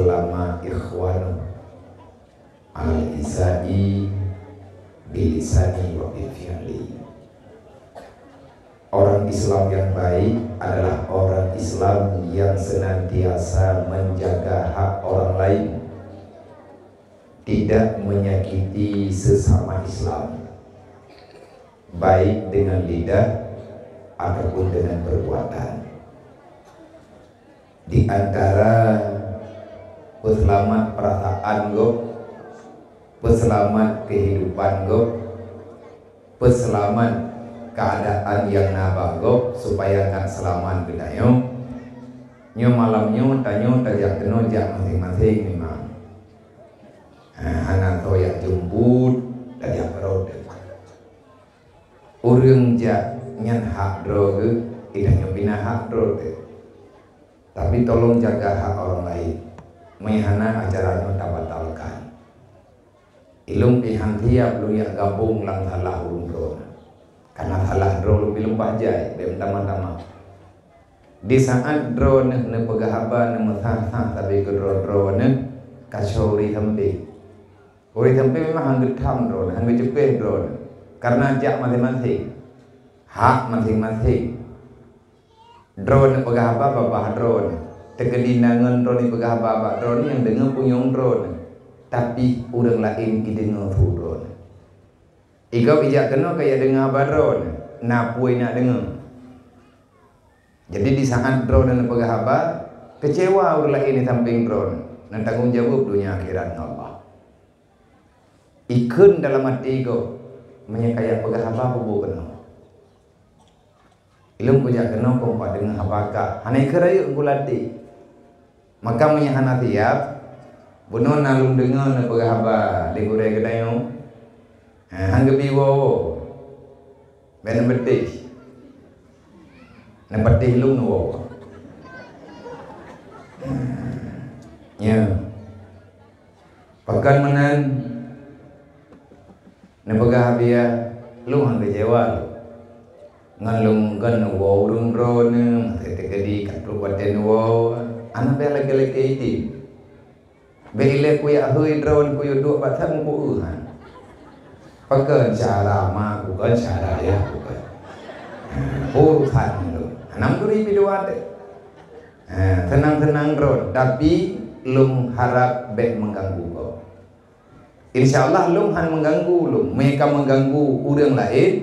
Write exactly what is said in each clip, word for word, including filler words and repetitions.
Lama ikhwanu al-isai bilisani wa bifi'li. Orang Islam yang baik adalah orang Islam yang senantiasa menjaga hak orang lain, tidak menyakiti sesama Islam, baik dengan lidah ataupun dengan perbuatan. Di antara peuseulamat peurasaan gob, peuseulamat keuhidupan gob, peuseulamat keuadaan nyang na bak gob supaya ka seulamat geutanyoe, nyoe malam nyoe tanyoe tajak keunoe jak maséng-maséng memang. Ha, hana soe jak jemput, tajak keudroe. Ureuëng jak nyan hak droe geuh, geutanyoe pih na hak droe teuh. Tapi tolong jaga hak orang lain. Meunyo hana, acara nyoe tabatalkan. Ilôn pih han siab lôn jak gabong lam salah ureuëng droe. Karena salah droe lôn pih lôn paih jai, bèk meutamah-tamah. Di saat droeneuh neupeugah haba, neumeusaih-saih sabe keudroe-droeneuh, ka soe ureuëng sampé. Ureuëng sampé memang han geutham droeneuh, han geuceupéh droeneuh. Karena jak maséng-maséng. Hak maséng-maséng. Droeneuh peugah haba babah droeneuh. Teukeudi na ngon droeneuh peugah haba bak droeneuh nyang deungoe punyueng droeneuh. Tapi ureuëng laén jideungoe su droeneuh. Igob ijak keunoe ka jak deungoe haba droeneuh, na peue nak deungoe. Jadi di saat droeneuh neupeugah haba, keucewa ureuëng laén di sampéng droeneuh, na tanggong jaweueb donya akhirat ngon Allah. Ikheun dalam até gob, meunyo ka jak peugah haba peubuet keunoe. Ilôn kujak keunoe kong pat deungoe haba kah, hana ikheun rayeuk geulatih. Maka meunyo hana siab, bunoe na lôn deungoe neupeugah haba lé gurée geutanyoe, ha, han geubi woe-woe. Bèk neubeuteh. Neubeuteh lôn woe. Nyoe. Pakon meunan neupeugah haba, lôn han keucewa lôn. Ngon lôn kon neuwoe ureuëng droeneuh, meuteuk teukeudi ka trok watèe neuwoe, hana payah lakèe-lakèe idin. Bèk ilèe kujak hôi droeneuh kujak duek bak that meuku eu han. Pakon cara ma kukon, cara yah kukon. Urusan lôn. Hana meuturi pih dua teuh. Ha, seunang-seunang droe, tapi lôn harab bèk meuganggu gob. Insya Allah lôn han meuganggu lôn. Meunyo ka meuganggu ureuëng laén,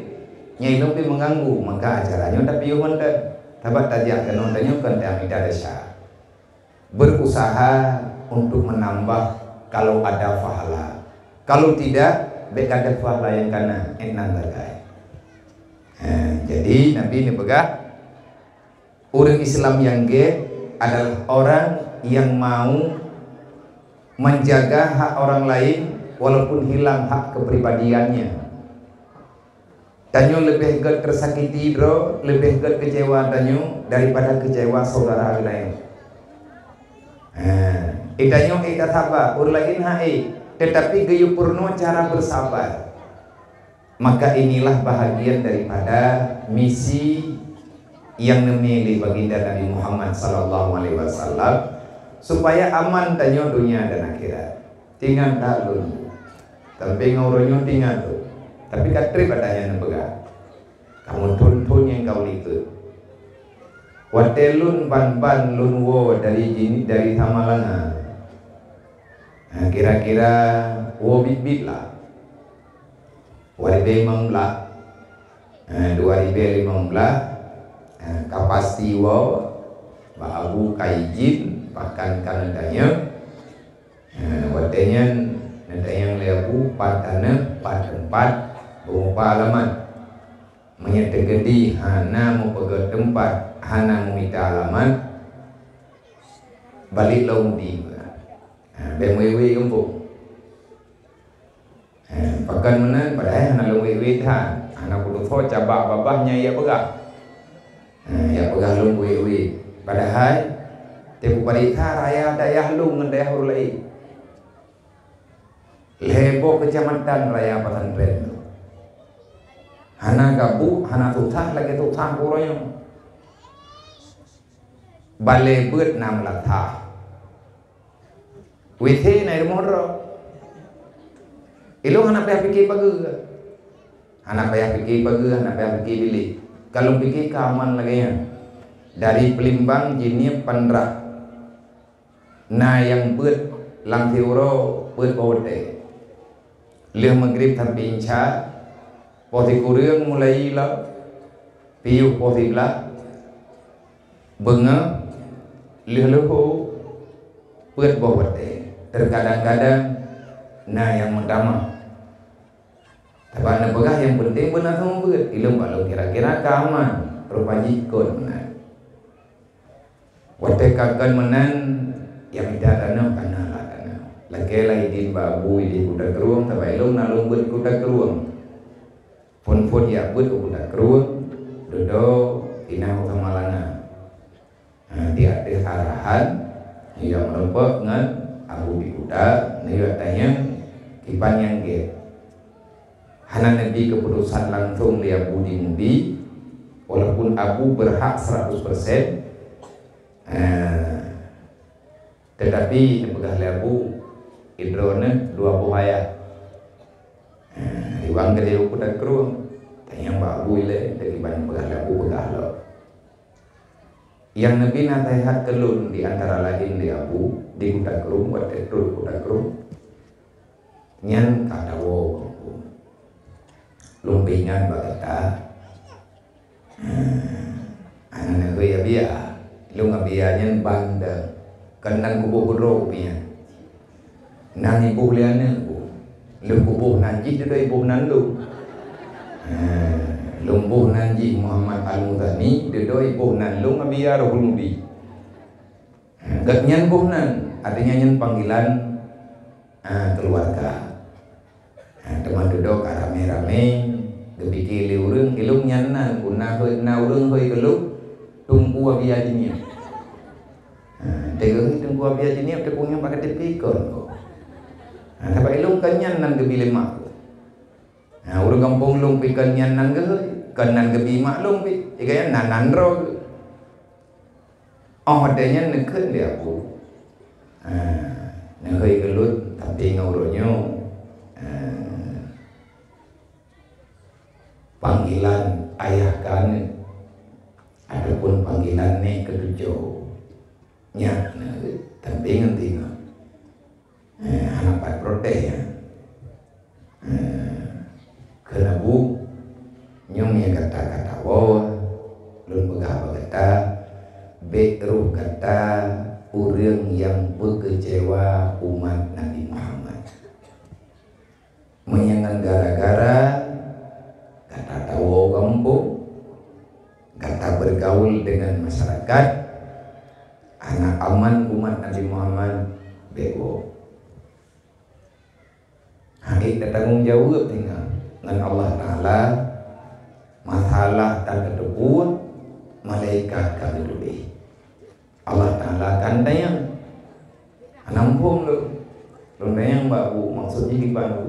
nyan lôn pih meuganggu, maka acara nyoe tapiôh mantong. Sabab tajak keunoe tanyoe kon tamita desya. Berusaha untuk menambah kalau ada pahala. Kalau tidak, bèk gadôh pahala nyang kana, ék nan sagai. Ha, jadi Nabi neupeugah, ureuëng Islam nyang gét adalah orang yang mau menjaga hak orang lain walaupun hilang hak kepribadiannya. Tanyoe leubeh gét teusakiti droe, leubeh gét keucewa tanyoe daripada keucewa syedara geutanyoe. Ha, geutanyoe ék tasaba, ureuëng laén han ék, teutapi geuyue peurunoe cara beusaba. Maka inilah bahagian daripada misi nyang neumé lé Baginda Nabi Muhammad sallallahu alaihi wasallam, supaya aman tanyoe donya dan akhirat. Tingat that lôn. Tapi ngon uroe nyoe tingat lôn. Tapi ka trép ata nyang neupeugah. Kamoe thon-thon nyang ka u likot. Watèe lôn ban-ban lôn woe dari jini-, dari Samalanga. Ha, kira-kira woe biet-biet lah. Dua ribèe limong blah. Ha, dua ribèe limong blah. Ha, ka pasti woe, bak Abu ka ijin, pakan ka neutanyong. Ha, watèe nyan neutanyong lé Abu, pat aneuk, pat teumpat, beumeupa alamat. Meunyo teukeudi hana meupeugah teumpat, hana meumita alamat, balek lom di. Ha, bèk meuwé-wé gampông. Ha, pakon meunan, padahai hana lôn wé-wé that. Hana kutusoe cabak babah nyang jak peugah. Ha, jak peugah lôn wé-wé. Padahai, teupeue pareksa raya dayah lôn ngon dayah ureuëng laén. Lhèe boh keucamatan raya pesantren lôn. Hana gabuk, hana susah lagèe susah uroe nyoe. Balèe beuet na meulatah. W C na i rumoh droe. Ilôn hana payah pike pageue. Hana payah pike pageue, hana payah pike bilék. Ka lôn pike ka aman lagée nyan. Dari Palembang, Jeunieb, Pandrah. Na nyang beuet lam siuroe peuet boh watée. Lheueh Maghrib sampai Isya, poh sikureueng mulai lom, piôh poh siblaih, beungoh, lheueh leuhô, peuet boh watée. Teukadang-kadang na nyang meutamah. Sabab neupeugah nyang peunteng beuna seumeubeuet, ilôn bak lôn kira-kira ka aman, rupa jih kon meunan. Watée ka kon meunan, nyang mita tanoh kana lah tanoh. Lakée lah idin bak Abu idin Kuta Krueng, sabab ilôn na lôn beuet Kuta Krueng. Phon-phon jak beuet u Kuta Krueng, dudoe inah u Samalanga. Ha, di ateueh arahan, nyang meurumpok ngon Abu di Kuta, neuyue tanyong kiban nyang gét. Hana neubi keuputosan langsong lé Abu di Mudi, walaupun Abu berhak seratus persen, eh, tetapi neupeugah lé Abu, idroeneuh dua boh ayah. Eh, iwang geude u Kuta Krueng, tanyong bak Abu ilée, teukiban neupeugah lé Abu peugah lom. Nyang neubi naseuhat keu lôn di antara laén lé Abu di Kuta Krueng, watée trok Kuta Krueng, nyan ka tawoe kampung. Lôn peuingat bak gata, hana neuhôi Abia. Lôn Abia nyan bandeng, keunan kuboh keudroe ubit nyan. Nan iboh lé aneuk boh. Lôn kuboh nan jih, dudoe iboh nan lôn. Ha, lôn boh nan jih Muhammad Al-Muzani, dudoe iboh nan lôn Abia Rohul Mudi. Ha, gobnyan boh nan, artinya nyan panggilan, ha, keluarga. Ha, teuma dudoe ka ramé-ramé, geupike lé ureuëng, ilôn nyan nan, ku na hôi, na ureuëng hôi keu lôn, Teungku Abia Jinieb. Ha, teuka Teungku Abia Jinieb teupeue nyang bak K T P kon. Ha, sabab ilôn kon nyan nan geubi lé mak. Ha, ureuëng gampông lôn pih kon nyan nan geuhôi, kon nan geubi mak lôn pih. Jika nyan nan, nan droe geuh. Oh, watée nyan neukheun lé Abu. Ha, neuhôi keu lôn, tapi ngon uroe nyoe, ha, panggilan ayah keu aneuk ataupun panggilan nek keu cucoe. Nyan na, tapi ngon teungoh. Eh, hana pat protes, ya. Eh, keuneuk bu, nyoe nyang gata ka tawoe, lôn peugah bak gata, bék roh gata ureuëng nyang beukeucewa umat Nabi Muhammad. Meunyoe ngon gara-gara gata tawoe u gampông, gata bergaul dengan masyarakat, hana aman umat Nabi Muhammad, bék woe. Hana tatanggong jaweueb tinggai ngon Allah Taala, masalah ka geuteupeue, malaikat ka geutudeh. Allah Taala kan tanyong. Hana muphom lôn. Lôn tanyong bak bu, maksud jih kiban bu.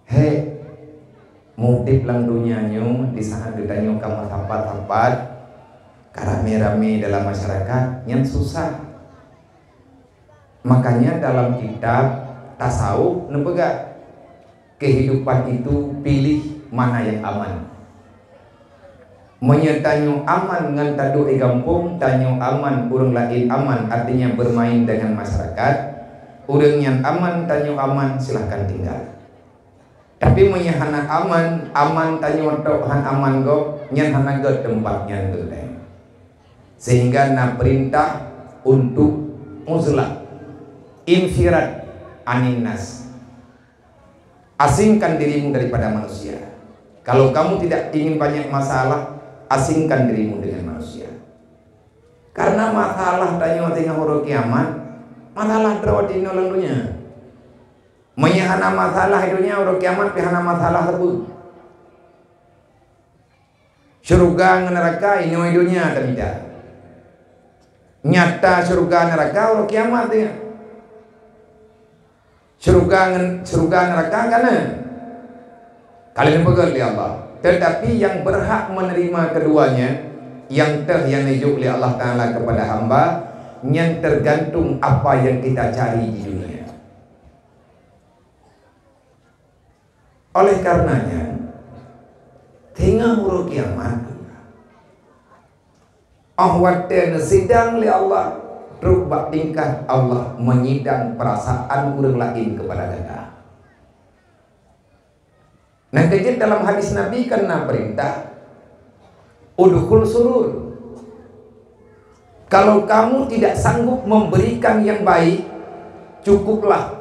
He, mudeb lam donya nyoe di saat geutanyoe ka meusapat-sapat, ka ramé-ramé dalam masyarakat, nyan susah. Makanya dalam kitab tasawuf neupeugah, kehidupan itu pilih mana yang aman. Meunyoe tanyoe aman ngon taduek di gampông, tanyoe aman, ureuëng laén aman, artinya bermain dengan masyarakat, ureuëng nyan aman, tanyoe aman, silahkan tinggal. Tapi meunyoe hana aman, aman tanyoe tok han aman gob, nyan hana gét teumpat nyan geutanyoe. Sehingga na perintah untuk uzlah, infirat anin nas. Asingkan dirimu daripada manusia. Kalau kamu tidak ingin banyak masalah, asingkan dirimu dengan manusia. Karena masalah tanyoe teungoh uroe kiamat, masalah droe di inoe lam donya. Meunyoe hana masalah di donya, uroe kiamat pih hana masalah teupeu. Syeuruga ngon neuraka inoe donya tamita. Nyata syeuruga neuraka uroe kiamat teungoh. Syeuruga ngon, syeuruga neuraka ka na. Ka lheueh neupeugah lé Allah. Tetapi yang berhak menerima keduanya, nyang teuh nyang neujok lé Allah Taala kepada hamba, Nyan tergantung apa yang kita cari di dunia. Oleh karenanya, teungoh uroe kiamat, oh watèe neusidang lé Allah, trok bak tingkat Allah menyidang perasaan ureuëng laén kepada gata. Nah, kejut dalam hadis Nabi kan na perintah, "Udkhul surur." Kalau kamu tidak sanggup memberikan yang baik, cukuplah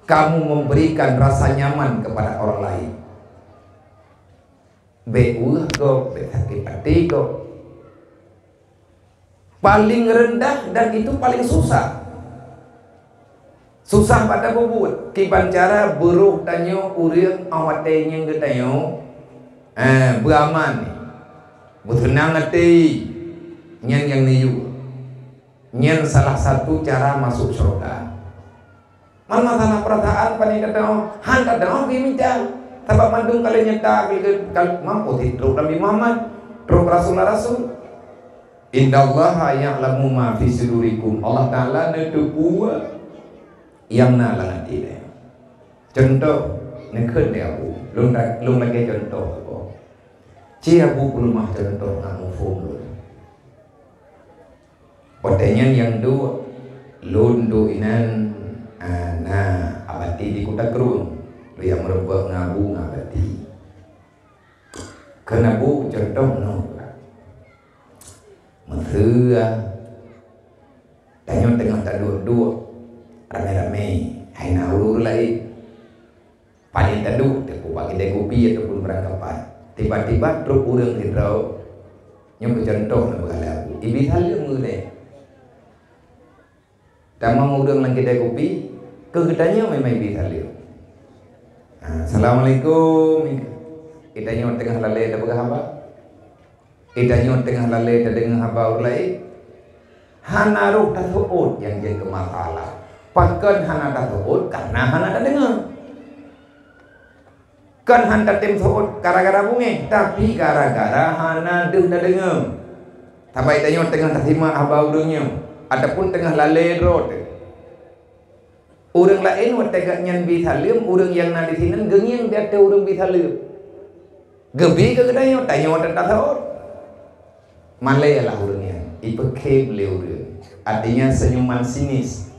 kamu memberikan rasa nyaman kepada orang lain. Bék weueh gob, bék sakét até gob. Paling rendah dan itu paling susah. Susah bak tapubuet. Kiban cara beurôh tanyoe ureuëng awai watèe nyang geutanyoe, eh, beuaman, beuseunang até, nyan nyang neuyue. Nyan salah satu cara masuk syurga. Man masalah perasaan, pane teudeungoe, han teudeungoe geumita. Sabab mandum ka lheueh nyata, ka lheueh, ka lheueh mampu sit trok Nabi Muhammad, trok Rasulullah Rasul. "Innallaha ya'lamu ma fi sudurikum." Allah Taala neuteupeue nyang na lam até. Contoh, neukheun lé Abu. Lôn, lôn lagèe contoh saboh. Ci Abu peuleumah contoh ngon muphom lôn. Watèe nyan nyang duek, lôn duek inan, ah, na Abati di Kuta Krueng. Lôn nyang meurumpok ngon Abu ngon Abati. Kheun Abu contoh nyoe. Meuseu, ah, tanyoe teungoh taduek-duek ramé-ramé, hai na ureuëng laén. Paléng taduek, teupeu bak keude kupi ataupun barangkapat. Tiba-tiba trok ureuëng sidroe, nyoe keu contoh na beugalak, ibi saleuem ulèe. Tamong ureuëng lam keude kupi, keu geutanyoe memang ibi saleuem. Ha, "Assalamualaikum." Geutanyoe teungoh lalée tapeugah haba. Geutanyoe teungoh lalée tadeungoe haba ureuëng laén. Hana rhoh taseuôt nyang jeuet keu masalah. Pakon hana taseuôt? Kareuna hana tadeungoe. Kon han tatem seuôt gara-gara beungéh, tapi gara-gara hana deuh tadeungoe. Sabai tanyoe teungoh tasimak haba ureuëng nyoe, ataupun teungoh lalée droe teuh. Ureuëng laén watée gobnyan bi saleuem, ureuëng nyang na disinan geungieng di ateueh ureuëng bi saleuem. Geubi keu geutanyoe, tanyoe tan taseuôt. Malée lah ureuëng nyan, ipeukhem lé ureuëng. Artinya senyuman sinis.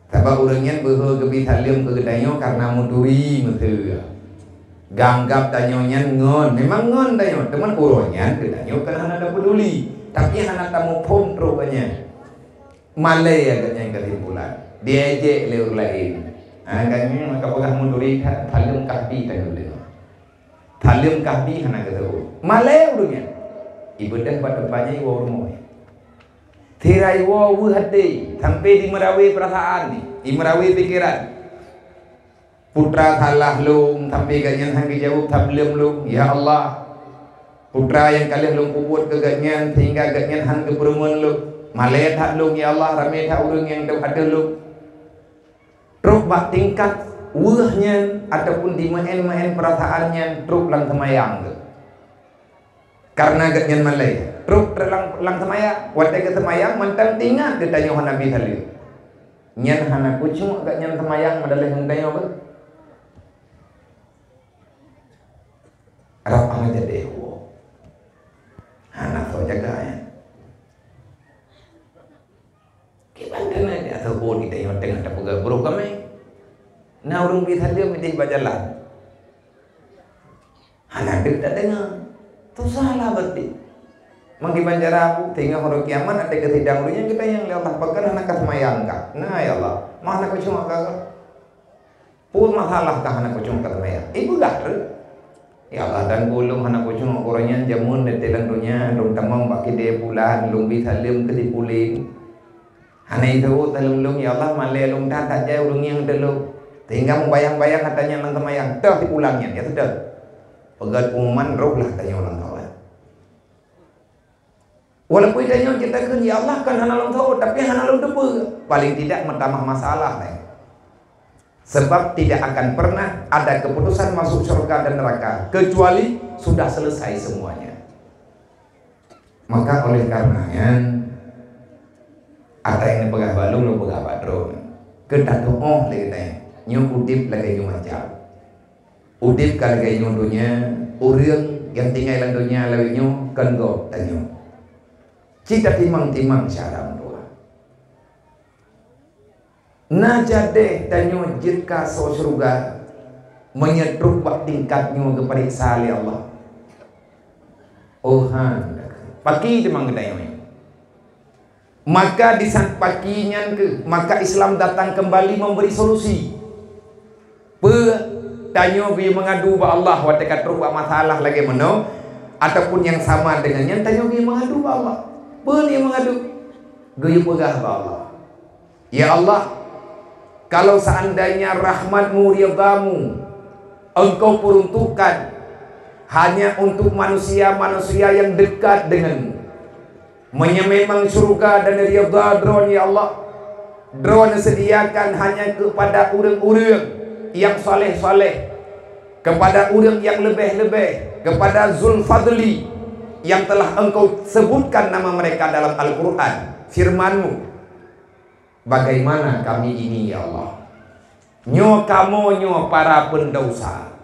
Sabab ureuëng nyan beuhe geubi saleuem keu geutanyoe kareuna meuturi meuteue. Geuanggab tanyoe nyan ngon, memang ngon tanyoe, teuma uroe nyan geutanyoe kon hana tapeuduli, tapi hana tamuphom trok gobnyan. Malée gobnyan keusimpulan, diejek lé ureuëng laén. Ha, gobnyan maka peugah meuturi that, saleuem kah bi tanyoe deungoe. Saleuem kah bi hana geuseuôt. Malée ureuëng nyan. Ibeudôh bak teumpat nyan iwoe u rumoh. Sira iwoe weueh até, sampai dimeurawée peurasaan, dimeurawée pikeran. Putra salah lôn, sampai gobnyan han geujaweueb saleuem lôn, ya Allah. Putra nyang ka lheueh lôn peubuet keu gobnyan, sehingga gobnyan han geupeureumeun lôn. Malée that lôn, ya Allah, ramé that ureuëng nyang deuh ateueh lôn. Trok bak tingkat weueh nyan ataupun dimeu'en-meu'en peurasaan nyan trok lam seumayang geuh. Kareuna gobnyan malée, trok lam, lam seumayang. Watée geuseumayang mantong teuingat geutanyoe hana bi saleuem. Nyan hana kucok gobnyan seumayang meudaleh ngon tanyoe beuh. Rab hana jadi woe. Hana soe jaga nyan. Kiban keuneuk di ateueh buet geutanyoe teungoh tapeugah brôk kamoe. Na ureuëng bi saleuem idéh bak jalan. Hana deuh tadeungoe. Susah lah berarti. Meukiban cara Abu, teungoh uroe kiamat, watée geusidang ureuëng nyan geutanyong lé Allah, "Pakon hana kaseumayang kah?" "Na, ya Allah." "Ma hana kucok kah?" "Peue masalah kah hana kucok kaseumayang?" Ipeugah treuk. "Ya Allah, dan ulôn hana kucok uroe nyan jameun lé teulang donya, lôn tamong bak keude pulan, lôn bi saleuem keu si pulan. Hana iseuôt saleuem lôn, ya Allah, malée lôn that, that jai ureuëng ngieng ateueh lôn. Sehingga meubayang-bayang atra nyan lam seumayang, toh si pulan nyan, ya sudah." Peugét pengumuman, rôh lah tanyoe lam kawan. Walaupun tanyoe kita kheun, "Ya Allah, kan hana lôn teuôt," tapi hana lôn teupeue. Paling tidak meutamah masalah laén. Sebab tidak akan pernah ada keputusan masuk syurga dan neraka kecuali sudah selesai semuanya. Maka oleh karena nyan, Ata nyang neupeugah bak lôn, lôn peugah bak droe. Keu tatu'oh lé geutanyoe, nyoe udeb lagée nyoe macam. Udeb ka lagée nyoe donya, ureuëng nyang tinggai lam donya lagée nyoe kon gob tanyoe. Cit tatimang-timang syedara meutuwah. Na jadeh tanyoe jeuet ka soe syeuruga meunyoe trok bak tingkat nyoe geupareksa lé Allah? Oh han, paki teuma geutanyoe. Maka di saat paki nyan keuh, maka Islam datang kembali memberi solusi. Peue tanyoe geuyue meungadu bak Allah watée ka trok bak masalah lagée meunoe, ataupun nyang sama dengan nyan tanyoe geuyue meungadu bak Allah? Peue nyang meungadu? Geuyue peugah bak Allah, "Ya Allah, kalau seandainya rahmat-Mu, ridha-Mu, Engkau peruntukkan hanya untuk manusia-manusia yang dekat dengan-Mu. Meunyoe memang syeuruga dan ridha Droeneuh, ya Allah, Droeneuh sediakan hanya kepada ureuëng-ureuëng nyang saleh-saleh, kepada ureuëng nyang leubeh-leubeh, kepada Zulfadli yang telah Engkau sebutkan nama mereka dalam Al-Quran, firman-Mu." Bagaimana kami ini, ya Allah? Nyoe kamoe nyoe para peundosa.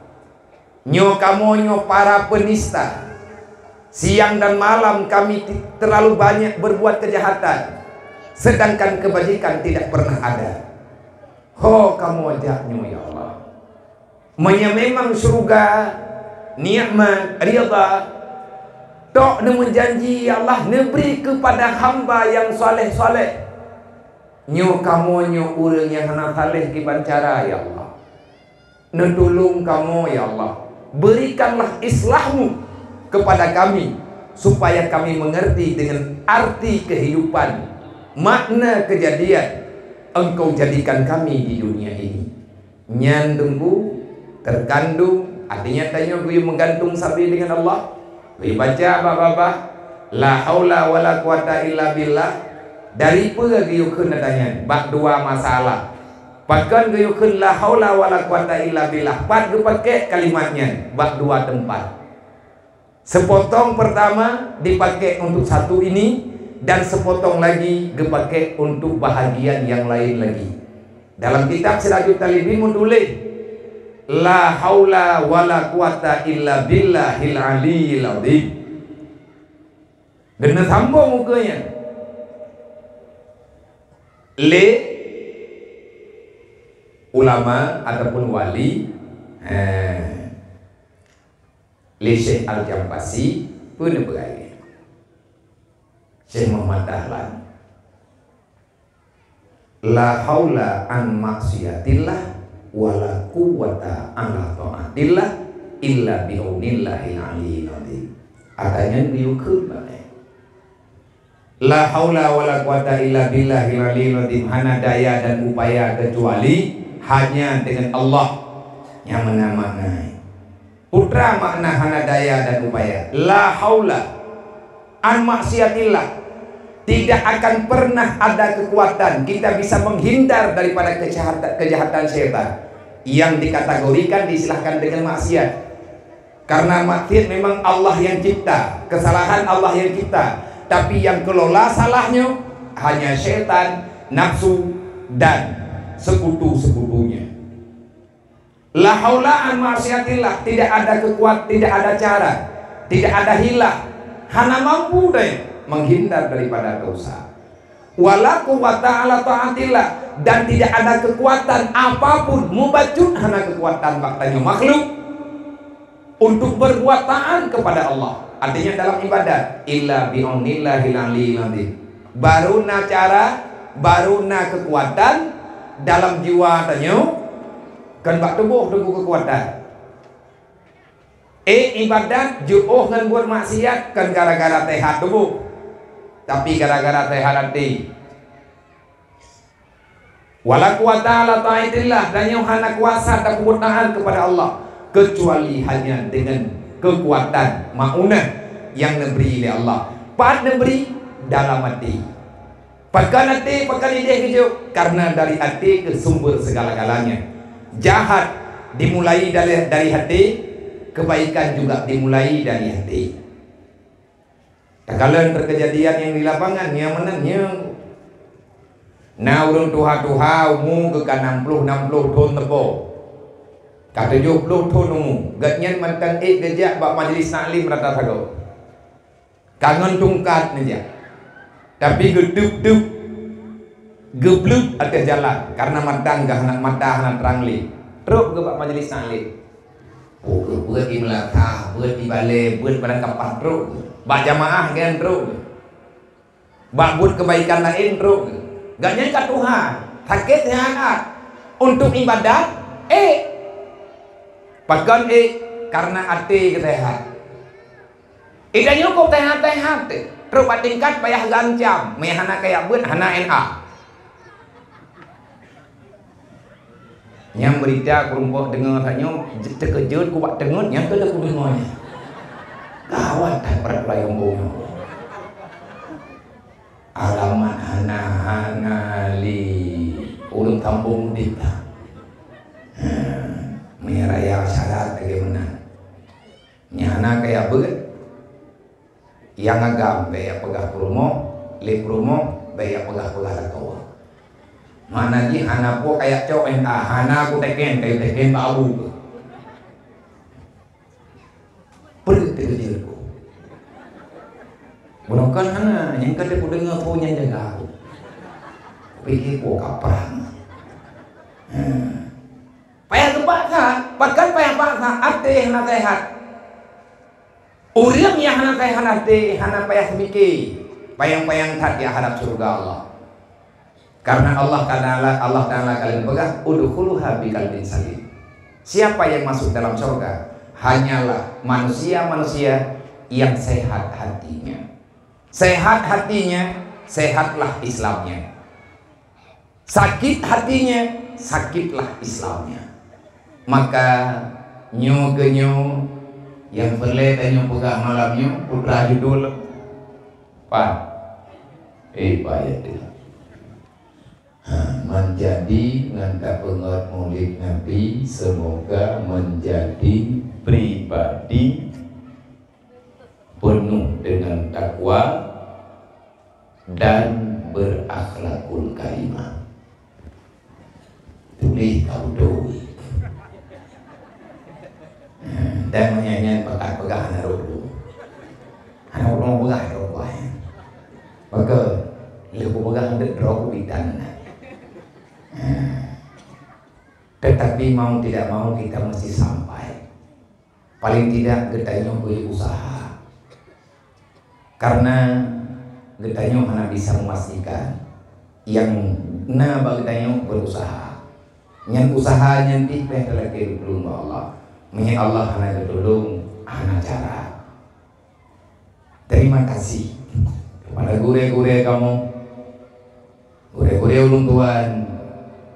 Nyoe kamoe nyoe para peunista. Siang dan malam kami ti-, terlalu banyak berbuat kejahatan, sedangkan kebajikan tidak pernah ada. Ho kamoe jak nyoe, ya Allah. Meunyoe memang syeuruga, nikmat, ridha, tok neumeujanji, ya Allah, neubri keupada hamba nyang saleh-saleh. Nyoe kamoe nyoe ureuëng nyang hana saleh kiban cara, ya Allah. Neutulông kamoe, ya Allah. Berikanlah islah-Mu kepada kami, supaya kami mengerti dengan arti kehidupan, makna kejadian Engkau jadikan kami di dunia ini. Nyan Teungku, terkandung, artinya tanyoe geuyue meugantung sabe dengan Allah. Geuyue baca bak babah, "La haula wala quwata illa billah." Dari peue geuyue kheun ata nyan? Bak dua masalah. Pakon geuyue kheun "La haula wala quwata illa billah"? Pat geupakék kalimat nyan? Bak dua teumpat. Sepotong pertama dipakai untuk satu ini, dan sepotong lagi dipakai untuk bahagian yang lain lagi. Dalam kitab Sirajut Talibin meutuléh, "La haula wala quwata illa billahil aliyil azim." Geuna sambong muka nyan lé ulama ataupun wali. He. Lé Syekh Al-Jampasi, peue neupeugah lé Syekh Muhammad Dahlan, "La haula an maksiatillah, wa la quwwata ala taatillah, illa bi aunillahil aliyil azim." Ata nyan geuyue kheun bak lé. La haula wala quwata illa billahil aliyil azim. Hana daya dan upaya kecuali hanya dengan Allah nyang meunan makna. Peue makna hana daya dan upaya? La haula an maksiatillah. Tidak akan pernah ada kekuatan kita bisa menghindar daripada kejahatan, kejahatan syaitan yang dikategorikan, diistilahkan dengan maksiat. Karena maksiat memang Allah yang cipta, kesalahan Allah yang cipta, tapi yang kelola salahnya hanya syaitan, nafsu, dan sekutu-sekutunya. La haula an maksiatillah, tidak ada kekuat, tidak ada cara, tidak ada hilah, hana mampu deh menghindar daripada dosa. Wala quwwata ala taatillah, dan tidak ada kekuatan apapun, mubacut hana kekuatan bak tanyoe makhluk untuk berbuat taat kepada Allah. Artinya dalam ibadat, illa bi aunillahil aliyil azim. Baru na cara, baru na kekuatan dalam jiwa tanyoe, kon bak tuboh teungku kekuatan. Eh, ibadat jiôh ngon buet maksiat kon gara-gara sehat tuboh, tapi gara-gara sehat até. Wala quwata ala taatillah, dan nyoe hana kuasa tapeubuet taat kepada Allah kecuali hanya dengan kekuatan maunah yang neubri lé Allah. Pat neubri? Dalam até. Pakon até, pakon idéh geujok? Karena dari até keuh sumber segala-galanya. Jahat dimulai dari, dari até, kebaikan juga dimulai dari até. Takalon terkejadian nyang di lapangan, nyang meunan nyang Na ureuëng tuha-tuha umu geuh ka nam ploh, nam ploh thon teupo. Ka tujoh ploh thon umu, gobnyan mantong ék geujak bak majlis taklim rata sagoe. Ka ngon tungkat neujak. Tapi geuteup-teup, geubleuk ateueh jalan, kareuna mata geuh hana, mata hana trang lé. Trok geuh bak majlis taklim. Oh, geuh beuet di meulasah, beuet di balée, beuet barang kapat trok geuh. Bak jamaah gen trok geuh. Bak buet keubaikan laén trok geuh. Gobnyan ka tuha, sakét seuhat-hat. Untuk ibadat, ék. Pakon ék? Kareuna até geuseuhat. Itanyoe kok teuhat-teuhat, trok bak tingkat payah geuancam, meuhana kajak beuet hana N A. Nyang beurita keurumpok deungoe tanyoe teukeujot kubak teungeut nyang keuneuk kudeungoe nyan. Gawat that peuratoran gampông nyoe. Alamat hana, hana lé ureuëng kampung udeb that. Ha, meunyoe raya syarat lagée meunan. Nyang hana kajak beuet, nyang agam bék jak peugah peurumoh, lé peurumoh bék jak peugah-peugah lakoe. Makna jih hana po kajak cok N A, hana kuteken, kayue teken bak abu. Peureuet teukeujot ku. Bunoe kan hana, nyang ka teupeue deungoe po nyang jaga aku. Kupike po kaprang. Ha. Payah geubak that, pakon payah bak that, até hana seuhat. Ureuëng nyang hana seuhat até hana payah teumike, payang-payang that di hadap syeuruga Allah. Kareuna Allah Taala, Allah Taala ka lheueh peugah, "Udkhuluha biqalbin salim." Siapa yang masuk dalam syurga? Hanyalah manusia-manusia yang sehat hatinya. Sehat hatinya, sehatlah Islamnya. Sakit hatinya, sakitlah Islamnya. Maka nyoe keuh nyoe nyang peureulée tanyoe peugah malam nyoe, putra judul Pat. Eh, payah teuh. Ha, manjadi ngon tapeungot Maulid Nabi, semoga menjadi pribadi penuh dengan takwa dan berakhlakul karimah. Tuléh ka beutôi. Dan meunyoe nyan pakat peugah hana rot dulu. Hana rot peugah rot kuah. Maka lheueh kupeugah droe kubitan na. Tetapi mau tidak mau kita mesti sampai. Paling tidak geutanyoe bri usaha. Karena geutanyoe hana bisa memastikan nyang na bak geutanyoe berusaha. Nyan usaha nyan pih payah talakée geutulông bak Allah. Meunyoe Allah hana geutulông, hana cara. Terima kasih kepada gurée-gurée kamoe, gurée-gurée ulôn tuan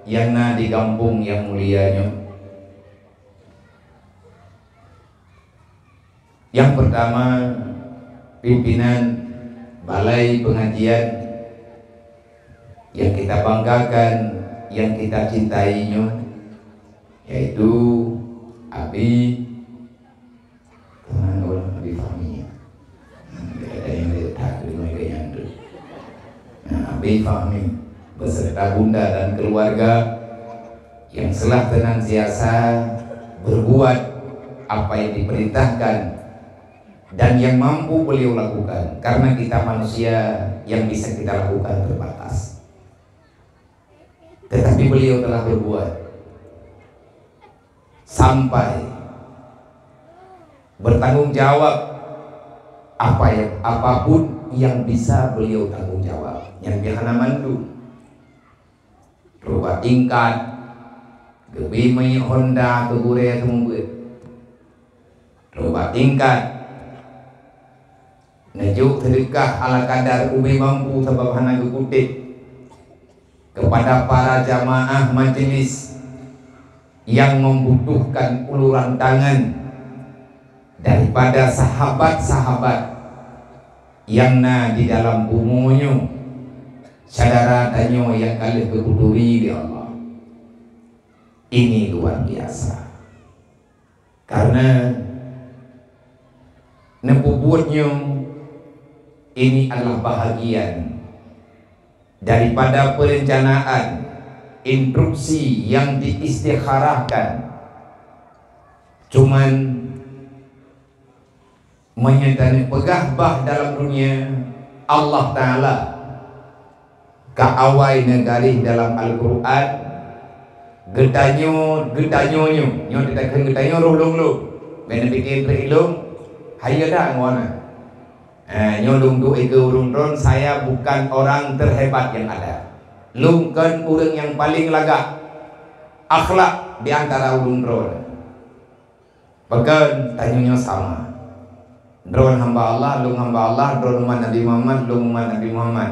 nyang na di gampông nyang mulia nyoe. Yang pertama, pimpinan balai pengajian yang kita banggakan, yang kita cintai nyoe, yaitu Abi, teman orang Abi Fahmi. Ada yang lihat tak, ada yang lihat tu. Nah, Abi Fahmi beserta bunda dan keluarga yang selah senantiasa berbuat apa yang diperintahkan dan yang mampu beliau lakukan, karena kita manusia, yang bisa kita lakukan terbatas. Tetapi beliau telah berbuat sampai bertanggung jawab apa yang, apapun yang bisa beliau tanggung jawab. Nyan pih hana mandum. Rubah tingkat, geubri minyeuk Honda keu gurée seumeubeuet. Rubah tingkat, neujok seudeukah ala kadar ubé mampu sabab hana geukutek kepada para jamaah majelis yang membutuhkan uluran tangan daripada sahabat-sahabat yang na di dalam bumoe nyoe, syedara tanyoe nyang ka lheueh geuputuri lé Allah. Ini luar biasa. Karena neupeubuet nyoe, ini adalah bahagian Daripada perencanaan, instruksi yang diistikharahkan, cuman meunyo taneuk peugah bah dalam dunia, Allah Taala ka awai neugaréh dalam Al-Qur'an, geutanyoe, geutanyoe nyoe, nyoe teutakheun geutanyoe roh lôn-lôn, bèk neupike treuk ilôn, hayeue that ngon na. Eh, nyoe lôn duek keu ureueng droen, saya bukan orang terhebat yang ada. Lôn kon ureueng nyang paleng lagak akhlak di antara ureueng droen. Pakon tanyoe nyoe sama. Droen hamba Allah, lôn hamba Allah, droen umat Nabi Muhammad, lôn umat Nabi Muhammad.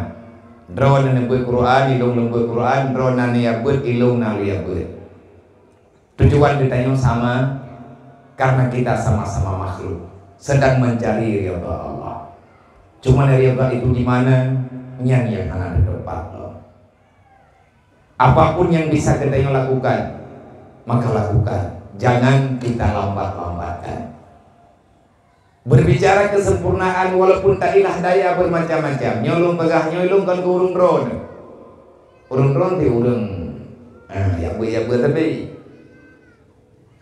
Droen na neubeuet Quran, ilôn lôn beuet Quran, droen na neuyabeuet, ilôn na lôn yabeuet. Tujuan geutanyoe sama, karena kita sama-sama makhluk, sedang mencari ridha Allah. Cuma ridha itu di mana? Nyan nyang hana teupat lom. Apapun yang bisa geutanyoe lakukan, maka lakukan. Jangan kita lambat-lambatkan. Berbicara kesempurnaan walaupun tak ilah daya bermacam-macam. Nyoe lôn peugah nyoe lôn kon keu ureueng droen. Ureueng droen ti ureueng, ah, yabeuet-yabeuet tapi.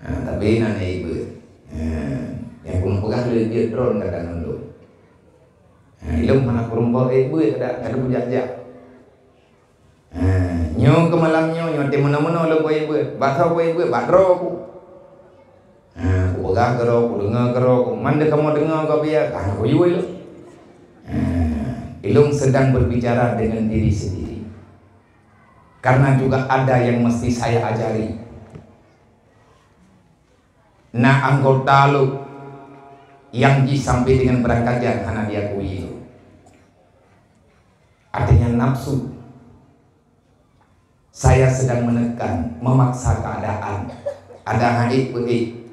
Ah, tapi na na ibeuet. Ah, nyang keuneuk peugah lé jeuet droen kadang ngon lôn. Ah, ilôn hana kureueng bak ibeuet kadang, kadang bujak-jak. Ha, nyoe keu malam nyoe, nyoe teuh meunoe-meunoe lôn kuyue beuet. Bak soe kuyue beuet? Bak droe ku. Ha, kupeugah keudroe, kudeungoe keudroe, ku mandum kamoe deungoe gob ya, ka hana kuyue lôn. Ha, ilôn sedang berbicara dengan diri sendiri. Karena juga ada yang mesti saya ajari. Na anggota lôn nyang jih sampai dengan beurangkat nyan hana diakui lôn. Artinya nafsu. Saya sedang menekan, memaksa keadaan. Ada hana ék beuék.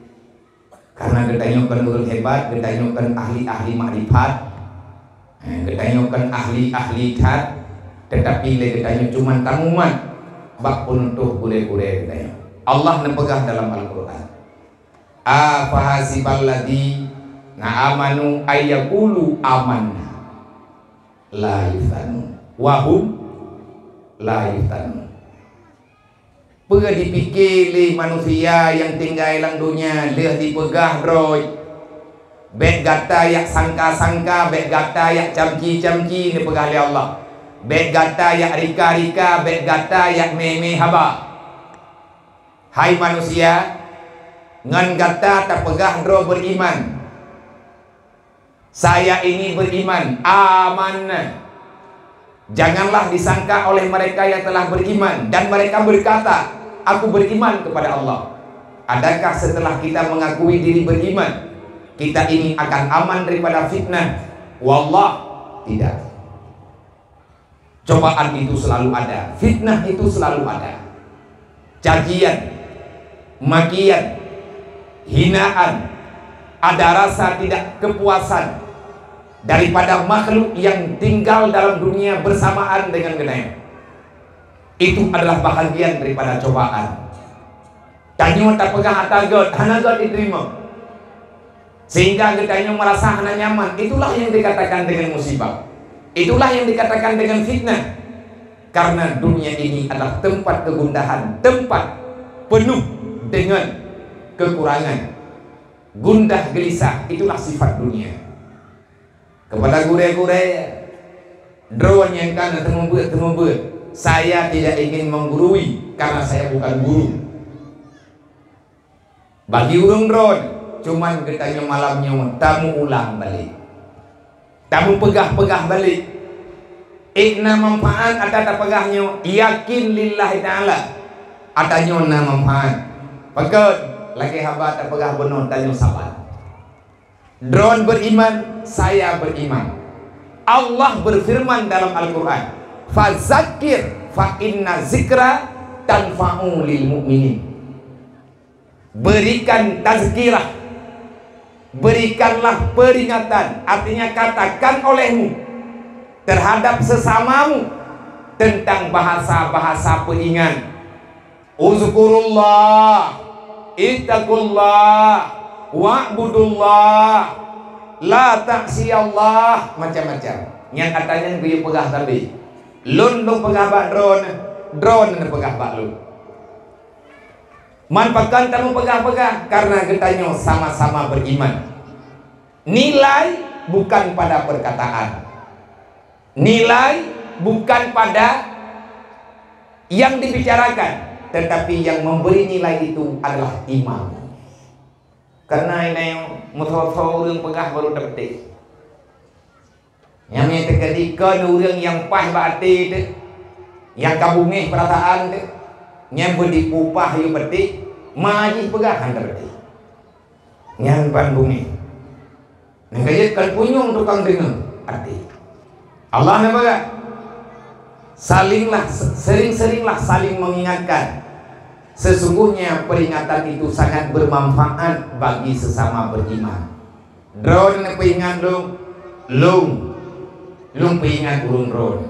Karena geutanyoe kon ureueng hebat, geutanyoe kon ahli-ahli makrifat. Eh, geutanyoe kon ahli-ahli that, tetapi lé geutanyoe cuman tamumat bak peunutôh gurée-gurée geutanyoe. Allah neupeugah dalam Al-Qur'an, "Afahasibal ladzina amanu ayyaqulu amanna." La yuftanun. Wa hum la yuftanun. Peue jipike lé manusia nyang tinggai lam donya lheueh jipeugah droe, "Bék gata jak sangka-sangka, bék gata jak camci-camci," neupeugah lé Allah. "Bék gata jak rika-rika, bék gata jak mé-mé haba." Hai manusia, ngon gata tapeugah droe beriman. Saya ini beriman, amanna. Janganlah disangka oleh mereka yang telah beriman dan mereka berkata, "Aku beriman kepada Allah." Adakah setelah kita mengakui diri beriman, kita ini akan aman daripada fitnah? Wallah, tidak. Cobaan itu selalu ada, fitnah itu selalu ada. Cacian, makian, hinaan, ada rasa tidak kepuasan daripada makhluk yang tinggal dalam dunia bersamaan dengan geutanyoe. Itu adalah bahagian daripada cobaan. Tanyoe tapeugah ata gét, hana gét jiteurimong. Sehingga geutanyoe merasa hana nyaman. Itulah yang dikatakan dengan musibah. Itulah yang dikatakan dengan fitnah. Karena dunia ini adalah tempat kegundahan, tempat penuh dengan kekurangan. Gundah gelisah, itulah sifat dunia. Kepada gurée-gurée, droe nyang ka na teumeubeuet-teumeubeuet, saya tidak ingin menggurui karena saya bukan guru. Bagi ureuëng droe, cuman geutanyoe malam nyoe tamuulang balek. Tameupeugah-peugah balek. Ék na manfaat ata tapeugah nyoe, yakin lillahi ta'ala. Ata nyoe na manfaat. Pakon, lagée haba tapeugah bunoe tanyoe saban. Droe beriman, saya beriman. Allah berfirman dalam Al-Quran, "Fazakir fa inna zikra tanfa'u lil mu'minin." Berikan tazkirah, berikanlah peringatan, artinya katakan olehmu terhadap sesamamu tentang bahasa-bahasa peuingat. Uzkurullah, ittaqullah, wa'budullah, la ta'siyallah, macam-macam. Nyang ata nyan geuyue peugah sabe. Lôn lôn peugah bak droeneuh, droeneuh neupeugah bak lôn. Man pakon tameupeugah-peugah? Karena geutanyoe sama-sama beriman. Nilai bukan pada perkataan. Nilai bukan pada yang dibicarakan, tetapi yang memberi nilai itu adalah iman. Karena ini meusoe-soe ureuëng peugah baru tapeuteh. Nyang meuteukadi kon ureuëng nyang paih bak até teuh, nyang ka bungéh peurasaan teuh, nyang beudipupah yue peuteh, ma jih peugah hana tapeuteh. Nyan ban bungéh. Nyang ka jeuet kon punyueng tukang deungoe, até. Allah na peugah, salinglah, sering-seringlah saling mengingatkan. Sesungguhnya peringatan itu sangat bermanfaat bagi sesama beriman. Droeneuh neupeuingat lôn, lôn, lôn peuingat ureuëng droeneuh.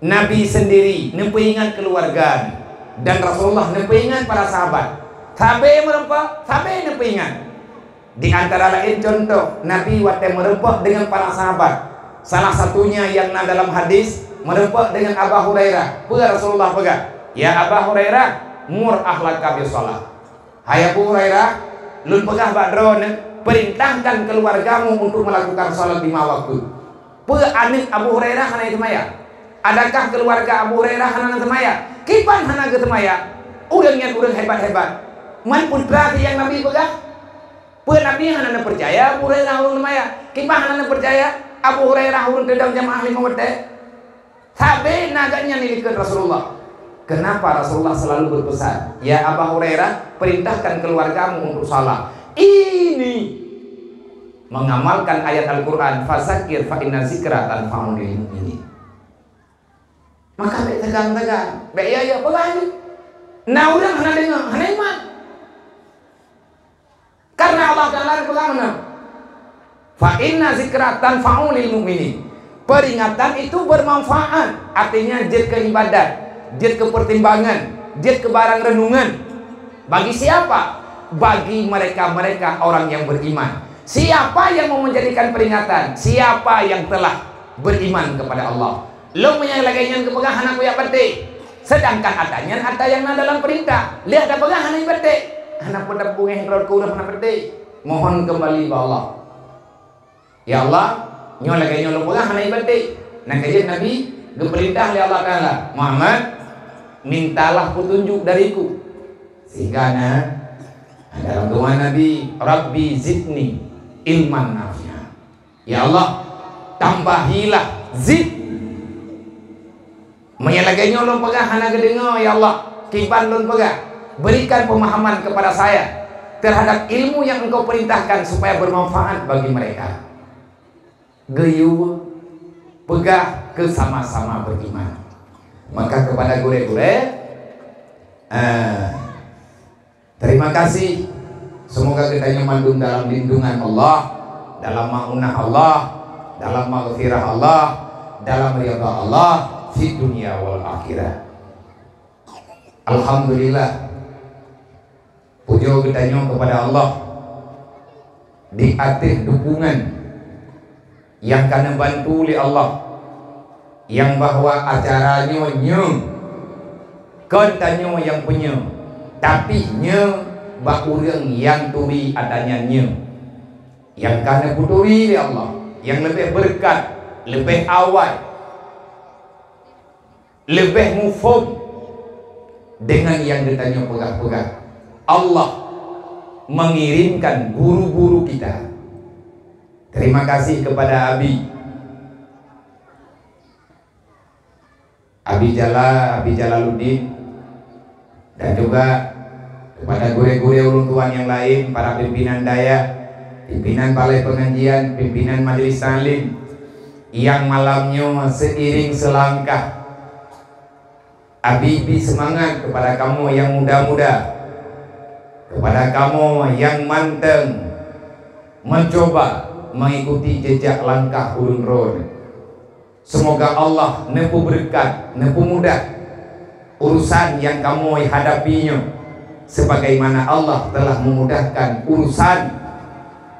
Nabi sendiri neupeuingat keluarga, dan Rasulullah neupeuingat para sahabat. Sabe meureumpok, sabe neupeuingat. Di antara laén contoh, Nabi watée meureumpok dengan para sahabat. Salah satunya yang na dalam hadis, meureumpok dengan Aba Hurairah. Peue Rasulullah peugah? "Ya Aba Hurairah, mur ahlaka bis shalah." Hai Abu Hurairah, lôn peugah bak droeneuh, perintahkan keluargamu untuk melakukan salat lima waktu. Peue aneuëk Abu Hurairah hana seumayang? Adakah keluarga Abu Hurairah hana seumayang? Kiban hana geuseumayang? Ureuëng nyan ureuëng hebat-hebat. Man putra si nyang Nabi peugah? Peue Nabi hana neupeucaya Abu Hurairah ureuëng seumayang? Kiban hana neupeucaya Abu Hurairah ureuëng teudong jamaah lima watée? Sabe na geuh nyan dilikot Rasulullah. Kenapa Rasulullah selalu berpesan, "Ya Aba Hurairah, perintahkan keluargamu untuk salat." Ini mengamalkan ayat Al-Quran, "Fazakir fa inna zikra tanfa'ul mu'minin." Maka bék tegang-tegang, bék ya-ya peugah. Na ureuëng hana deungoe, hana iman. Karena Allah Ta'ala geupeugah meunan, "Fa inna zikra tanfa'u lil mu'minin." Peringatan itu bermanfaat, artinya jeuet keu ibadat, jeuet keu pertimbangan, jeuet keu barang renungan. Bagi siapa? Bagi mereka-mereka orang yang beriman. Siapa yang mau menjadikan peringatan? Siapa yang telah beriman kepada Allah. Lôn meunyoe lagée nyan geupeugah hana kuyak peuteh, sedangkan ata nyan ata nyang na dalam peurintah. Lheueh tapeugah hana peuteh, hana peue tapeubeungéh droe keu ureuëng hana peuteh. Mohon kembali bak Allah. Ya Allah, nyoe lagée nyoe lôn peugah hana peuteh. Nyang ka jeuet Nabi geupeurintah lé Allah Taala, "Muhammad, mintalah petunjuk dariku." Sehingga na dalam doa Nabi, "Rabbi zidni ilman nafi'a." Ya Allah, tambahilah, zid. Meunyoe lagée nyoe lôn peugah hana geudeungoe, ya Allah, kiban lôn peugah, berikan pemahaman kepada saya terhadap ilmu yang Engkau perintahkan supaya bermanfaat bagi mereka. Geuyue peugah keu sama-sama beriman. Maka kepada gurée-gurée, eh, terima kasih. Semoga geutanyoe mandum dalam lindungan Allah, dalam maunah Allah, dalam maghfirah Allah, dalam ridha Allah, fid dunya wal akhirah. Alhamdulillah. Pujoe geutanyoe kepada Allah di ateueh dukungan nyang ka neubantu lé Allah, nyang bahwa acara nyoe nyoe kon tanyoe nyang punya, tapi nyoe bak ureuëng nyang turi ata nyan nyoe, nyang ka neupeuturi lé Allah, nyang leubeh beureukat, leubeh awai, leubeh muphom dengan nyang geutanyoe peugah-peugah. Allah mengirimkan guru-guru kita. Terima kasih kepada Abi, Abi Jala, Abi Jalaluddin, dan juga kepada gurée-gurée ulôn tuan nyang laén, para pimpinan dayah, pimpinan balai pengajian, pimpinan majelis taklim, nyang malam nyoe seiring selangkah Abi bi seumangat kepada kamoe nyang muda-muda, kepada kamoe nyang mantong meucuba mengikuti jejak langkah ulôn droe. Seumoga Allah neupeubeureukat, neupeumudah urusan nyang kamoe hadapi nyoe, sebagaimana Allah telah memudahkan urusan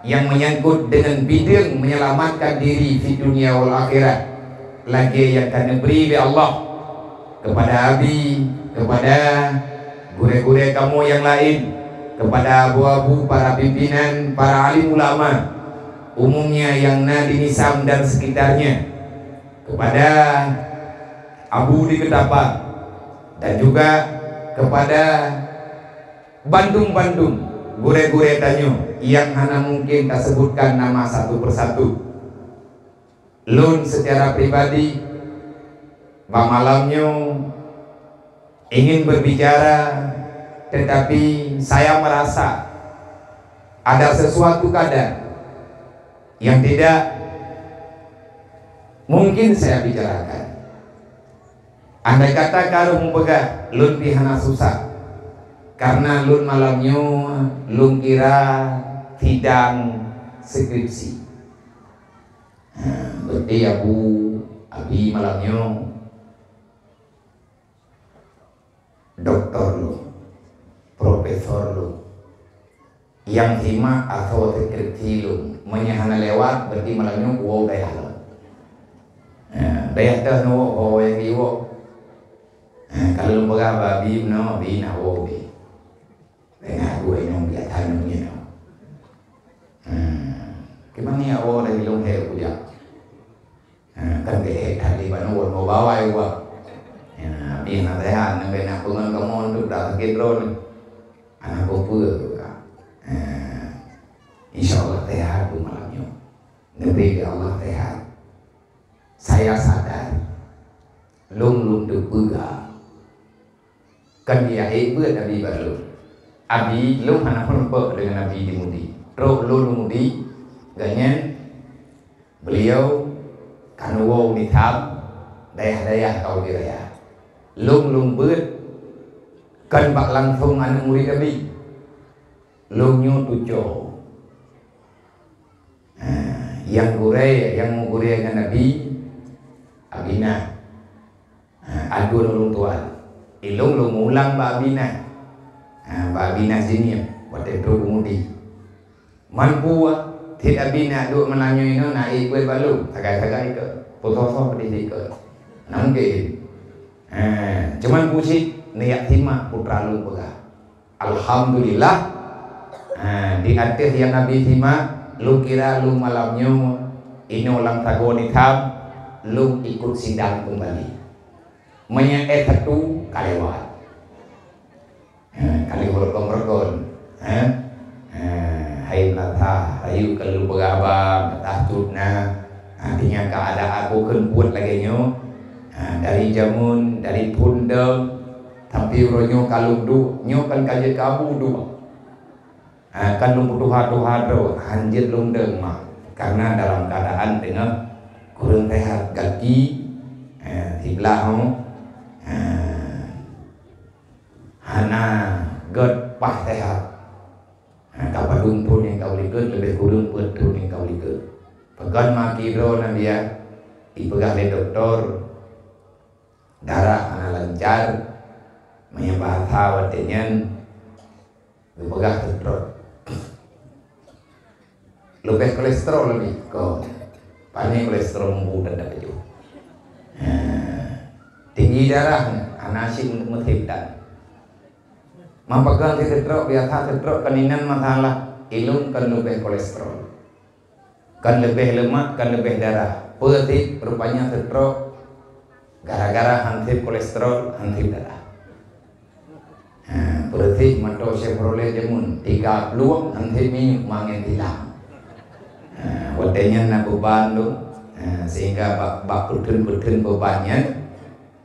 nyang menyangkut dengan bideueng menyelamatkan diri di dunia wal akhirat. lagée nyang ka neubri lé Allah kepada abi, kepada gurée-gurée kamoe nyang laén, kepada abu-abu, para pimpinan, para alim ulama, umumnya nyang na di Nisam dan sekitarnya, kepada Abu di Ketapang, dan juga kepada bandum-bandum gurée-gurée tanyoe nyang hana mungkin tasebutkan nama satu persatu. Lôn secara pribadi, bak malam nyoe ingin berbicara, tetapi saya merasa ada sesuatu keadaan yang tidak mungkin saya bicarakan. Andai kata karu mupeugah, lôn pih hana susah, karena lôn malam nyoe lôn kira sidang skripsi. Ha, berarti Abu, Abi malam nyoe doktor lôn, profesor lôn. Nyang simak asoe skripsi lôn, meunyoe hana lewat, berarti malam nyoe kuwoe dayah lôn. Ha, dayah teuh neuwoe ho nyang jiwoe. Ha, kalau lôn peugah bak Abi meunoe, Abi na woe udeb. Tengah gui nyoe biasa nyoe nyoe. Hmm. Kiban ni awak dari lôn hek kujak. Ha, kan bek hek tadi ban awak mau bawai awak. Ya, tapi nak sehat, nak kena pengen kamu untuk dah sakit roh ni. Anak peue tu ka. Ha. Insya Allah sehat tu malam nyoe. Neubri Allah sehat. Saya sadar. Lôn lôn teupeugah. Kan jiyue ék beuet Abi bak lôn. Abi lôn hana peurumpok deungon Abi di Mudi. Trok lôn u Mudi, gobnyan beliau ka neuwoe u Nisam, dayah-dayah ka u Raya. Lôn lôn beuet kon bak langsong aneuk murit Abi. Lôn nyoe tuco. Ha, nyang gurée, nyang meugurée ngon Abi, Abinah. Ha, aduen ulôn tuan. Ilôn lôn mulang bak Abinah. Ha, bak Abinah Jinieb, watée trok u Mudi. Man peue, cit Abinah duek meulanyoe inoe na ék beuet bak lôn, sagai-sagai keu. Putôh-putôh di sigoe. Na mungken. Ha, cuman peue cit neujak simak putra lôn peugah. Alhamdulillah. Ha, di ateueh nyang Abi simak, lôn kira lôn malam nyoe inoe lam sagoe Nisam, lôn ikut sidang keumbali. Meunyoe S satu ka lewat. Ha, ka lheueh rukon-rukon. Ha? Ha, hai meunasah, rayeuk keu lôn peugah haba, meunasah cut na. Ha, tinggai keuadaan bukon buet lagée nyoe. Ha, dari jameun, dari phon deuh, sampoe uroe nyoe ka lôn duek, nyoe kan ka jeuet keu Abu duek. Ha, kan lôn peutuha-tuha droe, hanjeuet lôn deueng mak. Karena dalam keadaan teungoh kureueng sehat gaki, ha, siblah nyoe, ha, hana gét paih sehat. Ha, ka padum thon nyang ka u likot, leubeh kureueng peuet thon nyang ka u likot. Pakon maki droe na biya, ipeugah lé dokto, darah hana lancar, meunyoe bahasa watée nyan geupeugah stroke. Leubeh kolesterol lagi, kon. Pane kolesterol meubu dan dak keujeuh. Ha. Tinggi darah, hana cit meutheb dan. Meupeugah stroke, biasa stroke kan inan masalah, ilôn kan leubeh kolesterol. Kan leubeh leumak, kan leubeh darah. Peue cit rupanya stroke gara-gara han theb kolesterol, han theb darah. Ha, peue cit moto Chevrolet jameun, tiga plueng han theb minyeuk mangen tilam. Ha, watée nyan na beuban tu, ha, sehingga bak, bak peutheun-peutheun beuban nyan,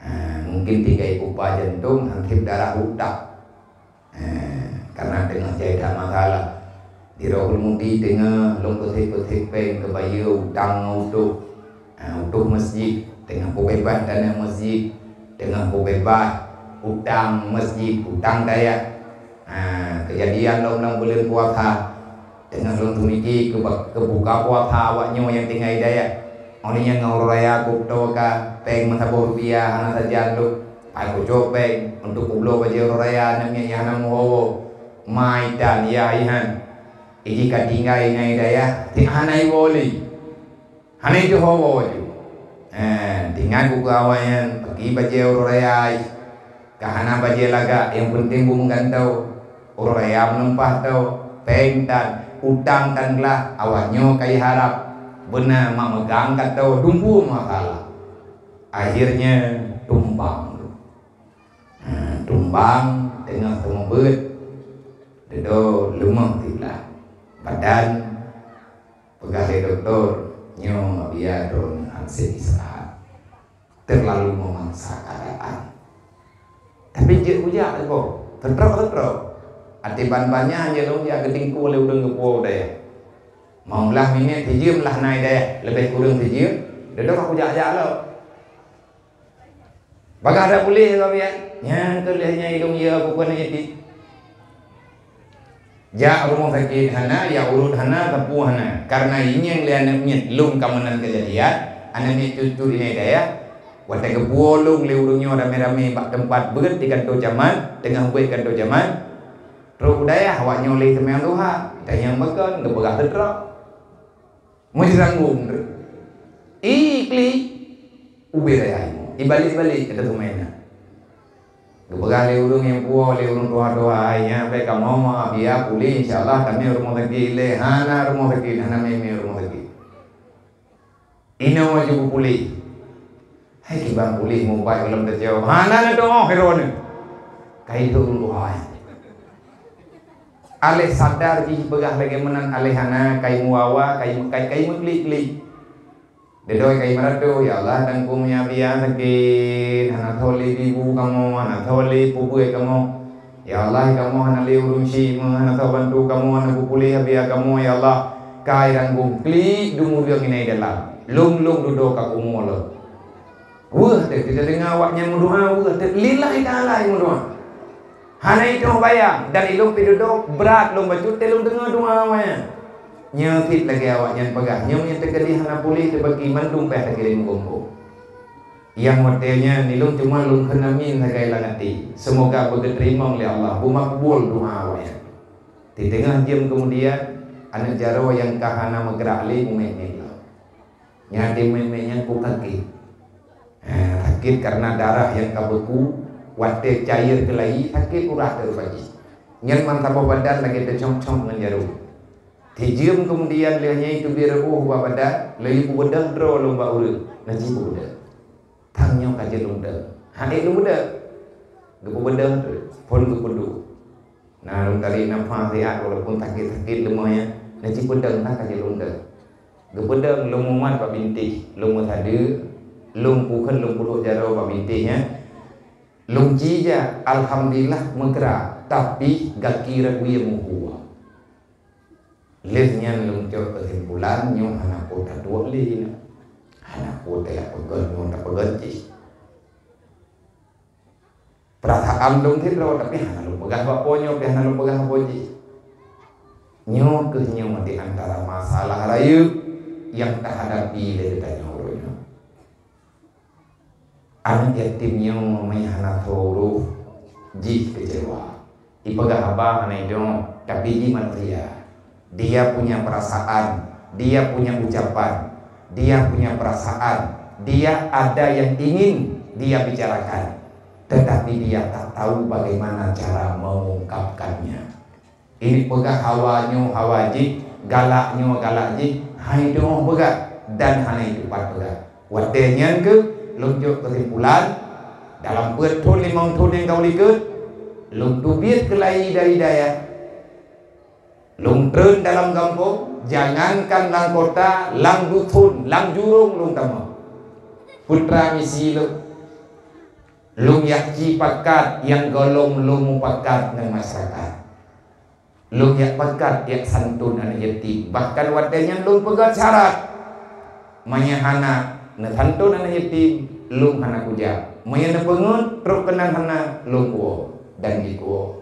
ha, mungkin tiga ibu pa jantong han theb darah utak. Eh, karena teungoh jai that masalah. Di Rohul Mudi teungoh lôn peusék-peusék péng keu bayeue utang ngon utoh. Eh, utoh masjid, teungoh peubeubaih taneuh masjid, teungoh peubeubaih utang masjid, utang dayah. Eh, keujadian lom lam buleuen puasa, teungoh lôn teumiki keu ba-, keu buka puasa awak nyoe nyang tinggai dayah. Óh lheueh nyan ngon uroe raya kutoe ka péng meusaboh rupiah hana sajan lôn. Pai kucok péng untuk kubloe bajée uroe raya aneuk miet nyang hana meuwoe-woe. Ma itan yah ihan. Iji ka tinggai inan i dayah, tieb hana iwoe lé. Hana iteuho woe ju. Eh, tingat ku keu awaknyan, pagi bajée uroe raya, ka hana bajée lagak, nyang peunteng beumeugantô. Uroe raya meuneumpah tô, péng tan, utang tan glah, awaknyoe ka iharab. Beuna mak meugang ka tô, dumpeue masalah. Akhirnya tumbang. Ha, tumbang teungoh seumeubeuet, dudoe leumoh siblah. Badan peugah lé dokto, "Nyoe Abiya droeneuh hase istirahat. Teulalu meumaksa keuadaan." Tapi jeuet kujak teuko, teutrok-teutrok. Até ban-ban nyan jeuet lôn jak geutingkue lé ureuëng geupuwoe u dayah. Limong blaih minét sijeuem lah na i dayah, leubeh kureueng sijeuem, dudoe ka kujak-jak lom. Bagaih that puléh lom ya. Nyang keu lheueh nyan ilôn ya bukon nyang jeuet. Jak rumoh sakét hana, jak urot hana, sapeue hana. Karena inyeng lé aneuk miet lôn ka meunan keujadian, aneuk miet cut-cut inai dayah. Watée geupuwoe lôn lé ureuëng nyoe ramé-ramé bak teumpat beuet di kantô camat, teungoh beuet kantô camat. Trok u dayah awaknyoe lé seumayang duha, tanyong bukon geupeugah teutrok. Meusiranggong treuk. I klik, ubé raya imoe. Ibalek-balek keu teumeunan. Geupeugah lé ureuëng nyang puwoe, lé ureuëng tuha-tuha, "Hai nyan, bèk kamoe meuabiya puléh, insya Allah tamé rumoh sakét ilée." Hana rumoh sakét, hana mé-mé rumoh sakét. Inoe laju geupuléh. Hai kiban puléh mubat gohlom teucok. Hana neutuoh keudroe nyoe. Ka iduek ureuëng tuha nyan. Aléh sadar jih peugah lagée meunan, aléh hana, kai meuwawa, kai, kai, kai meuklik-klik. Dudoe kai meuradoh, "Ya Allah, tanggong ya biya sakét, hana tho lé ibu kamoe, hana tho lé peubuet kamoe. Ya Allah, kamoe hana lé ureuëng syiek meu, hana tho bantu kamoe, hana peupuléh biya kamoe, ya Allah." Kai tanggong klik dum ureuëng inai dalam. Lôn-lôn dudoe ka kumoe lom. Weueh teuk, teudeungoe awaknyan meudoa, weueh teuk, lillahi ta'ala meudoa. Hana itoh bayang, dan ilôn pih dudoe brat lôn bacut teuh lôn deungoe doa awaknyan. Nyoe cit lagée awaknyan peugah, nyoe nyang teukeudi hana puléh teubagi mandum pih lagée lé meugombong. Nyang watée nyan ilôn cuma lôn kheun amin sagai lam até. Seumoga beugeuteurimong lé Allah, beumakbul doa awaknyan. Di teungoh jeuem keumudian, aneuk jaroe nyang ka hana meugrak lé mumet-met lom. Nyan di mumet-met nyan ku kaget. Ha, sakét karena darah nyang ka beuku, watée cair keulayi, sakét urat teuk pagi. Nyan man saboh badan lagée teucong-cong ngon jaroe. Sijeuem keumudian lheueh nyan teubiet reuôh bak badan, laju peubeudôh droe lom bak ureuëng, na jih peubeudôh. Tang nyoe ka jeuet lôn deuh. Hana lôn beudôh. Geupeubeudoh teuk, phon geupeuduek. Na lôn tarék nafah siat walaupun sakét-sakét leumoh nyan, na jipeudong na ka jeuet lôn deuh. Geupeudong lôn mumat bak bintéh, lôn meusadeuk, lôn pukon lôn pudok jaroe bak bintéh nyan. Lôn jijak, alhamdulillah meugrak, tapi gaki ragu ie meuhue. Lheueh nyan lôn cok keusimpulan nyoe hana peue taduek lé nyoe. Hana peue tajak peugöt nyoe tapeugöt jih. Peurasaan lôn sidroe, tapi hana lôn peugah bak po nyoe, pih hana lôn peugah bak po jih. Nyoe kheueh nyoe di antara masalah rayeuk nyang tahadapi lé geutanyoe uroe nyoe. Aneuk yatim nyoe meuhana tho uroe jih keucewa. Ipeugah haba hana idong, tapi jih manusia. Dia punya perasaan, dia punya ucapan, dia punya perasaan, dia ada yang ingin dia bicarakan, tetapi dia tak tahu bagaimana cara mengungkapkannya. Ini peugah hawa nyoe hawa jih, galak nyoe galak jih, hai teungoh peugah dan hana itupat peugah. Watée nyan keuh lôn jok keusimpulan, dalam peuet thon limong thon nyang ka likot, lôn teubiet keulayi dari dayah. Lôn treun dalam gampông, jangankan lam kota, lam dusun, lam jurông lôn tamong. Putra misi lôn. Lôn yak ci pakat nyang gohlom lôn mupakat ngon masyarakat. Lôn yak pakat yak santun aneuk yatim. Bahkan watée nyan lôn peugöt syarat. Meunyoe hana neusantun aneuk yatim, lôn hana kujak. Meunyoe neupeungeut trok keunan hana, lôn kuwoe dan jikuwoe.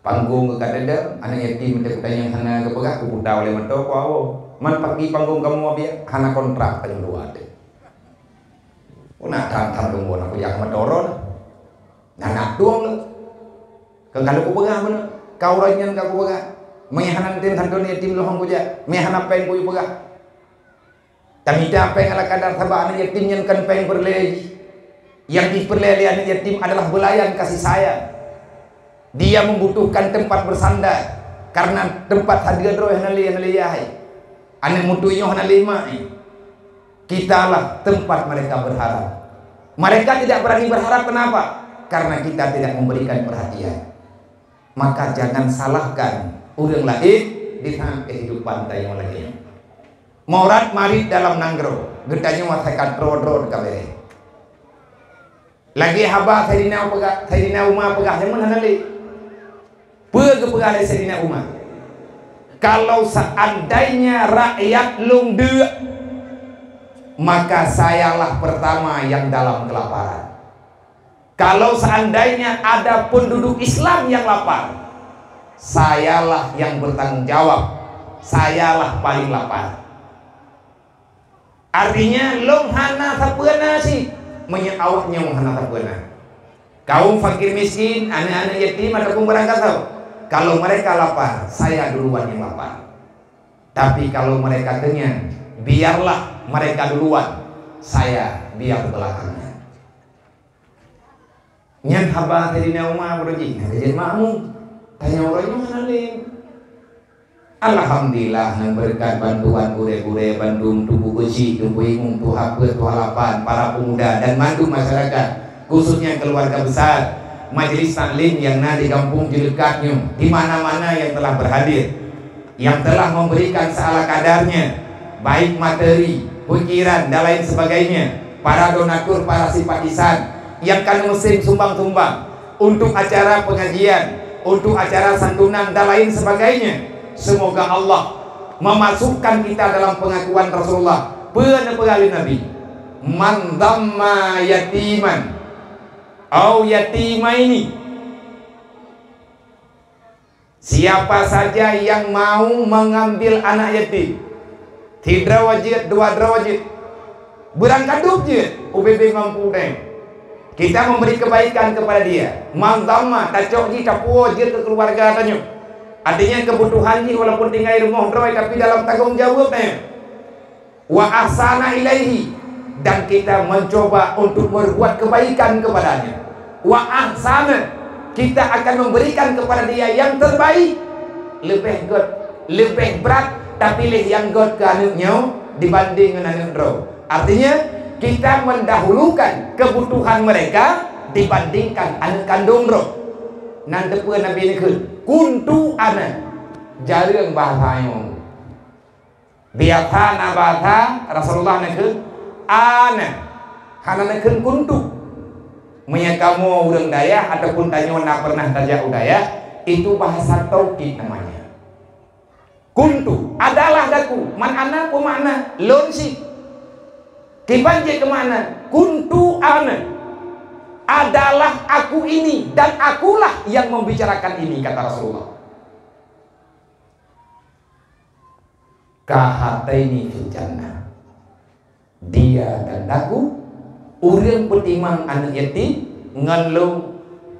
Panggong geuh ka teudeung, aneuk yatim meuteupeutanyong hana geupeugah, geuputa ulée meuto kuwoe. Man paki panggong kamoe biak, hana kontrak tanyoe dua teuh. Peue na tham-tham lôn buet, na kujak meuto droe. Nah, na tueng lôn. Keu ka lôn kupeugah meunoe, ka uroe nyan ka kupeugah. Meunyoe hana tem santun yatim lôn hong kujak, meunyoe hana péng kuyue peugah. Tamita péng ala kadar, sabab aneuk yatim nyan kon péng peureulée jih. Nyang jipeureulée lé aneuk yatim adalah beulayan kasih sayang. Dia membutuhkan tempat bersandar, karena tempat sadeue droe hana lé, hana lé yah. Aneuk mutu nyoe hana lé mak. Kitalah tempat mereka berharap. Mereka tidak berani berharap, kenapa? Karena kita tidak memberikan perhatian. Maka jangan salahkan ureuëng laén di saat kehidupan tanyoe lagée nyoe. Meurat marit dalam nanggroe, geutanyoe asai ka droe-droe ka béreh. Lagée haba Saidina peugah, Saidina Umar peugah, jameun hana lé. Peue geupeugah lé Saidina Umar? "Kalau seandainya rakyat lôn deuk, maka sayalah pertama yang dalam kelaparan." Kalau seandainya ada penduduk Islam yang lapar, sayalah yang bertanggung jawab, sayalah paling lapar. Artinya, lôn hana sapeue na cit, meunyoe awaknyoe hana sapeue na. Kaum fakir miskin, aneuk-aneuk yatim ataupun barangkasoe, kalau mereka lapar, saya duluan yang lapar. Tapi kalau mereka kenyang, biarlah mereka duluan, saya biar belakangnya. Nyan haba Saidina Umar, beureuji nyan jeuet makmum. Tanyoe uroe nyoe hana lé. Alhamdulillah, ngon beureukat bantuan gurée-gurée bandum tuboh beusi, tuboh imum, tuha peuet, tuha lapan, para pemuda dan mandum masyarakat, khususnya keluarga besar Majelis Taklim yang na di gampông Jeuleukat nyoe, di mana-mana yang telah berhadir. Yang telah memberikan seala kadarnya, baik materi, pikiran, dan lain sebagainya, para donatur, para simpatisan yang ka meusém sumbang-sumbang untuk acara pengajian, untuk acara santunan, dan lain sebagainya. Semoga Allah memasukkan kita dalam pengakuan Rasulullah. Peue neupeugah lé Nabi? "Man dhamma yatiman au yatimaini." Siapa saja yang mau mengambil anak yatim, sidroe jeuet, dua droe jeuet, beurangkadub jeuet, ubé-bé mampu teuh. Kita memberi kebaikan kepada dia. Man dhamma, tacok jih, tapuwoe jeuet keu keuluwarga tanyoe. Artinya, kebutuhan jih walaupun tinggai rumoh droe, tapi dalam tanggong jaweueb tanyoe. "Wa ahsana ilaihi," dan kita mencoba untuk berbuat kebaikan kepadanya. "Wa ahsana," kita akan memberikan kepada dia yang terbaik, leubeh gét, leubeh brat, tapi lé nyang gét keu aneuk nyoe dibanding ngon aneuk droe. Artinya, kita mendahulukan kebutuhan mereka dibandingkan aneuk kandong droe. Nan teupeue Nabi neukheun, "Kuntu ana." Jareueng bahasa nyoe. Biasa na bahasa Rasulullah neukheun ana, hana neukheun kuntu. Meunyoe kamoe ureuëng dayah ataupun tanyoe na pernah tajak u dayah, itu bahasa taukid namanya. Kuntu adalah daku, man ana peue makna? Lôn cit. Kiban jeuet keu makna kuntu ana adalah aku ini dan akulah yang membicarakan ini, kata Rasulullah. Kahataini fil jannah. Dia dan aku, ureuëng peutimang aneuk yatim ngon lôn,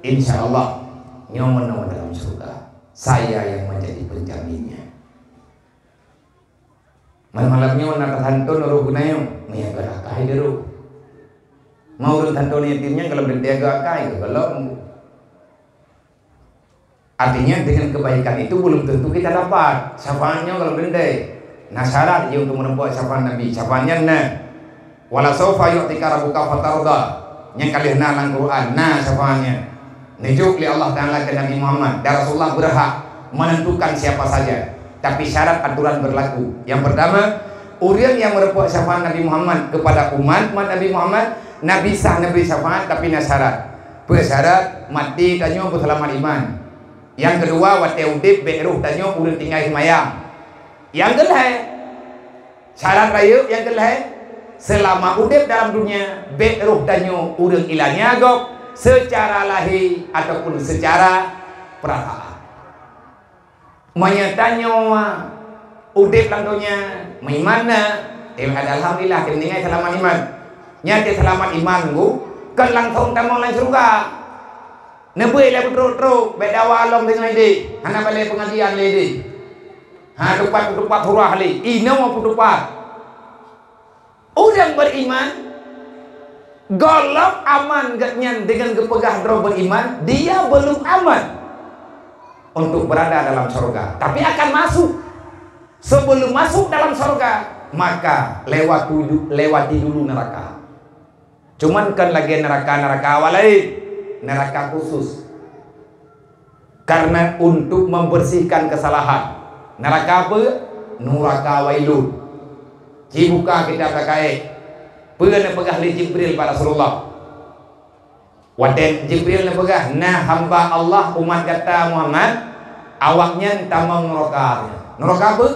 insya Allah nyoe meunoe dalam syurga. Saya yang menjadi penjaminnya. Malam-malam nyoe na tasanton roh geunayoe, meunyoe geuakai di roh. Mau ureuëng santon yatim nyan kalau berarti geuakai, kalau Artinya, dengan kebaikan itu belum tentu kita dapat syafaatnya kalau dendai. Nah, syarat dia untuk menempuh syafaat Nabi. Syafaatnya na. "Wala saufa yu'tika rabbuka fatarda." Nyang ka lheueh na lam Quran, na syafaatnya. Neujok lé Allah Taala keu Nabi Muhammad, dan Rasulullah berhak menentukan siapa saja. Tapi syarat aturan berlaku. Yang pertama, ureuëng yang meureumpok syafaat Nabi Muhammad kepada umat, umat Nabi Muhammad, Nabi sah neubri syafaat, tapi na syarat. Peue syarat? Maté tanyoe beuseulamat iman. Nyang keudua, watée udeb bék roh tanyoe ureuëng tinggai seumayang. Nyang keulhée, syarat rayeuk nyang keulhée, seulama udeb dalam dunia, bék roh tanyoe ureuëng ilanya gob seucara lahé ataupun seucara peurasaan. Meunyoe tanyoe udeb lam donya meuiman na, eh, alhamdulillah, teumeuninggai seulamat iman. Nyan teuseulamat iman, Bu, kon langsong tamong lam syeuruga. Neubri lé peutrok-trok, bék dawa lom deungon idéh, hana balée peungajian lé idéh. Ha, tupat-tupat surah lé, inoe peutupat. Ureuëng beriman, gohlom aman gobnyan dengan geupeugah droe beriman, dia belum aman untuk berada dalam sorga, tapi akan masuk. Sebelum masuk dalam sorga, maka lewati du-, lewati dulu neraka. Cuman kan lagée neraka-neraka awak lain, neraka khusus. Karena untuk membersihkan kesalahan. Neraka apa? Nuraka Wailun. Ci buka kitab Rakaik. Peue neupeugah lé Jibril bak Rasulullah? Watée Jibril neupeugah, "Na hamba Allah umat gata Muhammad, awaknyan tamong nuraka." Nuraka apa?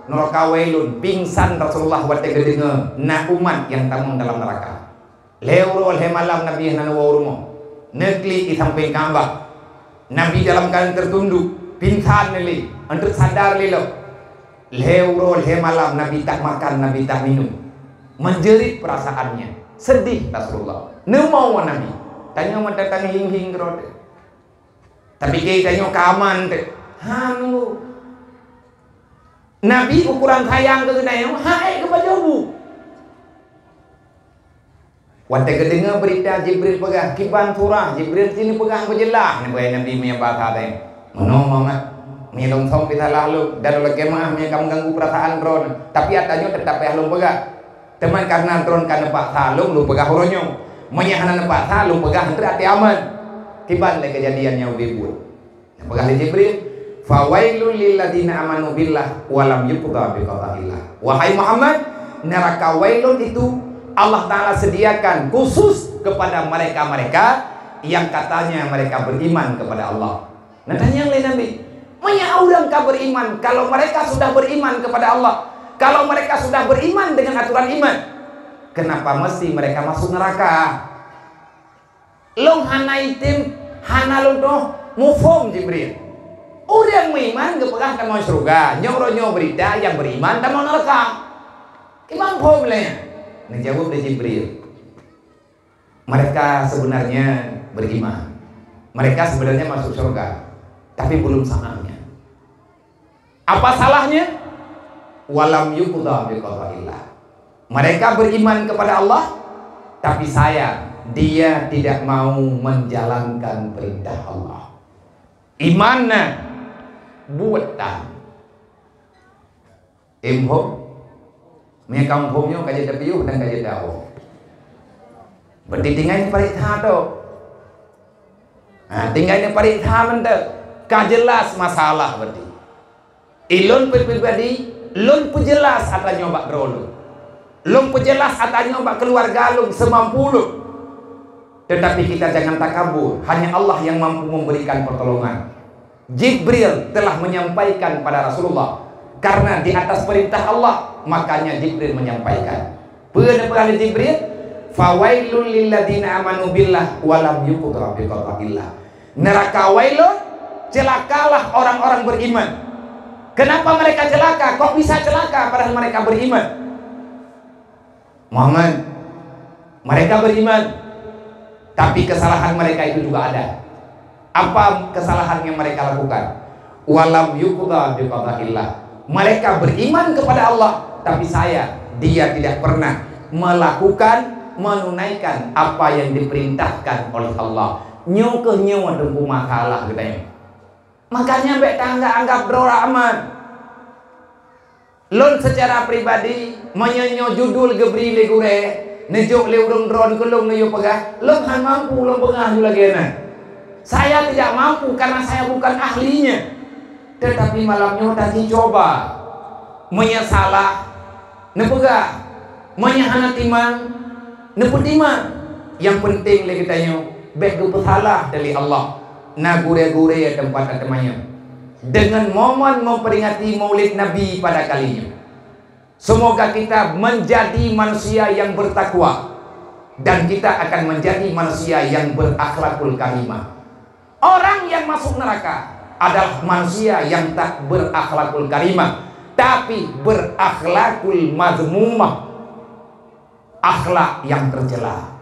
Nuraka Wailun. Pingsan Rasulullah watée geudeungoe na umat nyang tamong dalam neraka. Lhée uroe lhée malam Nabi hana neuwoe u rumoh. Neuklik di sampéng Ka'bah. Nabi dalam keuadaan tertunduk, pingsan lé, enteuk sadar lé lom. Lhée uroe lhée malam Nabi tak makan, Nabi tak minum. Menjerit perasaannya, sedih Rasulullah. Neumoe Nabi. Tanyoe meutatang hing-hing keudroe. Tapi keu tanyoe ka aman teuh. Hana. Nabi ukuran sayang keu geutanyoe, han ék geupajoh bu. Watée geudeungoe beurita Jibril peugah, kiban surah, Jibril sini peugah beujeulaih, neupeugah Nabi meunyoe basa teuh. Meunoe mangat, meunyoe lôn song pih salah lôn, dan lôn lakée meu'ah meunyoe ka meuganggu peurasaan droeneuh, tapi ata nyoe teutap payah lôn peugah. Teuma kareuna droeneuh ka neupaksa lôn, lôn peugah uroe nyoe. Meunyoe hana neupaksa, lôn peugah enteuk até aman. Kiban lé keujadian nyang ubé buet. Peugah lé Jibril, "Fawailul lilladzina amanu billah wa lam yuqda biqadaillah." Wahai Muhammad, neraka Wailun itu Allah Ta'ala sediakan khusus kepada mereka-mereka yang katanya mereka beriman kepada Allah. Nah, tanyong lé Nabi, meunyoe ureuëng ka beriman, kalau mereka sudah beriman kepada Allah, kalau mereka sudah beriman dengan aturan iman, kenapa mesti mereka masuk neraka? Lôn hana item, hana lôn toh muphom Jibril. Ureuëng meuiman geupeugah tamong syeuruga, nyoe uroe nyoe beurita nyang beriman tamong neuraka. Kiban phom lé nyan? Neujaweueb lé Jibril, "Mereka sebenarnya beriman. Mereka sebenarnya masuk syeuruga, tapi belum saatnya." Apa salahnya? Walam yuqda biqadaillah. Mereka beriman kepada Allah, tapi sayang, dia tidak mau menjalankan perintah Allah. Iman na, buet tan. Em hom. Meunyoe ka muphom nyoe ka jeuet tapiôh dan ka jeuet tawoe. Berarti tinggai neupareksa tu. Ha, tinggai neupareksa mantong. Ka jelas masalah berarti. Ilôn pribadi, lôn peujelas ata nyoe bak droe lôn. Lôn peujelas ata nyoe bak keuluwarga lôn seumampu lôn. Tetapi kita jangan takabur, hanya Allah yang mampu memberikan pertolongan. Jibril telah menyampaikan pada Rasulullah. Karena di atas perintah Allah, makanya Jibril menyampaikan. Peue neupeugah lé Jibril? "Fawailul lilladzina amanu billah wa lam yuqda biqadaillah." Neraka Wailun, celakalah orang-orang beriman. Kenapa mereka celaka? Kok bisa celaka padahal mereka beriman? Muhammad, mereka beriman, tapi kesalahan mereka itu juga ada. Apa kesalahan yang mereka lakukan? Walam yuqda biqadaillah. Mereka beriman kepada Allah, tapi sayang, dia tidak pernah melakukan, menunaikan apa yang diperintahkan oleh Allah. Nyoe keuh nyoe teungku masalah geutanyoe. Makanya bék tanggap-anggap droe rahmat. Lôn secara pribadi, meunyoe nyoe judul geubri lé gurée, neujok lé ureuëng droe keu lôn neuyue peugah, lôn hana mampu lôn peugah lagée nyan. Saya tidak mampu karena saya bukan ahlinya. Tetapi malam nyoe taji coba. Meunyoe salah, neupeugah. Meunyoe hana timang, neupeutimang. Nyang peunteng lé geutanyoe bék geupeusalah lé Allah. Na gurée-gurée teumpat tateumanyong. Dengan momen memperingati Maulid Nabi pada kali nyoe, semoga kita menjadi manusia yang bertakwa dan kita akan menjadi manusia yang berakhlakul karimah. Orang yang masuk neraka adalah manusia yang tak berakhlakul karimah, tapi berakhlakul mazmumah, akhlak yang tercela.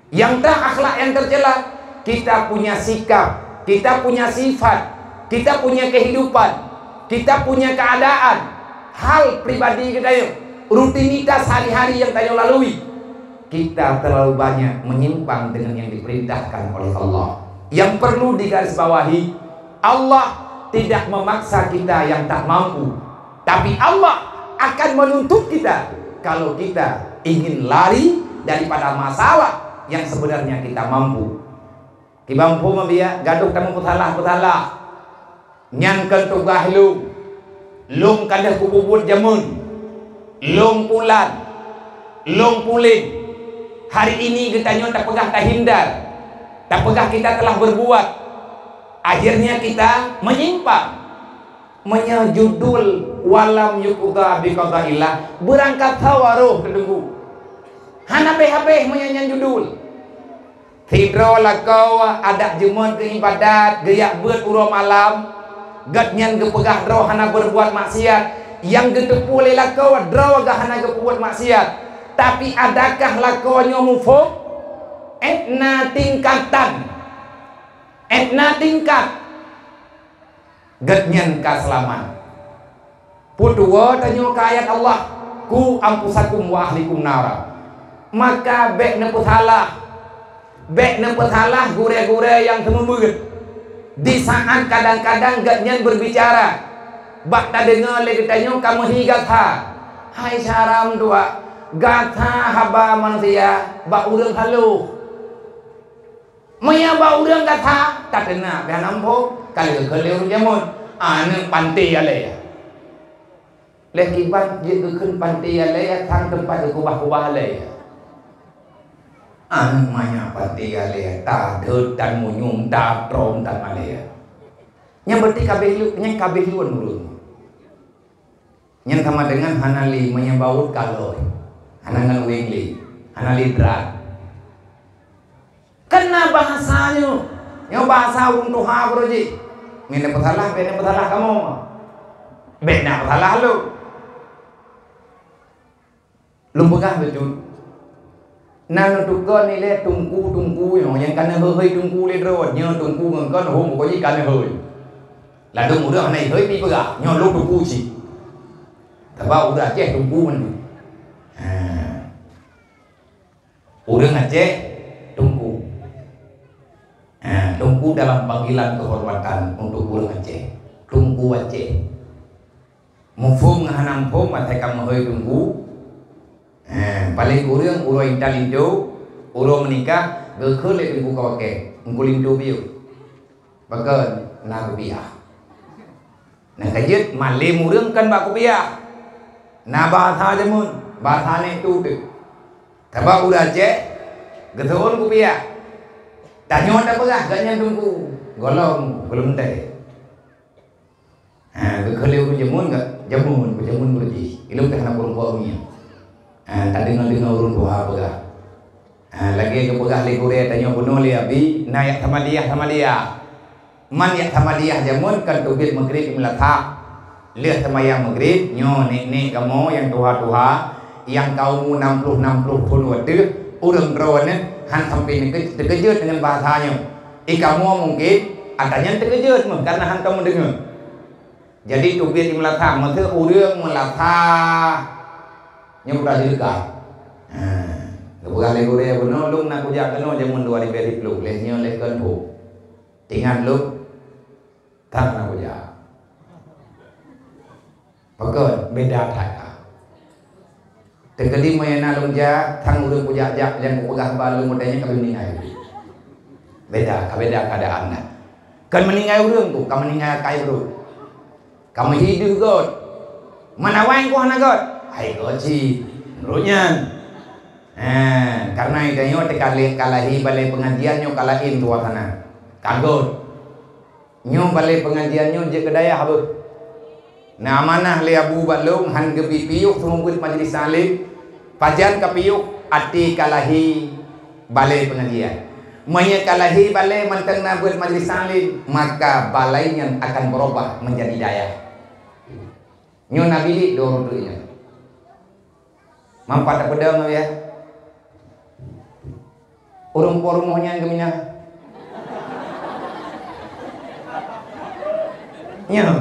Yang tak akhlak yang tercela, kita punya sikap, kita punya sifat, kita punya kehidupan, kita punya keadaan, hal pribadi kita yuk. rutinitas hari-hari yang tanyoe lalui, kita terlalu banyak menyimpang dengan yang diperintahkan oleh Allah. Yang perlu digarisbawahi, Allah tidak memaksa kita yang tak mampu, tapi Allah akan menuntut kita kalau kita ingin lari daripada masalah yang sebenarnya kita mampu. Kiban phon meubiak gadoh tameupeutalah-peutalah. Nyan kon tugaih lôn. Lôn ka lheueh kupeubuet jameun. Lôn pulan. Lôn pulen. Hari ini geutanyoe tapeugah tahindar. Tapeugah kita telah berbuat. Akhirnya kita menyimpang. Meunyoe judul walam yuqda biqadaillah, beurangkat hawa roh teudeungoe. Hana habéh-habéh meunyoe nyan judul. Sidroe lakoe adak jeuet keu iébadat, geujak beuet uroe malam, gobnyan geupeugah droe hana beureubuat maksiat, nyang geuteupeue lé lakoe droe geuh hana geupeubuet maksiat. Tapi adakah lakoe nyoe muphom? Étna tingkatan. Étna tingkat. Gobnyan ka seulamat. Peutuwoe tanyoe keu ayat Allah, "Qu anfusakum wa ahlikum nara." Maka bék neupeusalah, bék neupeusalah gurée-gurée nyang seumeubeuet. Di saát kadang-kadang gobnyan beurbicara, bak tadeungoe lé geutanyoe ka meuhi gata, "Hai syedara meutuah, gata haba manusia bak ureuëng haloh." Meunyoe bak ureuëng gata, tateuna pih hana muphom, ka lheueh kheun lé ureuëng jameun, "Aneuëk panté alée." Lheueh kiban jeuet geukheun panté alée, sang teumpat geukubah-kubah alée. "Aneuëk manyak panté alée, tadeuet tan munyueng, tatrong tan alée." Nyan berarti ka abéh lu-, nyan ka abéh lôn ureuëng. Nyan sama dengan hana lé meunyoe baut kalon, hana ngon weng lé, hana lé drat. Kan na bahasa nyoe, nyoe bahasa ureuëng tuha baroe jih. Meunyoe neupeusalah, bék neupeusalah kamoe. Bék neupeusalah lôn. Lôn peugah beutôi. Na neutuka nilai teungku-teungku nyoe nyang ka neuhôi-hôi teungku lé droe, nyoe teungku ngon kon hom ukeue jih ka neuhôi. Ladôm ureuëng hana jihôi pih peugah, "Nyoe lôn teungku cit." Sabab ureuëng Aceh teungku mandum. Ha. Ureuëng Aceh teungku. Ha, teungku dalam panggilan kehormatan untuk ureuëng Aceh. Teungku Aceh. Muphom ngon hana muphom, asai ka meuhôi teungku. Eh, paléng kureueng uroe intat linto, uroe meunikah, geukheun lé teungku kawakée, teungku linto piôh. Pakon? Na kupiah. Na ka jeuet malém ureuëng kon bak kupiah. Na bahasa jameun, bahasa nèk tu teuk. Sabab ureuëng Aceh geuseuôn kupiah. Tanyoe tapeugah gobnyan teungku, gohlom, gohlom teuh. Ha, geukheun lé ureuëng jameun ka, jameun, jameun beureuti. Ilôn ka hana peurumpok nyan. Ha, tadeungoe-deungoe ureuëng tuha peugah. Ha, lagée geupeugah lé gurée tanyoe bunoe lé Abi, na jak samadiah-samadiah. Man jak samadiah jameun kan teubiet meugrib imeulatak. Lheueh seumayang meugrib, nyoe nèk-nèk kamoe nyang tuha-tuha, nyang ka umu nam ploh, nam ploh thon u ateueh, ureuëng droeneuh han sampoe neuke-, teukeujot deungon bahasa nyoe. I kamoe mungken ata nyan teukeujot meuh kareuna hantom meudeungoe. Jadi teubiet imeulatak, meuseu ureuëng meulatak nyoe udah dileuka. Ha, geupeugah lé gurée bunoe, lôn na kujak keunoe jameun dua ribée siplôh, lheueh nyoe lheueh kon phon. Tingat lôn, tan na kujak. Pakon? Beda that ka. Teukeudi meunyoe na lôn jak, tan ureuëng kujak-jak nyang kupeugah haba lôn meuteumé ka meuninggai. Beda, ka beda keuadaan na. Kon meuninggai ureuëng tu, ka meuninggai akai brôk. Ka meuhi deuh göt. Man awai ku hana göt. Hai göt cit. Meunurot nyan. Ha, kareuna tanyoe teuka lé-, ka lahé balée peungajian nyoe ka laén suasana. Ka göt. Nyoe balée peungajian nyoe jeuet keu dayah beuh. Na amanah lé Abu bak lôn han geubi piôh seumeubeuet majlis taklim. Pajan ka piôh, até ka lahé balée peungajian. Meunyoe ka lahé balée mantong na beuet majlis taklim, maka balée nyan akan beurubah meunjadi dayah. Nyoe na bilék dua reutôh nyoe. Mampat tapeudong ya. Ureuëng po rumoh nyan geuminah. Nyoe.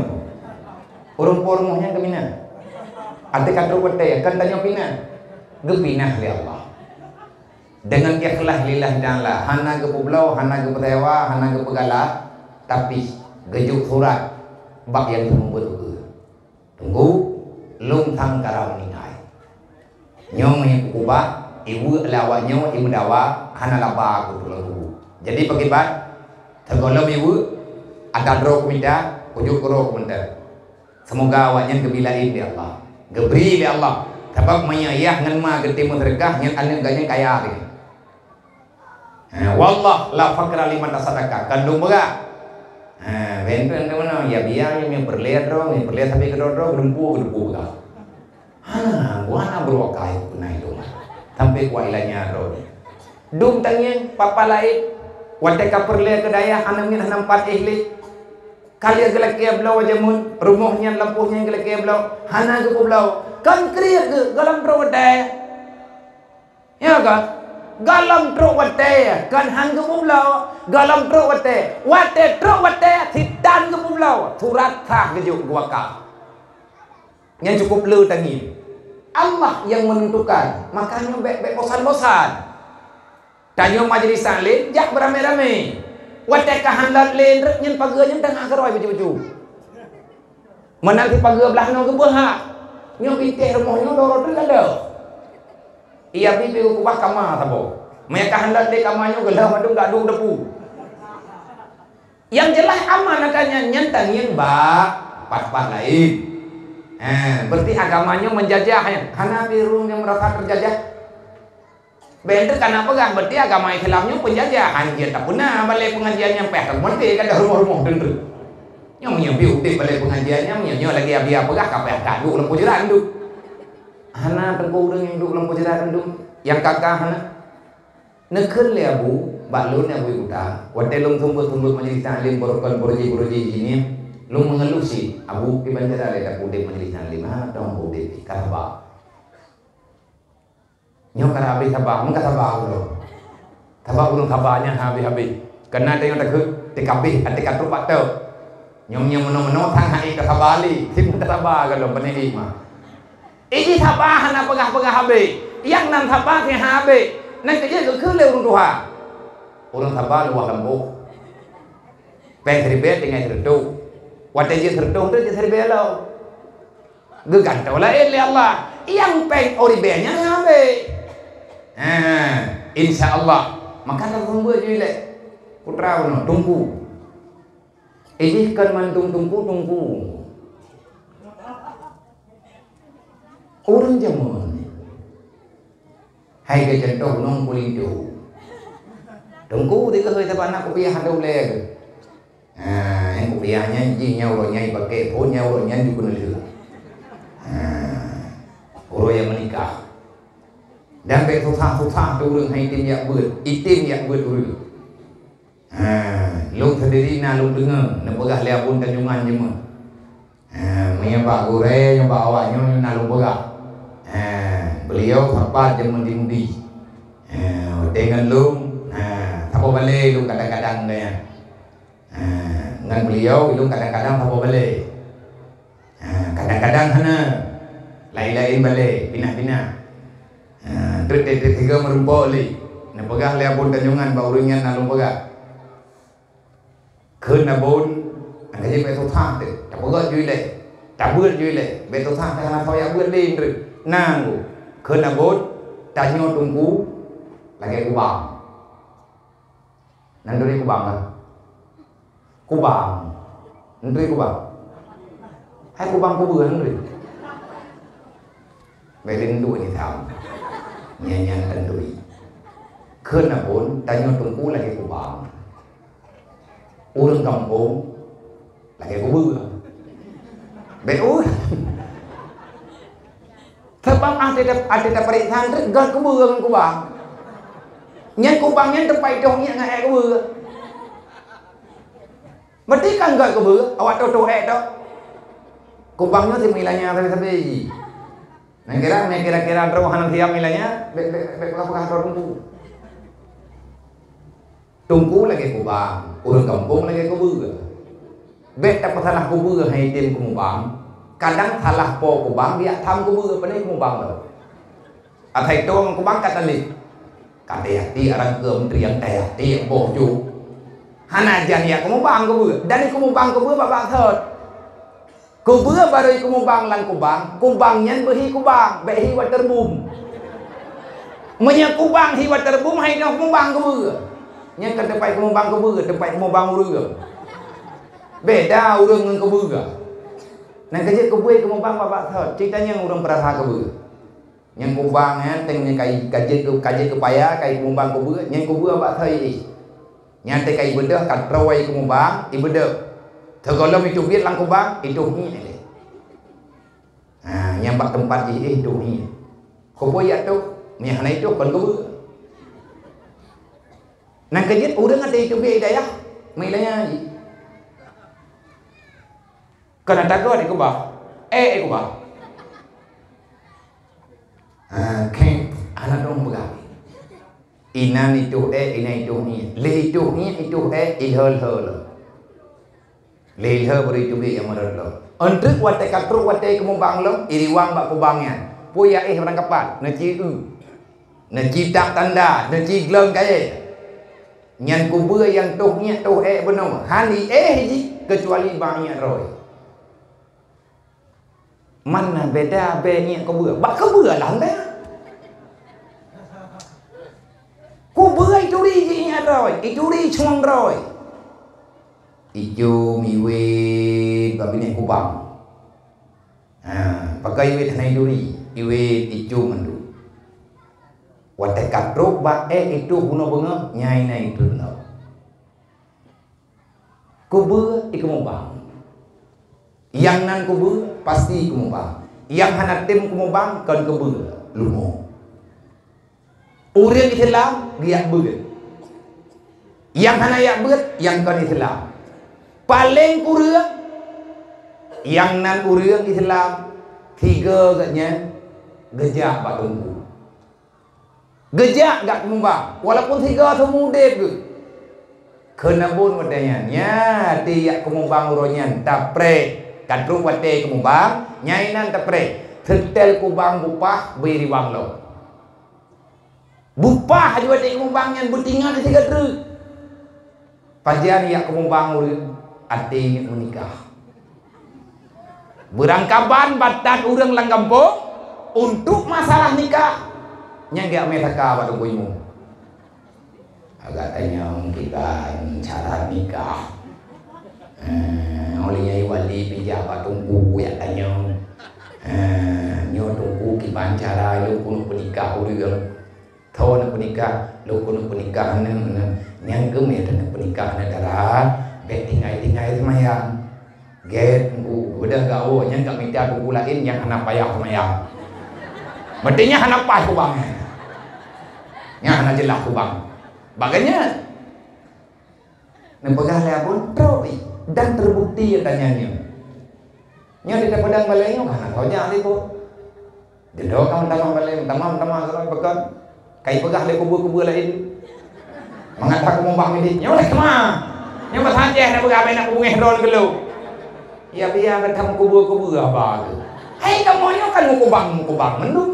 Ureuëng po rumoh nyan geuminah. Até ka trok watèe, kan tanyoe pinah. Geupinah lé Allah. Deungon ikhlas lillahi ta'ala, hana geupeubloe, hana geupeusewa, hana geupeugala, tapi geujok surat bak nyang seumeubeuet ukeue. Teungku, lôn sang kara meuninggai. Nyoe meunyoe kukeubah, iweuek lé awak nyoe, imeudawa, hana laba aku tulông tubu. Jadi, pakriban, sigohlom iweuek, ata droe kumita, kujok keudroe kumita. Seumoga awak nyan geubri laén lé Allah. Geubri lé Allah. Sabab meunyoe yah ngon ma geutem meuseudeukah, nyan aneuk geuh nyan kaya lé. Ha, wallah la faqra liman tasaddaqa. Kan dum beurah. Ha, benteng ke mana? Ya biar, ya, yang perlu droe, yang perlu sampai ke droe-droe, geudumpu, geudumpu beurah. Ha, buana beurah kai punai tu. Sampai kuat ilanya droe. Dum tangieng, papa laén, watèe ka peureulèe keu dayah, aneuk miet hana meupat éh lé. Ka lheueh geulakèe bloe jameun, rumoh nyan lampôh nyan geulakèe bloe, hana geupeubloe. Kon kriet geuh, gohlom trok watèe. Ya kan? Gohlom trok watèe, kon han geupeubloe, gohlom trok watèe. Watèe trok watèe, sitan geupeubloe. Surat sah geujok geuwakaf. Nyan cukup le tangieng. Allah yang menentukan. Makanya bèk, bèk bosan-bosan. Tanyoe majelis taklim jak beramé-ramé. Watèe ka han lheueh lé treuk nyan pageue nyan teungoh keurôi baju-baju. Meunan sipageue blah noe geubeuhah. Nyoe bintéh rumoh nyoe doro treuk ada. Iya bi pi kubah kama saboh. Meunyo ka han lheueh lé kama nyoe geulah mandum gak duek depu. Yang jelas aman ata nyan, nyan tangieng bak pat-pat laén. Ha, berarti agama nyoe menjajah nyan. Hana pi ureueng nyang merasa terjajah. Bèk teuka na peugah, berarti agama Islam nyoe penjajahan. Jeuet tapeuna balai pengajian nyang payah tameunte ka ada rumoh-rumoh teuntèe. Nyoe meunyoe bi udép balai pengajian nyan, meunyoe nyoe lagèe Abi peugah ka payah taduek lam pujeuran tu. Hana teungku ureueng nyang duek lam pujeuran tu. Nyang kakah hana. Neukheun lé Abu, bak lôn Abu Kuta, watèe lôn seumeubeuet-seumeubeuet majelis taklim barokon beuroji-beuroji jih nyan, lôn meungeuluh cit, Abu, kiban cara lé tapeudép majelis taklim, hana tong peudép, ka saba. Nyoe ka habéh saba, meuka saba ulôn. Saba ulôn saba nyan habéh-habéh. Keunan tanyoe takheun, teuka abéh, teuka trok bak teuk. Nyoe meunyoe meunoe-meunoe sang hai tasaba lé, sit tasaba gohlom, pane ék mah. Iji saba hana peugah-peugah habéh, nyang nan saba seuhat habéh. Nan keujeuet geukheun lé ureueng tuha. Ureueng saba luwah lampôh. Péng siribèe tinggai sireutôh. Watèe jeuet sireutôh tu jeuet siribèe lom. Geugantoe laén lé Allah. Nyang péng ribèe nyan habéh. Ha, insya Allah. Maka tapeubeuet ju ilèe. Putra bunoe, teungku. Idéh kon mandum teungku-teungku. Ureueng jameun. Hai geucuntoh nong pulinto. Teungku teuka hôi sabab na kupiah ada ulèe geuh. Ha, nyang kupiah nyan jih nyang uroe nyan ipaké phôn, nyang uroe nyan jikeuneuk lheueh. Ha, uroe nyang meunikah. Dan bèk susah-susah teu ureueng hai item jak beuet, item jak beuet ureueng. Ha, lôn seudiri na lôn deungö neupeugah lé Abon Tanjongan jeuet. Ha, meunyoe bak gurèe nyoe bak awak nyoe na lôn peugah. Ha, beliau sapat jeuet mudi-mudi. Ha, watèe ngon lôn, ha, saboh balè lôn kadang-kadang gaya. Ha, ngon beliau lôn kadang-kadang saboh balè. Ha, kadang-kadang hana. Laén-laén balè, pinah-pinah. Ha, trép-trép tiga meurumpok lé. Neupeugah lé Abon Tanjongan bak ureueng nyan na lôn peugah. Kheun Abon, nyang ka jeuet bèk susah teuh. Tapeugöt ju ilèe. Tabeuet ju ilèe. Bèk susah teuh hana soe jak beuet lé treuk. Nang ku. Kheun Abon, tanyoe teungku lagèe kubang. Nan turi kubang kan? Kubang. Neuturi kubang. Hai kubang kubeue neuturi. Bèk lé neuturi ni tham. Nyan-nyan neuturi. Kheun Abon, tanyoe teungku lagèe kubang. Ureueng gampông lagèe kubeue. Bèk ureueng. Sabab até ta-, até taparéksa treuk gèt kubeue ngon kubang. Nyan kubang nyan teupaidong ngiek ngon èk kubeue. Meunyoe kan gèt kubeue, awak toe-toe èk tok. Kubang nyoe si meulanya sabe-sabe jih. Nyang kira, nyang kira-kira droe hana siap meulanya, bèk, bèk, bèk peugah-peugah droe teungku. Teungku lagèe kubang, ureueng gampông lagèe kubeue. Bèk tapeusalah kubeue hai item keu mubang. Kadang salah po kubang, biak tham kubeue, pane kumubang lom. Asai tong kubang ka talét. Ka teuhati arang keu menteri nyang teuhati boh ju. Hana jan yak kumubang kubeue. Dan kumubang kubeue babah thot. Kubeue barô kumubang lam kubang, kubang nyan beuhi kubang, bèk hi waterboom. Meunyoe kubang hi waterboom, hai noh kumubang kubeue. Nyan ka teumpat kumubang kubeue, teumpat kumubang ureueng. Beda ureueng ngon kubeue. Nang keujeuet kubeue kumubang babah thot, ceritanya ureueng peurasa kubeue. Nyang kubang nyan teng nyang kai, ka jeuet keu, ka jeuet keu paya, kai kumubang kubeue, nyang kubeue bak thai. Nyan teng kai beudôh ka trôi kumubang, ibeudôh. Sigohlom itubiet lam kubang, ituh ngiek lé. Ha, nyang bak teumpat jih, eh, ituh ngiek. Khupo yak tuh, meuh hana ituh kon kubeue. Nang keujeuet ureueng ada itubiet dayah, meuilanya jih. Kana tagot ikubah, eh, ikubah. Ah, keng, anak dong peugah. Inan ituh eh, inan ituh ngiek. Lé ituh ngiek, ituh eh, ilhô-lhô lom. Lé ilhô bri ituh ngiek nyang meurot lom. Eunteuk watèe ka trok watèe kumubang lom, iriwang bak kubang nyan. Pue ya eh barangkapat, neuci eu. Neuci tak tanda, neuci gleueng kayèe. Nyan kubeue nyang tuh ngiek tuh eh bunoe. Han i eh jih, keucuali bak ngiek roi. Mana beda bèe ngiek kubeue? Bak kubeue lah anda. Kubeue ituri jih ngiek roi, ituri cueng roi. Icum iwet bak binéh kubang. Ha, pakai iwet hana ituri, iwet icum mandum. Watèe ka trok bak eh ituh bunoe beungoh, nyai na ituh lom. Kubeue ikumubang. Nyang nan kubeue pasti kumubang. Nyang hana tem kumubang kon kubeue, lumo. Ureueng Islam geujak beuet. Nyang hana jak beuet, nyang kon Islam. Paleng kureueng, nyang nan ureueng Islam, tiga geuh nyan geujak bak teungku. Geujak gak keumubang, walaupun sigoe seumudeb geuh. Keuneubon watèe nyan, nyan tiyak keumubang uroe nyan tapreh. Ka trok watèe keumubang, nyan inan tapreh. Seutèl kubang bupah bri riwang lom. Bupah aju watèe keumubang nyan beutingat sigoe treuk. Pajan yak keumubang ureueng até meunikah. Beurangkaban batat ureueng lam gampông untuk masalah nikah. Nyang geujak mé saka bak teungku imum. Agak tanyong kiban cara nikah. Eh, oleh nyai wali pijak bak teungku yak tanyong. Eh, nyoe teungku kiban cara lôn keuneuk peunikah ureueng. Tho na peunikah, lôn keuneuk peunikah aneuk, aneuk. Nyang geumé ta na peunikah aneuk dara, bèk tinggai-tinggai seumayang. Gét teungku, beudah gawoe nyang ka mita teungku laén nyang hana payah seumayang. Meuti nyan hana paih kubang. Nyang hana jeulaih kubang. Bagainyan. Neupeugah lé Abon trok i dan terbukti tanya nyoe. Nyoe di Padang Balai nyoe hana tho jak lé boh. Deundoe ka meutamah balai, meutamah, meutamah saban peukon. Kai peugah lé kubu-kubu laén. Mangat that kumubang midik. Nyoe lé teuma. Nyoe meusajan na peugah bak na kubungéh droe geulok. Ya biya gata meukubu-kubu haba tu. Hai kamoe nyoe kan mukubang-mukubang mandum.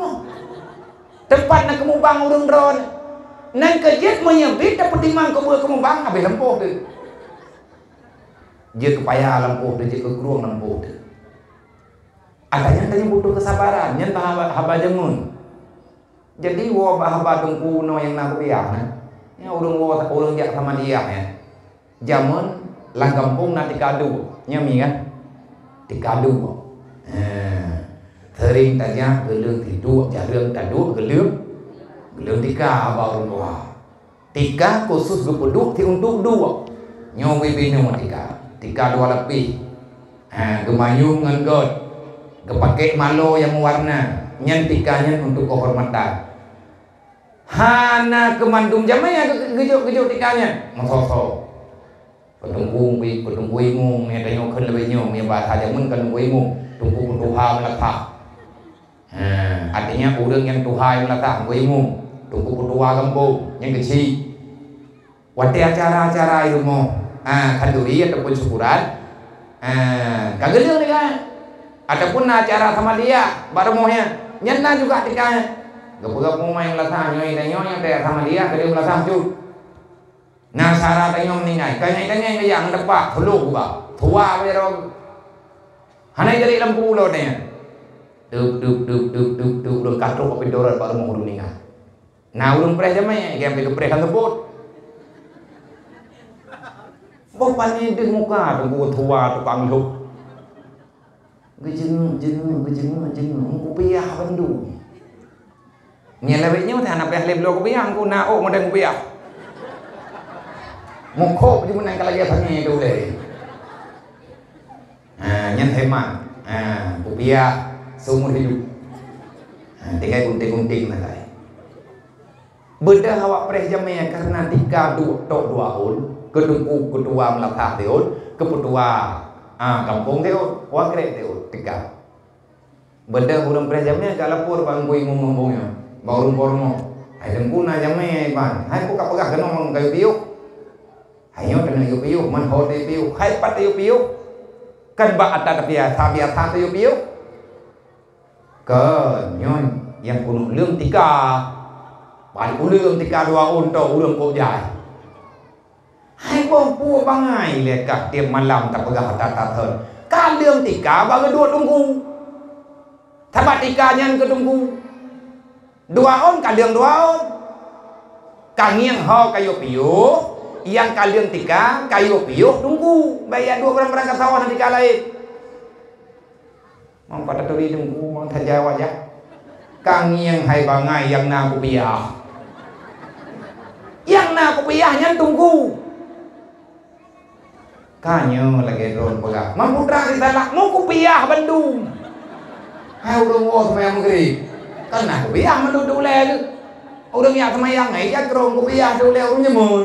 Teumpat na keumubang ureueng droe. Nan keu jeuet meunyoe bit tapeutimang keubeuet keumubang habéh lampôh teuh. Jeuet keu paya lampôh teuh, jeuet keu krueng lampôh teuh. Ata nyan tanyoe butuh keusabaran, nyan haba, haba jameun. Jadi woe bak haba teungku noe nyang na kupiah na. Nyan ureueng woe, ureueng jak sama diah nyan. Jameun lam gampông na tika duek, nyan mi kan? Tika duek. Ha. Seuring tajak geuleueng tiduek, jareueng taduek geuleueng, geuleueng tika bak ureueng tuha. Tika khusus geupeuduek ti untuk duek. Nyoe wibinoe tika. Tika dua lapéh. Ha, geumayuem ngon got. Geupakèk malo nyang meuwarna. Nyan tika nyan untuk keuhormatan. Hana keu mandum jamé nyang geu-, geujok-geujok tika nyan. Meusoe-soe. Peuteungku, peuteungku imum, nyang tanyoe kheun leubeh nyoe, nyang bahasa jameun kan teungku imum. Teungku peutuha meulasah. Ha, artinya ureueng nyang tuha nyang meulasah, teungku imum. Teungku peutuha gampông, nyang keuchik. Watèe acara-acara i rumoh, ha, khanduri ataupun syukuran, ha, ka geuleueng nika. Ataupun na acara samadiyah bak rumoh nyan, nyan na juga tika nyan. Geupeugah peumaén meulasah nyoe, nyoe nyang teuka samadiyah, ka lheueh meulasah cut. Na syedara tanyoe meuninggai, ka nyan-nyan nyang teumpat, hulu geuba, tuha bak jaroe. Hana jadi lampu ulo nyan. Dup, dup, dup, dup, dup, dup, ulôn ka trok bak pintoe rot bak rumoh ureuëng meuninggai. Na ureuëng preh jamé, nyang sampai geupreh ka seupôt. Boh pané deuh muka teungku tuha tukang lhok. Geujeungeuek, jeungeuek, geujeungeuek, jeungeuek, meukupiah bandum. Nyan lawét nyoe hana payah lé bloe kupiah, engku na ôk model kupiah. Mukhop jih meunan ka lagée sangée tu lé. Ha, nyan hemat. Ha, kupiah seumur hidup. Ha, tinggai gunting-gunting sagai. Beudôh awak preh jamé kareuna tika duek tok dua ôn, keu teungku keutua meulasah siôn, keu peutua, a, gampông siôn, wakrek siôn, tika. Beudôh ureuëng preh jamé ka lapor bak teungku imum gampông nyan, bak ureuëng peurumoh. Hai teungku na jamé ban, hai peue ka peugah keunoe ngon kayue piôh. Hai nyoe keuneuk yue piôh, man ho tayue piôh, hai pat tayue piôh. Kan bak ata tabiasa-biasa tayue piôh. Kön nyoe nyang keuneuk leueng tika. Bak uleueng tika dua ôn tok ureuëng kok jai. Hai boh peue bangai lé kah tieb malam tapeugah that-that thon. Ka leueng tika bak geuduek teungku. Sabab tika nyan keu teungku. Dua ôn ka leueng dua ôn. Ka ngieng ho kayue piôh, nyang ka leueng tika kayue piôh teungku. Bèk jak duek barang-barang ka sawa na tika laén. Mang pat taturi teungku, mang saja wajah. Ka ngieng hai bangai nyang na kupiah. Nyang na kupiah nyan teungku. Ka nyoe lagée droe peugah, "Man putra risalah, meukupiah bandum." Hai ureuëng woe seumayang Maghrib, kan na kupiah mandum di ulée geuh. Ureuëng jak seumayang, hai jak krong kupiah di ulée ureuëng nyeumon.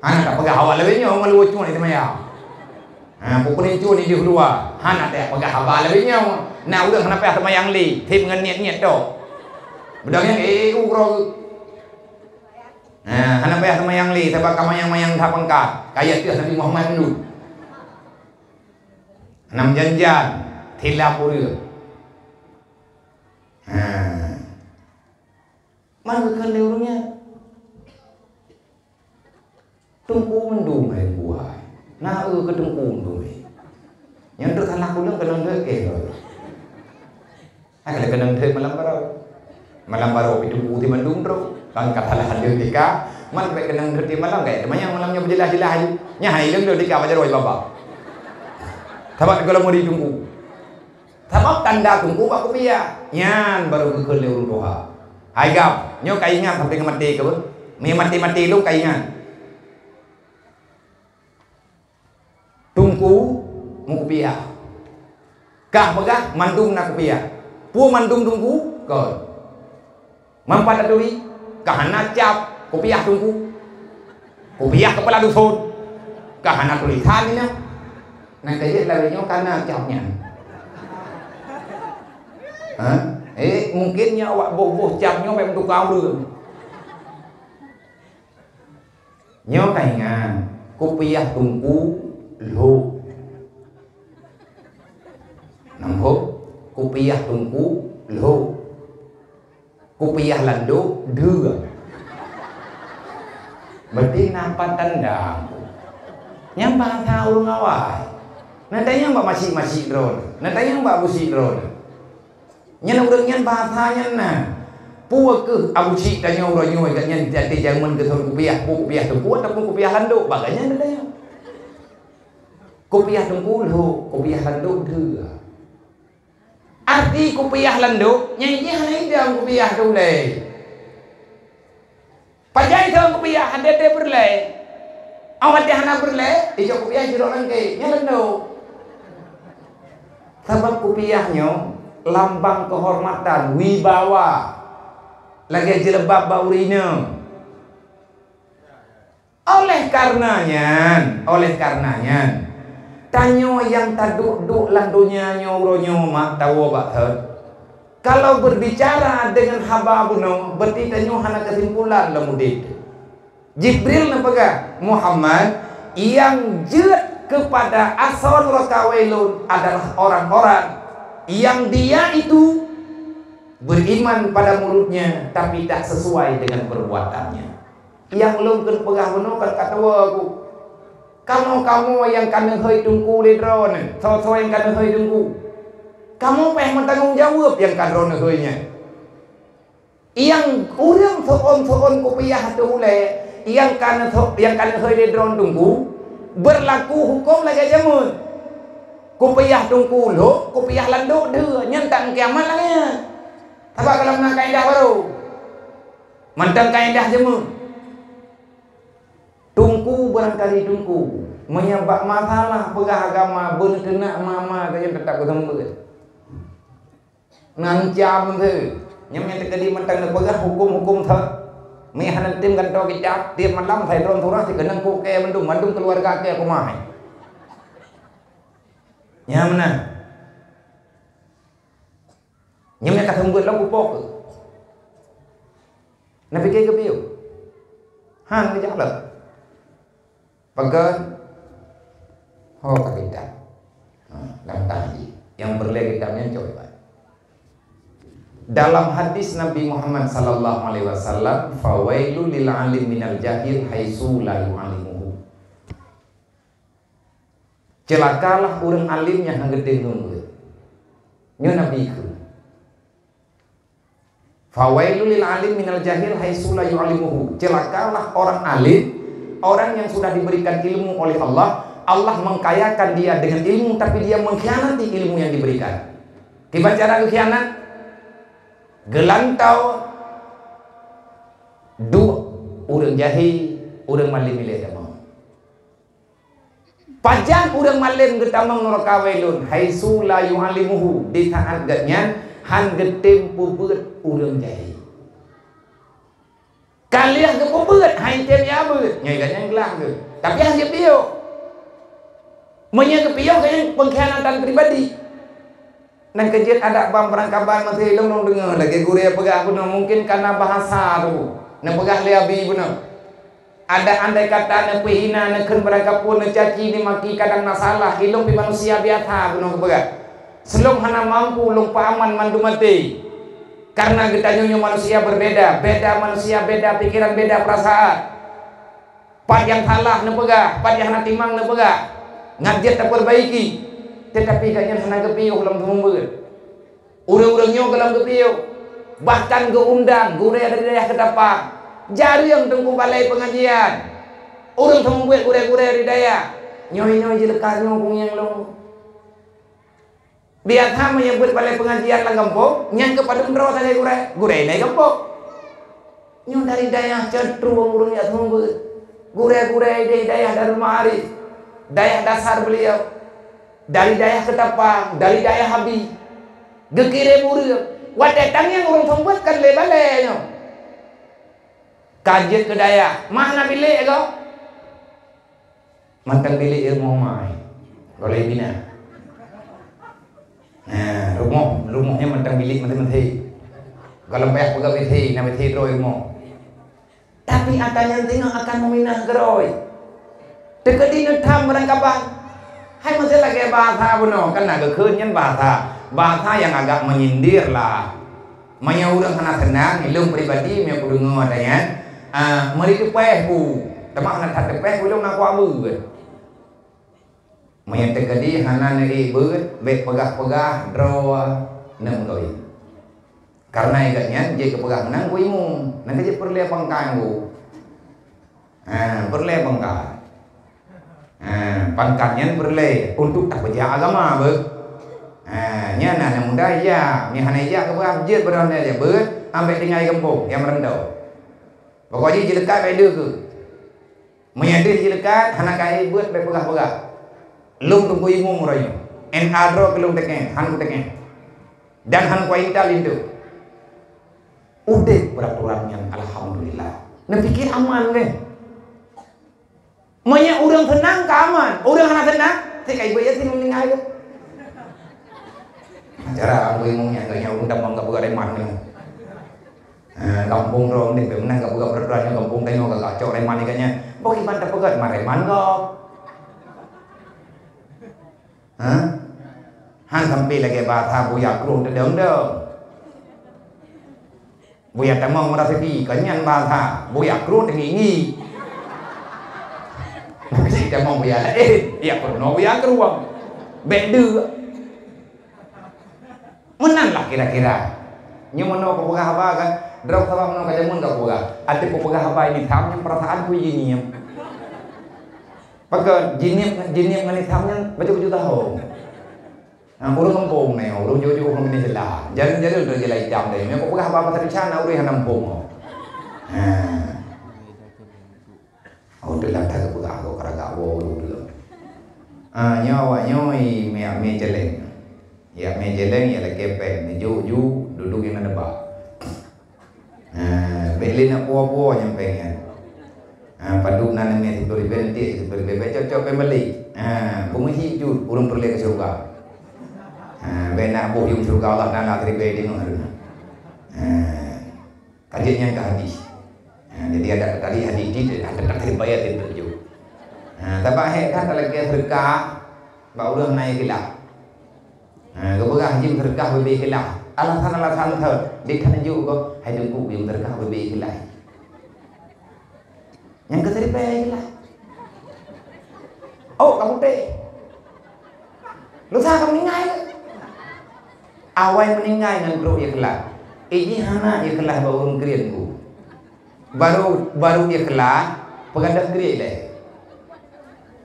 Hana tapeugah awak lagée nyoe ngon luweue cut seumayang. Ha, peupunéng cut di dua, hana tapeugah haba lagée nyoe. Na ureuëng hana payah seumayang lé, seb ngon niet-niet tok. Beudôh nyan, eh, uroe geuh. Nah, hana payah seumayang lé, sabab ka mayang-mayang that pangkat. Kayée teuh Nabi Muhammad mandum. Hana meujan-jan, silap ureuëng. Ha. Man geukheun lé ureuëng nyan. Teungku mandum hai buai. Na eu keu teungku mandum hai. Nyang trok salah ulôn keunong deuek keu lôn. Hai, ka lheueh keunong deuek malam baroe. Malam baroe pih teungku di mandum trok. Kan ka salah leueng tika. Man bèk keunong deuek di malam, ka teumanyong malam nyoe beujeulaih-jeulaih aju. Nyan hai leueng deuek tika bak jaroe baba. Sabab gohlom meuri teungku. Sabab tanda teungku bak kupiah. Nyan baru geukheun lé ureueng tuha. Hai gam, nyoe ka ingat sampai keu maté keu beuh. Meunyo maté-maté lôn ka ingat. Teungku meukupiah. Kah peugah mandum na kupiah. Peue mandum teungku? Kon. Mampat taturi, ka hana cap kupiah teungku. Kupiah keupala duson, ka hana tulisan nyan. Nyan ka jeuet lawét nyoe ka na cap nyan. Ha? Eh, mungkin nyan awak boh-boh cap nyoe bèk meutuka ureueng. Nyoe ka ingat, kupiah teungku lhok. Nampak? Kupiah teungku lhok. Kupiah landok dua. Berarti na pat tanda. Nyan bahasa ureueng awai. Na tanyong bak masyik-masyik droe. Na tanyong bak busyik droe. Nyan ureueng nyan bahasa nyan na. Peue keuh abu syik tanyoe uroe nyoe gobnyan até jameun geuthon kupiah, peue kupiah teungku ataupun kupiah landok, bak gobnyan na tanyong. Kupiah teungku lhok, kupiah landok dua. Arti kupiah landok, nyan jih hana idam kupiah teuh ulèe. Pajan ithon kupiah, até-até peureulèe. Awai até hana peureulèe, ijok kupiah jidok lam gét, nyan landok. Sabab kupiah nyoe lambang keuhormatan, wibawa, lagèe jilbab bak ureueng inong. Oleh karena nyan, oleh karena nyan, tanyoe nyang taduek-duek lam donya nyoe uroe nyoe mak tawoe bak thon. Kalau berbicara dengan haba bunoe, berarti tanyoe hana keusimpulan lam udép. Jibril neupeugah, "Muhammad, nyang jeuet kepada asoe nuraka wailun adalah orang-orang yang dia itu beriman pada mulutnya, tapi tak sesuai dengan perbuatannya. Nyang lôn keuneuk peugah bunoe kan ka tuwo ku. Kamoe-kamoe nyang ka neuhôi teungku lé droeneuh, soe-soe nyang ka neuhôi teungku. Kamoe payah meutanggong jaweueb nyang ka droeneuh hôi nyan. Nyang ureuëng seuôn-seuôn kupiah ateueh ulée, nyang ka neuso-, nyang ka neuhôi lé droeneuh teungku, beurlaku huköm lagée jameun. Kupiah teungku lhok, kupiah landok deuh, nyan tak meukiamat lagée nyan. Sabab gohlom na kaidah barô. Mantong kaidah jameun. Teungku barangkali teungku, meunyoe bak masalah peugah agama, beuneuteunak mama geuh nyan teutap geuseumeubeuet. Ngancam kheueh. Nyan nyang teukeudi mantong neupeugah huköm-huköm that. Meuhana tem gantoe kicap, tiep malam sai droe surah sikeunong kukée mandum, mandum keuluwarga kée kumahe. Nyan meunan. Nyan nyang ka seumeubeuet lom kupoh kheueh. Na pike geupiôh? Han geujalan. Pakon? Ho ka kitab. Ha, lam tahlil. Nyang peureulée kitab nyan cok iban. Dalam hadis Nabi Muhammad sallallahu alaihi wasallam, "Fawailul lil alim minal jahil haitsu la yu'alimuhu." Ceulakalah ureuëng alim nyang hana geutem ngon ureuëng. Nyoe Nabi kheun. Fawailul lil alim minal jahil haitsu la yu'alimuhu. Celakalah orang alim, orang yang sudah diberikan ilmu oleh Allah. Allah mengkayakan dia dengan ilmu, tapi dia mengkhianati ilmu yang diberikan. Kiban cara geukhianat? Geulantau duek ureuëng jahil, ureuëng malem ilée tamong. Pajan ureuëng malem geutamong nuraka wailun, haitsu la yu'alimuhu, di saat gobnyan han geutem peubeuet ureuëng jahil. Ka lheueh geupeubeuet, han tem ya beuet, nyoe gobnyan glah geuh. Tapi han geupiôh. Meunyoe geupiôh, gobnyan pengkhianatan pribadi. Nyan keuh jeuet adak bang peurangkaban meusé lôn, lôn deungoe lagée gurée peugah bunoe, mungken kana bahasa tu neupeugah lé abi bunoe. Adak andai kata neupeuhina, neukheun barangkapeue, neucaci, neumaki kadang na salah, ilôn pih manusia biasa bunoe geupeugah. Seulôn hana mampu lôn peuaman mandum até. Karena geutanyoe nyoe manusia berbeda, beda manusia, beda pikiran, beda perasaan. Pat nyang salah neupeugah, pat nyang hana timang neupeugah, ngat jeuet tapeurbaiki, teutapi gobnyan hana geupiôh lom seumeubeuet. Ureuëng-ureuëng nyoe gohlom geupiôh, bahkan geuundang gurée dari dayah Keutapang, jareueng teungku balai peungajian, ureuëng seumeubeuet gurée-gurée dari dayah, nyoe-nyoe jeuleuka nyoe kunyang lôn. Biasa meunyoe beuet balai peungajian lam gampông, nyan keuh padum droe sagai gurée, gurée inai gampông. Nyoe dari dayah Ceutrong ureuëng jak seumeubeuet. Gurée-gurée di dayah Darul Maarif, dayah dasar beuliau. Dari dayah Keutapang, dari dayah Abi. Geukirém ureuëng. Watée tangieng ureuëng seumeubeuet kan lé balée nyoe. Ka jeuet keu dayah, mah na bilék gob. Mantong bilék rumoh mai. Gohlom bina. Nah, rumoh, rumoh nyan mantong bilék maté-maté. Gohlom payah peugah WC, na WC droe rumoh. Tapi ata nyan singoh akan meuminah keudroe. Teukeudi neutham barangkaban. Hai meusé lagée bahasa bunoe, kan na geukheun nyan bahasa. Bahasa nyang agak menyindir lah. Meunyoe ureuëng hana seunang, ilôn pribadi meunyoe kudeungoe ata nyan, ah, meuri teupéh ku. Teuma hana that teupéh ku, ilôn na kuabeuet. Meunyoe teukeudi hana neuék beuet, bék peugah-peugah droe neumeugawi. Karena ingat nyan jeuet keupeugah meunan ku imum, nyan jeuet peureulée pangkat ku. Ha, peureulée pangkat. Ha, pangkat nyan peureulée untuk tapeujak agama beuh. Ha, nyan aneuk muda ijak, meunyoe hana ijak keupeugah jeuet beurangkat jeuet beuet, ambek tinggai gampông nyang meureuntau. Pokok jih jileukat bae deuh keuh. Meunyoe deuh jileukat hana ka ék beuet, bék peugah-peugah. Lôn teungku imum uroe nyoe. N A droe keu lôn teuken, han kuteukén. Dan han kuintal linto. Udeb peuraturan nyan, alhamdulillah. Neupike aman deh. Meunyoe ureuëng seunang ka aman, ureuëng hana seunang, si kai beuet ya si meuninggai tu. Cara aku imum nyan, nyan ureuëng tamong ka peugah reman nyan. Eh, gampông droe ni, beunan ka peugah peuraturan nyan, gampông tanyoe ka cok reman ikan nyan. Bok iman tapeugah reman-reman kau. Ha? Han sampai lagèe bahasa buya krueng teudong-dong. Buya tamong meurasaki, kon nyan bahasa buya krueng teungi-ngi. Buya tamong buya laén, ya peurunoe buya krueng. Bèk deuk. Meunan lah kira-kira. Nyoe meunoe kupeugah haba kan, droe sabab meunoe ka jameun ka kupeugah. Até kupeugah haba ini tham nyang peurasaan ku jiniep. Pakon jiniep, jiniep ngon itham nyan bacut-bacut tahong. Nah, ureueng gampông nyoe, ureueng jauh-jauh ngon bini seula. Jalan-jalan tu jalan itam deh. Nyoe kupeugah haba pasal Isya na ureueng hana muphom. Ha. Oh, tu lam tak peugah kok karagak wo ureueng tu. Ah, nyoe awak nyoe i mie, mie celeng. Ya mie celeng ya lakèe pèng, neujok ju duduk ingat nebak. Ha, bèk lé na puwoe-puwoe nyang pèng nyan. Ha, padub na neumè siploh ribèe, nanti siploh ribèe, bèk cok-cok pèng balek. Ha, peumeuhi jeuet ureueng peureulèe keu syeuruga. Ha, bèk na boh yum syeuruga Allah Taala siribèe deungoe hareuem. Ha, ka jeuet nyan keu hadis. Ha, jadi adak tadi hadis jih, adak tadi bayar dia tunjuk. Ha, sabab hék that talakèe seudeukah bak ureueng na ikhlas. Ha, geupeugah jim seudeukah bubé ikhlas. Alasan-alasan thon, di khan jeuet gob, hai Teungku, jim seudeukah bubé ikhlas. Nyang keu siribèe ikhlas. Oh, ka putéh. Lusa ka meuninggai. Awai meuninggai ngon trok ikhlas. Eh, jih hana ikhlas bak ureueng keu Teungku. Baru, baru ikhlas, peugadôh kriet lé.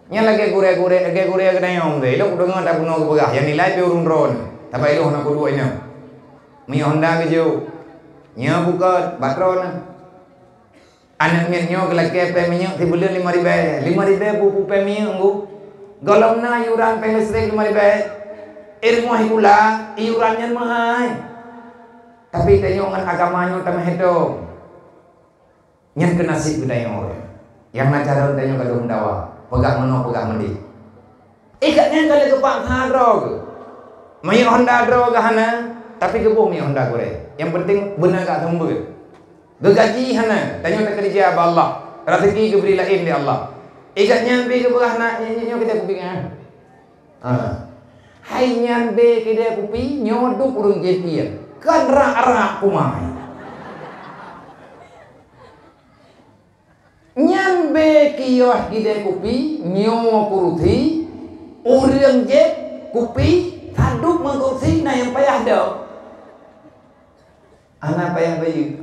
Nyan lagèe gurèe-gurèe, lagèe gurèe geutanyoe, ilôn kudeungoe tabunoe geupeugah, nyang nilai pih ureueng droe nyoe. Tapi ilôn hana kuduek nyoe. Minyeuk Honda geujok. Nyoe bukon, bak droe nyoe. Aneuk miet nyoe geulakèe pèng minyeuk sibuleuen limong ribèe. Limong ribèe peue-peue pèng minyeuk, Teungku? Gohlom na iuran pèng listrik limong ribèe. Eh, rumoh sikula, iuran nyan meuhai. Tapi tanyoe ngon agama nyoe tameuhitông. Nyan keuh naseb geutanyoe. Nyang na carông tanyoe ka lheueh meudawa, peugah meunoe, peugah meudéh. Eh, gobnyan ka lheueh geupaksa droe geuh. Minyeuk Honda droe geuh hana, tapi geuboh minyeuk Honda gurèe. Nyang penting beuna ka seumeubeuet. Geugaji hana, tanyoe takeureuja bak Allah. Raseuki geubri laén lé Allah. Eh, gobnyan pih geupeugah na, nyoe, nyoe, nyoe kita kupingan. Ha. Hai nyan bé keudè kupi, nyoe duek ureueng jép ié. Kan rak-rak kumai. Nyan bé kios keudè kupi, nyoe kurusi, ureueng jép kupi, saduek ngon kurusi na nyang payah dok. Hana payah bayeue.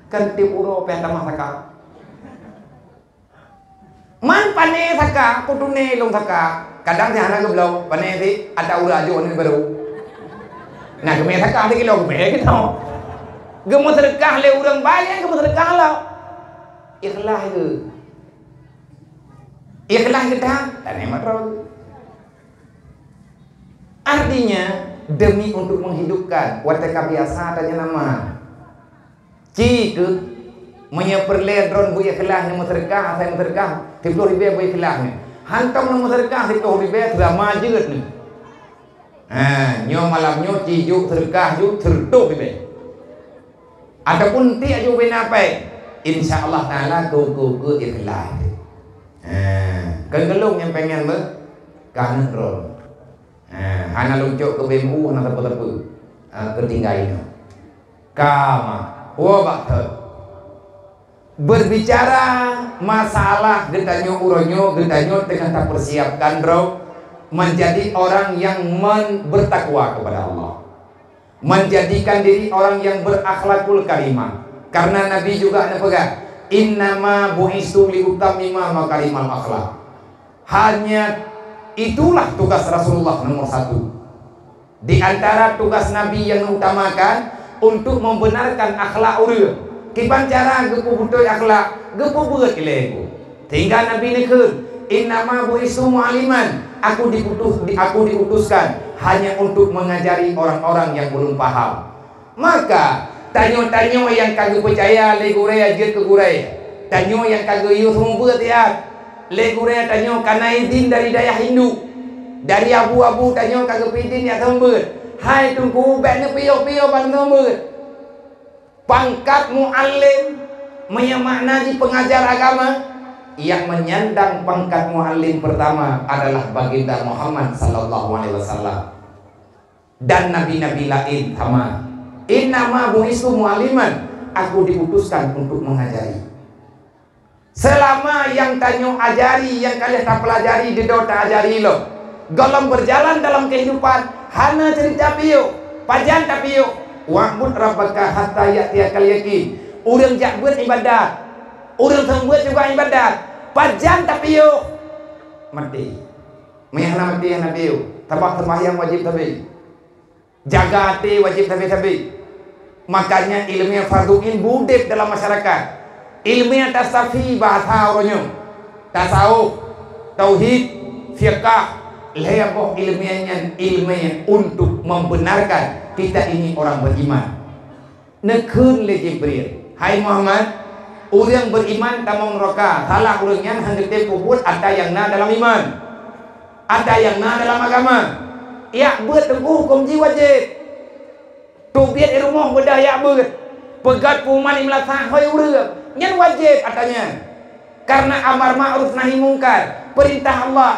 Kan tiep uroe payah tamah saka. Man pané saka, kutuné lôn saka. Kadang si hana geubloe, pané si ata uroe ajoh ni baru. Nah, geumè saka sikilo geumè gitu. Geumeuseudeukah lé ureueng baik, geumeuseudeukah lah. Ikhlas geuh. Ikhlas geuh dah, tané mat droe. Artinya, demi untuk menghidupkan, watèe ka biasa tanya nama. Ci keuh, meunyoe peureulèe droe beu ikhlas nyoe meuseudeukah, asai meuseudeukah, siploh ribèe beu ikhlas nyoe. Hantom nyoe meuseudeukah siploh ribèe seulama jeuet nyoe. Ha, nyoe malam nyoe ci jok seudeukah jok seureutôh ribèe. Ataupun tiek jok bina pèng. Insya Allah Taala keu, keu, keu ikhlas. Ha, keu geulong nyang pengen beu, ka aneuk droe. Ha, hana lôn cok keu B M U, hana sapeue-sapeue. Ha, keu tinggai nyoe. Ka ma, woe bak thon. Berbicara masalah geutanyoe uroe nyoe, geutanyoe teungoh tapersiapkan droe menjadi orang yang men-, bertakwa kepada Allah. Menjadikan diri orang yang berakhlakul karimah. Karena Nabi juga neupeugah, "Innama bu'istu liutammima makarimal akhlak." Hanya itulah tugas Rasulullah nomor satu. Di antara tugas Nabi yang mengutamakan untuk membenarkan akhlak ureueng. Kiban cara geupeubeutôi akhlak, geupeubeuet ilée geuh. Sehingga Nabi neukheun, "Innama bu'istu mu'alliman." Aku diputus, di, aku diutuskan hanya untuk mengajari orang-orang yang belum paham. Maka, tanyoe-tanyoe nyang ka geupeucaya lé gurée jeuet keu gurée, tanyoe nyang ka geuyue seumeubeuet siat, lé gurée tanyoe ka na idhin dari dayah induk, dari abu-abu tanyoe ka geupeuidhin jak seumeubeuet. Hai Teungku, bék neupiôh-piôh ban seumeubeuet. Pangkat muallim, meunyoe makna jih peungajar agama, Yang menyandang pangkat muallim pertama adalah Baginda Muhammad sallallahu alaihi wasallam. Dan nabi-nabi laén sama. "Innama bu'istu mu'alliman," aku diutuskan untuk mengajari. Selama nyang tanyoe ajari, nyang ka lheueh tapelajari, didoe taajari lom, gohlom berjalan dalam kehidupan, hana cerita piôh. Pajan tapiôh? "Wa'bud rabbaka hatta ya'tiyakal yaqin." Ureuëng jak beuet ibadat, ureuëng seumeubeuet juga ibadat. Pajan tapiôh? Maté. Meunyo hana maté, hana piôh. Sabab seumbahyang wajéb sabe. Jaga até wajéb sabe-sabe. Makanya ilmu fardu ain beudeb dalam masyarakat. Ilmu tasawuf, bahasa uroe nyoe, tasawuf, tauhid, fiqah, lhée boh ilmu nyan ilmu untuk membenarkan kita ini orang beriman. Neukheun lé Jibril, "Hai Muhammad, ureuëng beriman tamong nuraka, salah ureuëng nyan hana geutem peubuet ata nyang na dalam iman, ata nyang na dalam agama." Jak beuet teungku hukôm jih wajéb. Teubiet di rumoh beudôh jak beuet, peugét pengumuman di meulasah hôi ureuëng, nyan wajéb ata nyan. Karena amar ma'ruf nahi mungkar, peurintah Allah.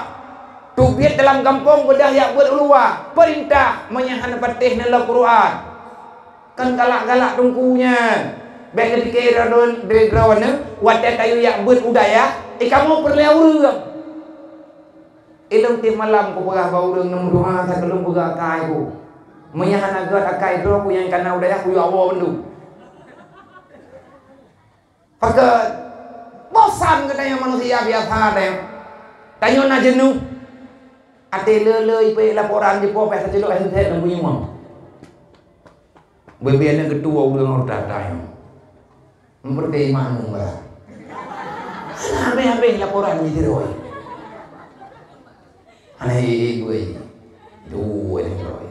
Teubiet dalam gampông beudôh jak beuet u luwa, peurintah, meunyo hana patéh neulok Quran. Kan galak-galak teungku nyan. Bék geupiké droeneuh, watée tayue jak beuet u dayah, eh, kamoe peureulée ureuëng. Ilôn tieb malam kupeugah bak ureuëng neumeudoá, sapeue lôn peugah akai ku. Meunyo hana gét akai droe ku nyang kana u dayah, kuyue awoe bandum. Pakon? Bosan geutanyoe manusia biasa deh. Tanyoe na jeuneuh. Até le-le ipeuék laporan jipoh, payah tacilok handset lam bunyueng. Bubena geutuwoe ureuëng rot that-that nyoe. Meupeureuté maknum barang. Hana habéh-habéh laporan jih sidroe. Hana ék-ék beue. Dua sidroe.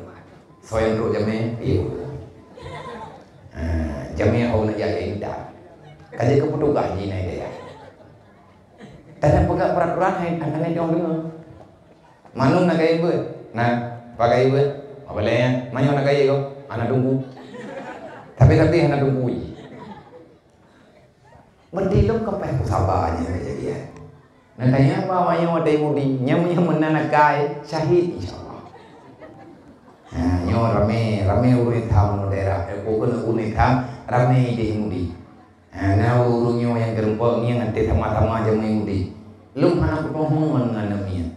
Soe nyang trok jamé? Iyo. Ha, jamé hana jak intat. Ka jeuet keu petugas jih na idéh. Tanyoe peugah peraturan hai, hana jong deungoe. Mandum na kayée beuet? Na. Pakayée beuet? Mabalée nyan. Meunyoe na kayée gob? Hana teungku. Tapi, tapi hana teungku jih. Meudilom ka paih peusaba nyan keujadian. Neutanyong bak awaknyan watée Yahudi, nyan meunyoe meunan akai, syahid, insya Allah. Ha, nyoe ramé, ramé ureuëng Islam lam daerah. Eh, bukan ureuëng Islam, ramé di Yahudi. Ha, na ureuëng nyoe nyang keureumpok ngieng até sama-sama jamé Yahudi. Lôn hana kutoh meungon ngon aneuk miet.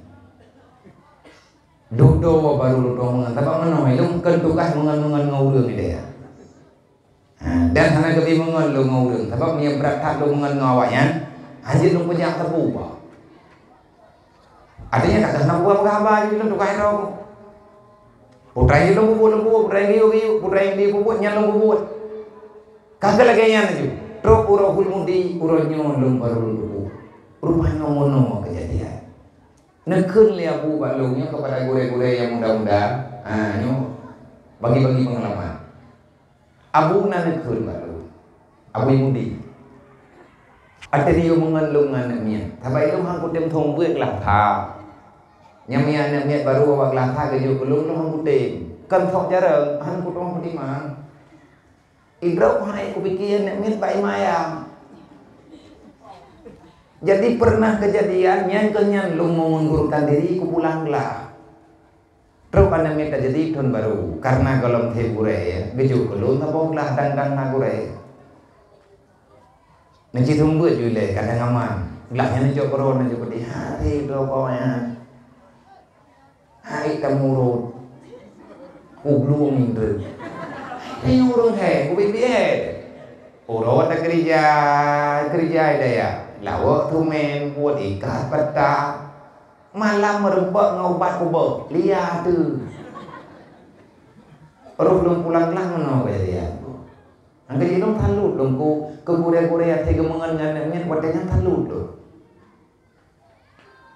Dudoe barô lôn toh meungon. Sabab meunoe, lôn kon tugaih meungon-meungon ngon ureuëng idéh. Ha, dan hana geubi meungon lôn ngon ureuëng. Sabab meunyoe brat that lôn meungon ngon awaknyan, hanjeuet lôn peujak sapeue ba. Artinya, ka keuh na buah peugah haba jih lôn tugaih droe. Putra jih lôn peubuet, lôn peubuet, putra jih geuyue, geuyue, putra jih geuyue peubuet, nyan lôn peubuet. Ka keuh lagée nyan laju. Trok uroe Hulmudi, uroe nyoe lôn barô lôn tuboh. Rupajih nyoe meunoe keujadian. Neukheun lé Abu bak lôn nyoe keupada gurée-gurée nyang muda-muda, ha, nyoe bagi-bagi peungalaman. Abu na neukheun bak lôn, Abu Mudi. Até neuyue meungon lôn ngon aneuk miet. Sabab ilôn han kutem thon beuet glah that. Nyang miet aneuk miet barô awak glah that geujok keu lôn, lôn han kutem. Kon sok jareueng, han kutem peutimang. Idroe hai kupike aneuk miet bak ié mayang. Jadi pernah keujadian, nyan keuh nyan lôn meungundurkan diri kupulang glah. Trok aneuk miet tajadi thon barô, karna gohlom theb gurée, geujok keu lôn saboh glah dang-dang na gurée. Neucit seumeubeuet ju ilée kadang aman. Glah nyan neucok keudroe, neucok keudeh, hari droe kawai nyan. Hai tamurot. Kublueng indreuk. Hai ureuëng hai, kubiet-biet. Uroe takeurija, keurija daya. Lawok tumen, buet ikat peta. Malam meureumpok ngon ubat kubok, lia teuh. Roh lôn pulang glah meunoe keujadian. Angkeuji lôn salut lôn ku, keu gurée-gurée até geumeungon ngon aneuk miet watée nyan salut lôn.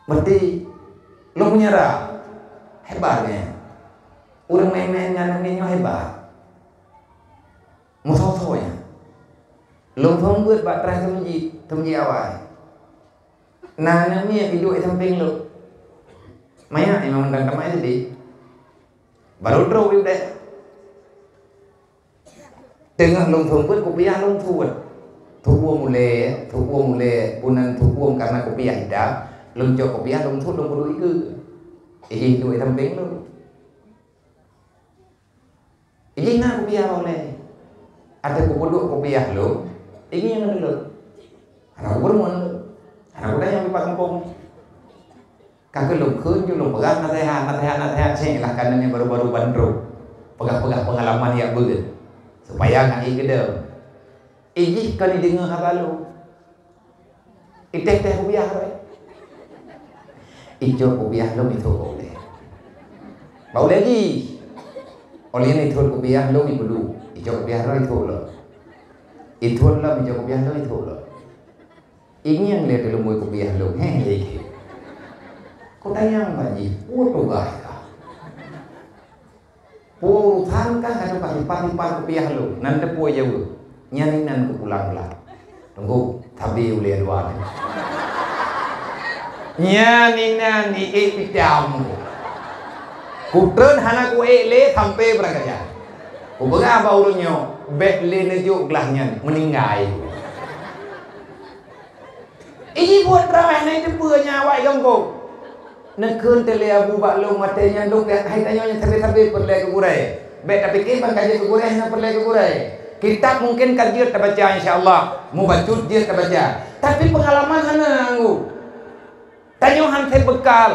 Berarti lôn meunyeurah, hebat nyan. Ureuëng meuén-meuén ngon aneuk miet nyoe hebat. Meusoe-soe nyan. Lôn phon beuet bak traih teumeuji, teumeuji awai. Na aneuk miet iduek di sampéng lôn. Maya imam dan tamai tadi. Baru droe udeb. Teungoh lôn phon beuet, kupiah lôn phon beuet. Tuom ulée, tuom ulée, bunan tuom karena kupiah idap, lôn cok kupiah lôn sot lôn peuduek ikeue. Ijih duek sampéng lôn. Ijih na kupiah ulée. Ateueh kupeuduek kupiah lôn, ijih ngon lôn. Hana kubeureumeun lôn. Hana kutanyong dipat gampông. Ka keuh lôn kheun ju lôn peugah naseuhat, naseuhat, naseuhat, cék lah keunan nyang baru-baru ban trok. Peugah-peugah peungalaman jak beuet. Supaya ngat ié keudeueng. Ijih kon ideungoe haba lôn. Iteh-teh kupiah lôn. Icok kupiah lôn ithok bak ulée. Bak ulée jih. Óh lheueh nyan ithot kupiah lôn ipeuduek. Icok kupiah lôn ithok lom. Ithot lom icok kupiah lôn ithok lom. Ingieng lé teuleumboi kupiah lôn. Heh, lé ikeu. Kutanyong bak jih, peue tugaih kah? Peue urusan kah ngon ka simpan-simpan kupiah lôn? Nan teupeu jaweueb, nyan inan kupulang glak. Teungku, sabe ulée dua nyan. Nyan inan iék pitam. Kutreun hana kuék lé sampoe beurangkajan. Kupeugah bak ureuëng nyoe, bék lé neujok glah nyan, meuninggai. Iji buet ramé na iteupeue nyan awak i gampông. Neukheun teuh lé Abu bak lôn watée nyan dong hai tanyoe nyang sabe-sabe peureulée keu gurée. Bék tapike ban ka jeuet keu gurée hana peureulée keu gurée. Kitab mungken ka jeuet tabaca insya Allah, mubacut jeuet tabaca. Tapi peungalaman hana nganggu. Tanyoe han sép beukal.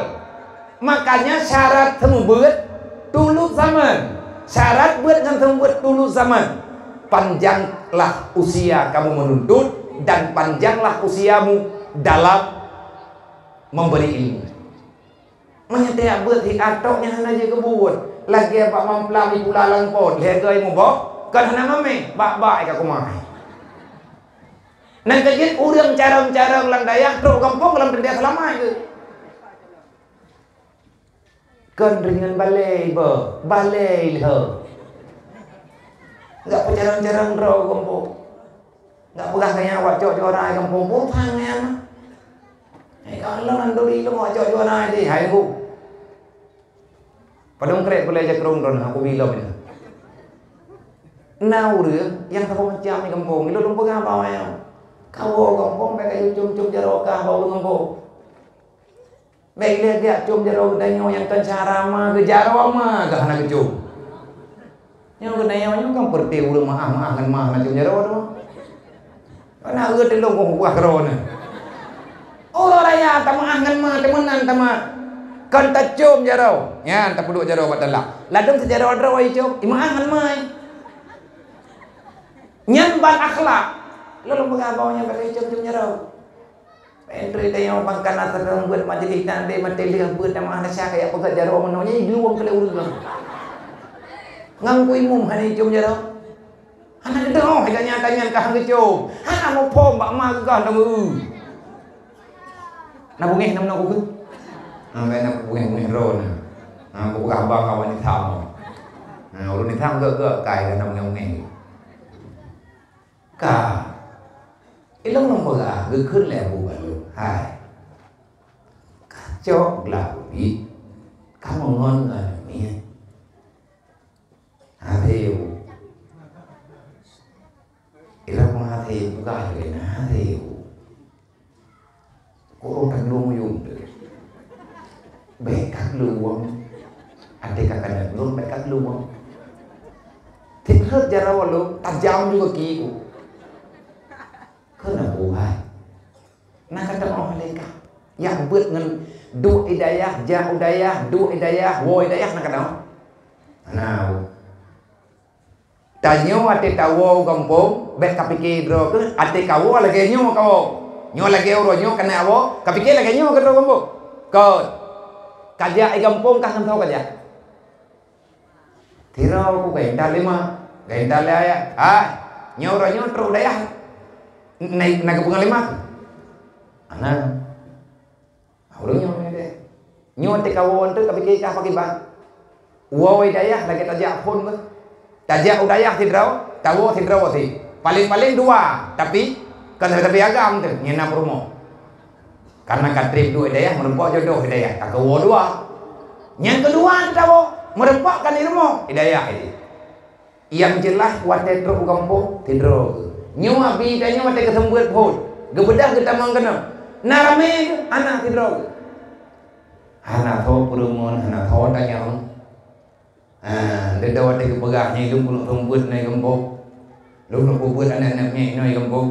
Makanya syarat seumeubeuet tulut zaman. Syarat beuet ngon seumeubeuet tulut zaman. Panjanglah usia kamu menuntut dan panjanglah usiamu dalam memberi ilmu. Meunyoe tajak beuet siat tok nyan hana jeuet keu buet, lagée bak mamplam ipula lam pot, lhée goe mubok, kon hana mamé, bak-bak ka kumai. Nyan keuh jeuet ureuëng carông-carông lam dayah trok gampông lam teuntée seulama geuh. Kon ringan balée iba, balée ilheueh. Gak peucarông-carông droe gampông. Gak peugah keu nyan awak cok juara gampông, peue phan nyan. Eh, kalau nan duri lôn awak cok juara deh, hai bu. Padum krek pulai jakrong don aku bilom nyan. Na ureuëng nyang saboh macam di gampông, ilôn lôn peugah bak awak nyan. Kawoe gampông bék kayue com-com jaroe kah bak ureuëng gampông. Bék ilée geujak com jaroe geutanyoe nyang kon cara ma geujaroe ma geuh hana geucom. Nyoe geutanyoe nyoe kan peureuté ureuëng meuáh-meuáh ngon ma hana com jaroe tu. Hana eu teulông kong kuah keudroe nyoe. Uroe raya tameuáh ngon ma teumeunan tameuáh. Kon tacom jaroe, nyan tapeuduek jaroe bak talak. Ladôm sijaroe droe icom, imeuáh ngon ma. Nyan ban akhlak. Lôn peugah bak awak nyan bèk lé com-com jaroe. Peuentri tanyoe bang kana teudeungon beuet majelis tandé maté lheueh beuet tamah nasya kaya peugah jaroe meunoe nyan idueng keu lé ureueng. Ngon ku imum hana icom jaroe. Hana geudeuh hai ganya tanyan ka han geucom. Hana muphom bak ma geuh dong eu. Na beungéh na meunoe kukheun. Ha, na beungéh-beungéh droe na. Ha, kupeugah bang awak nitham. Ha, ureueng nitham geuh-geuh kai ka na beungéh-beungéh. Ka. Ilong lom peugah geukheun lé Abu Balong, "Hai, kacok glah ubit, kamoe ngon ngon miet." Atheu. Ilong atheu peugah lé na atheu. Kok roh tagloe muyuem teuh. Bèk ka gleuwang. Até ka kana gleuwang bèk ka gleuwang. Tiep rhot jaroe lôn tajam juga ki ku. Keuneuk buhai. Na ka teumoh lé ka. Yak beuet ngon duek i dayah, jak u dayah, duek i dayah, woe i dayah na ka teumoh. Na. Tanyoe até tawoe u gampông, bèk kapike droe keuh, até kawoe lagèe nyoe kawoe. Nyoe lagèe uroe nyoe keuneuk awoe, kapike lagèe nyoe keu droe gampông. Kon. Kajak i gampông kah ngon soe kajak? Sidroe ku geuintat lé ma, geuintat lé ayah. Ah, nyoe uroe nyoe trok u dayah. Na, na geupeugah lé ma. Ana. Ureueng nyoe deh. Nyoe teuka woe teuh kapike kah pakriban. Woe dayah lagèe tajak phôn beuh. Tajak u dayah sidroe, tawoe sidroe sit. Paléng-paléng dua, tapi kon sabe-sabe agam teuh, nyan na peurumoh. Karena ka trép duek dayah meureumpok jodoh dayah, ka keuwoe dua. Nyang keudua teuh tawoe meureumpok kan di rumoh, di dayah itu. Nyang jeulaih watèe trok u gampông, sidroe keuh. Nyoe abi tanyoe watée geuseumbeuet phon, geubeudah geutamong keunoe. Na ramé geuh, hana sidroe geuh. Hana tho peureumeun, hana tho tanyong. Ha, deungon watée geupeugah nyan, lôn keuneuk seumbeuet nyoe gampông. Lôn keuneuk peubeuet aneuëk-aneuëk miet nyoe gampông.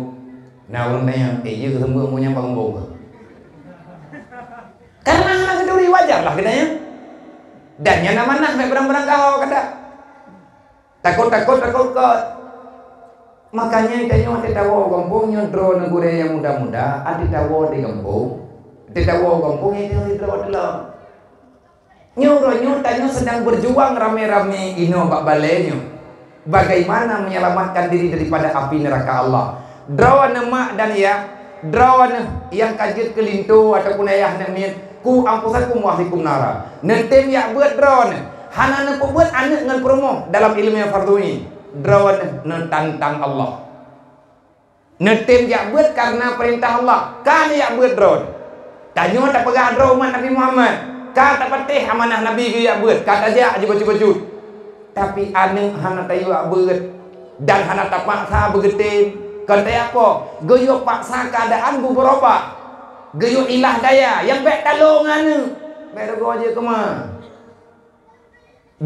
Na ureuëng tanyong, "Eh, jeuet geuseumbeuet meunyoe bak gampông keuh?" Karena hana geuturi, wajar lah geutanyoe. Dan nyan amanah, bék barang-barang gaho kada. Takot-takot, takot kot. Makanya tanyoe watée tawoe gampông nyoe droeneuh gurée nyang muda-muda, watée tawoe di gampông, watée tawoe gampông nyoe droe teuh lom. Nyoe uroe nyoe tanyoe sedang berjuang ramé-ramé inoe bak balée nyoe, bagaimana menyelamatkan diri daripada api neraka Allah. Droeneuh mak dan yah, droeneuh nyang ka jeuet keu linto ataupun ayah aneuk miet, "Qu anfusakum wa ahlikum nara." Neutem jak beuet droeneuh, hana neupeubuet aneuëk ngon peurumoh dalam ileumé fardhu ain. Droeneuh neutantang Allah. Neutem jak beuet kareuna peurintah Allah, ka neujak beuet droe. Tanyoe tapeugah droe umat Nabi Muhammad, ka tapatéh amanah Nabi geujak beuet, ka tajak jibacut-bacut. Tapi aneuëk hana tayue jak beuet dan hana tapaksa beugeutem. Kon teuh apa? Geuyue paksa keuadaan beubeurubah. Geuyue ilah daya nyang bék talô ngon aneuëk. Bék reugoe jeuet keu ma.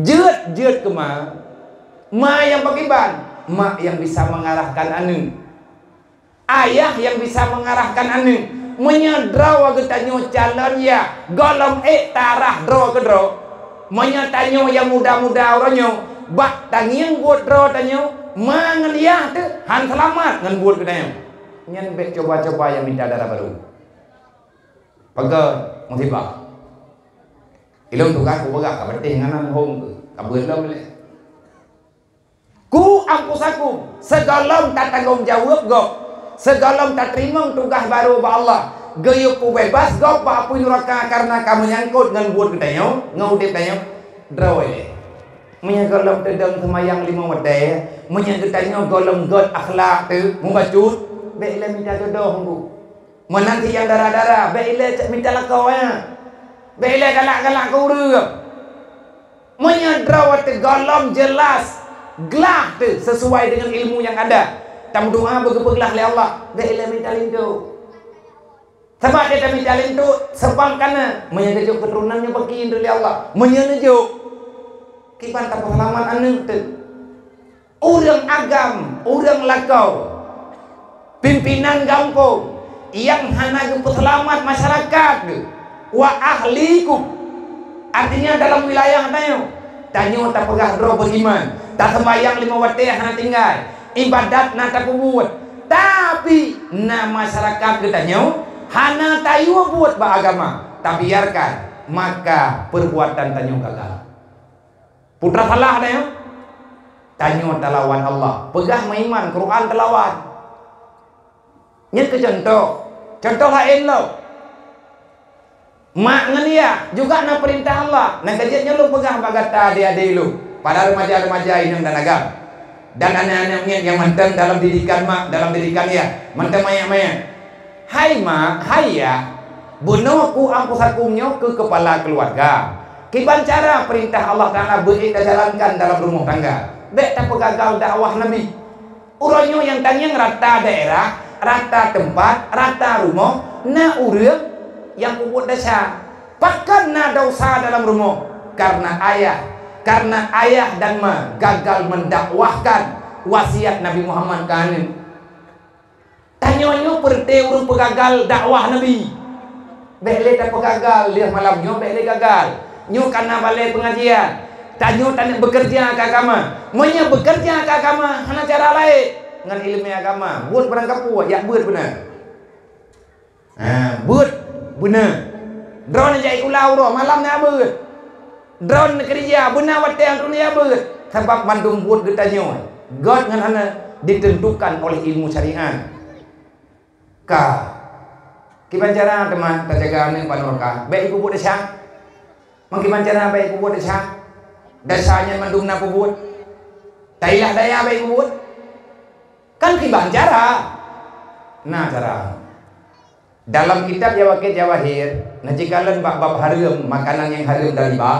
Jeuet, jeuet keu ma. Ma nyang pakriban? Mak nyang bisa mengarahkan aneuëk. Ayah nyang bisa mengarahkan aneuëk. Meunyoe droe geutanyoe calon yah, gohlom ék tarah droe keudroe. Meunyoe tanyoe nyang muda-muda uroe nyoe, bak tangieng buet droe tanyoe, ma ngon yah teuh han seulamat ngon buet geutanyoe. Nyan bék cuba-cuba nyang mita dara barô. Peugah musibah. Ilôn tugaih kupeugah ka beuteh ngon hom keuh, ka beuet lom lé. Qu anfusakum, sigohlom tatanggong jaweueb gob, sigohlom tateurimong tugaih barô bak Allah, geuyue peubeubaih gob bak apui nuraka kareuna ka meunyangkot ngon buet geutanyoe, ngon udeb tanyoe, droe lé. Meunyoe gohlom teudong seumayang limong watée, meunyoe geutanyoe gohlom gét akhlak teuh, mubacut, bék lé mita jodoh ngon geuh. Meunan cit nyang dara-dara, bék ilée cok mita lakoe, bék ilée galak-galak keu ureuëng. Meunyoe droe teuh gohlom jeulaih, glah teuh sisuai deungon ilmu nyang ada, tameudoá beugeupeuglah lé Allah, bék ilée mita linto. Sabab teuh tamita linto seubang kana, meunyoe geujok keuturonan nyoe bagi indri lé Allah. Meunyoe neujok, kiban tapeuseulamat aneuëk teuh. Ureuëng agam, ureuëng lakoe, pimpinan gampông nyang hana geupeuseulamat masyarakat geuh, wa ahlikum, artinya dalam wilayah tanyoe, tanyoe tapeugah droe beriman, taseumbayang lima watée hana tinggai, ibadat na tapeubuet, tapi na masyarakat geutanyoe hana tayue buet bak agama, tabiarkan, maka perbuatan tanyoe gagal. Peue teuma salah tanyoe? Tanyoe talawan Allah. Peugah meuiman, Quran talawan. Nyan keuh contoh. Contoh laén lom. Mak ngon yah juga na peurintah Allah. Nyang ka jeuet nyoe lôn peugah bak gata adé-adé lôn, para remaja-remaja inong dan agam, dan aneuk-aneuk miet nyang mantong dalam didikan mak, dalam didikan yah, mantong manyak-manyak. Hai mak, hai yah, bunoe qu anfusakum nyoe keu keupala keuluwarga. Kiban cara peurintah Allah Taala beuék tajalankan dalam rumoh tangga. Bék tapeugagal dakwah Nabi. Uroe nyoe nyang tangieng rata daerah, rata teumpat, rata rumoh, na ureuëng nyang peubuet desya. Pakon na desya dalam rumoh? Kareuna ayah, kareuna ayah dan ma gagal mendakwahkan wasiat Nabi Muhammad keu aneuk. Tanyoe nyoe peureuté ureuëng peugagal dakwah Nabi. Bék lé tapeugagal lheueh malam nyoe, bék lé gagal. Nyoe ka na balée peungajian. Tanyoe taneuk beukeureuja keu agama. Meunyoe beukeureuja keu agama, hana cara laén ngon iéleumé agama. Buet beurangkapeue, jak beuet beuna. Ha, beuet beuna. Droeneuh jak sikula uroe, malam na beuet. Droeneuh keureuja beuna watée nyang droeneuh jak beuet, sabab mandum buet geutanyoe gét ngon hana ditentukan oleh ilmu syariat. Ka. Kiban cara teuma tajaga aneuk bak nuraka? Bék ipeubuet desya. Meukiban cara bék ipeubuet desya? Desya nyan mandum na peubuet. Tailah daya bék ipeubuet. Kan kiban cara? Na cara. Dalam kitab Yawaqit Jawahir, na jikalon bak bab hareuem makanan nyang hareuem dan riba,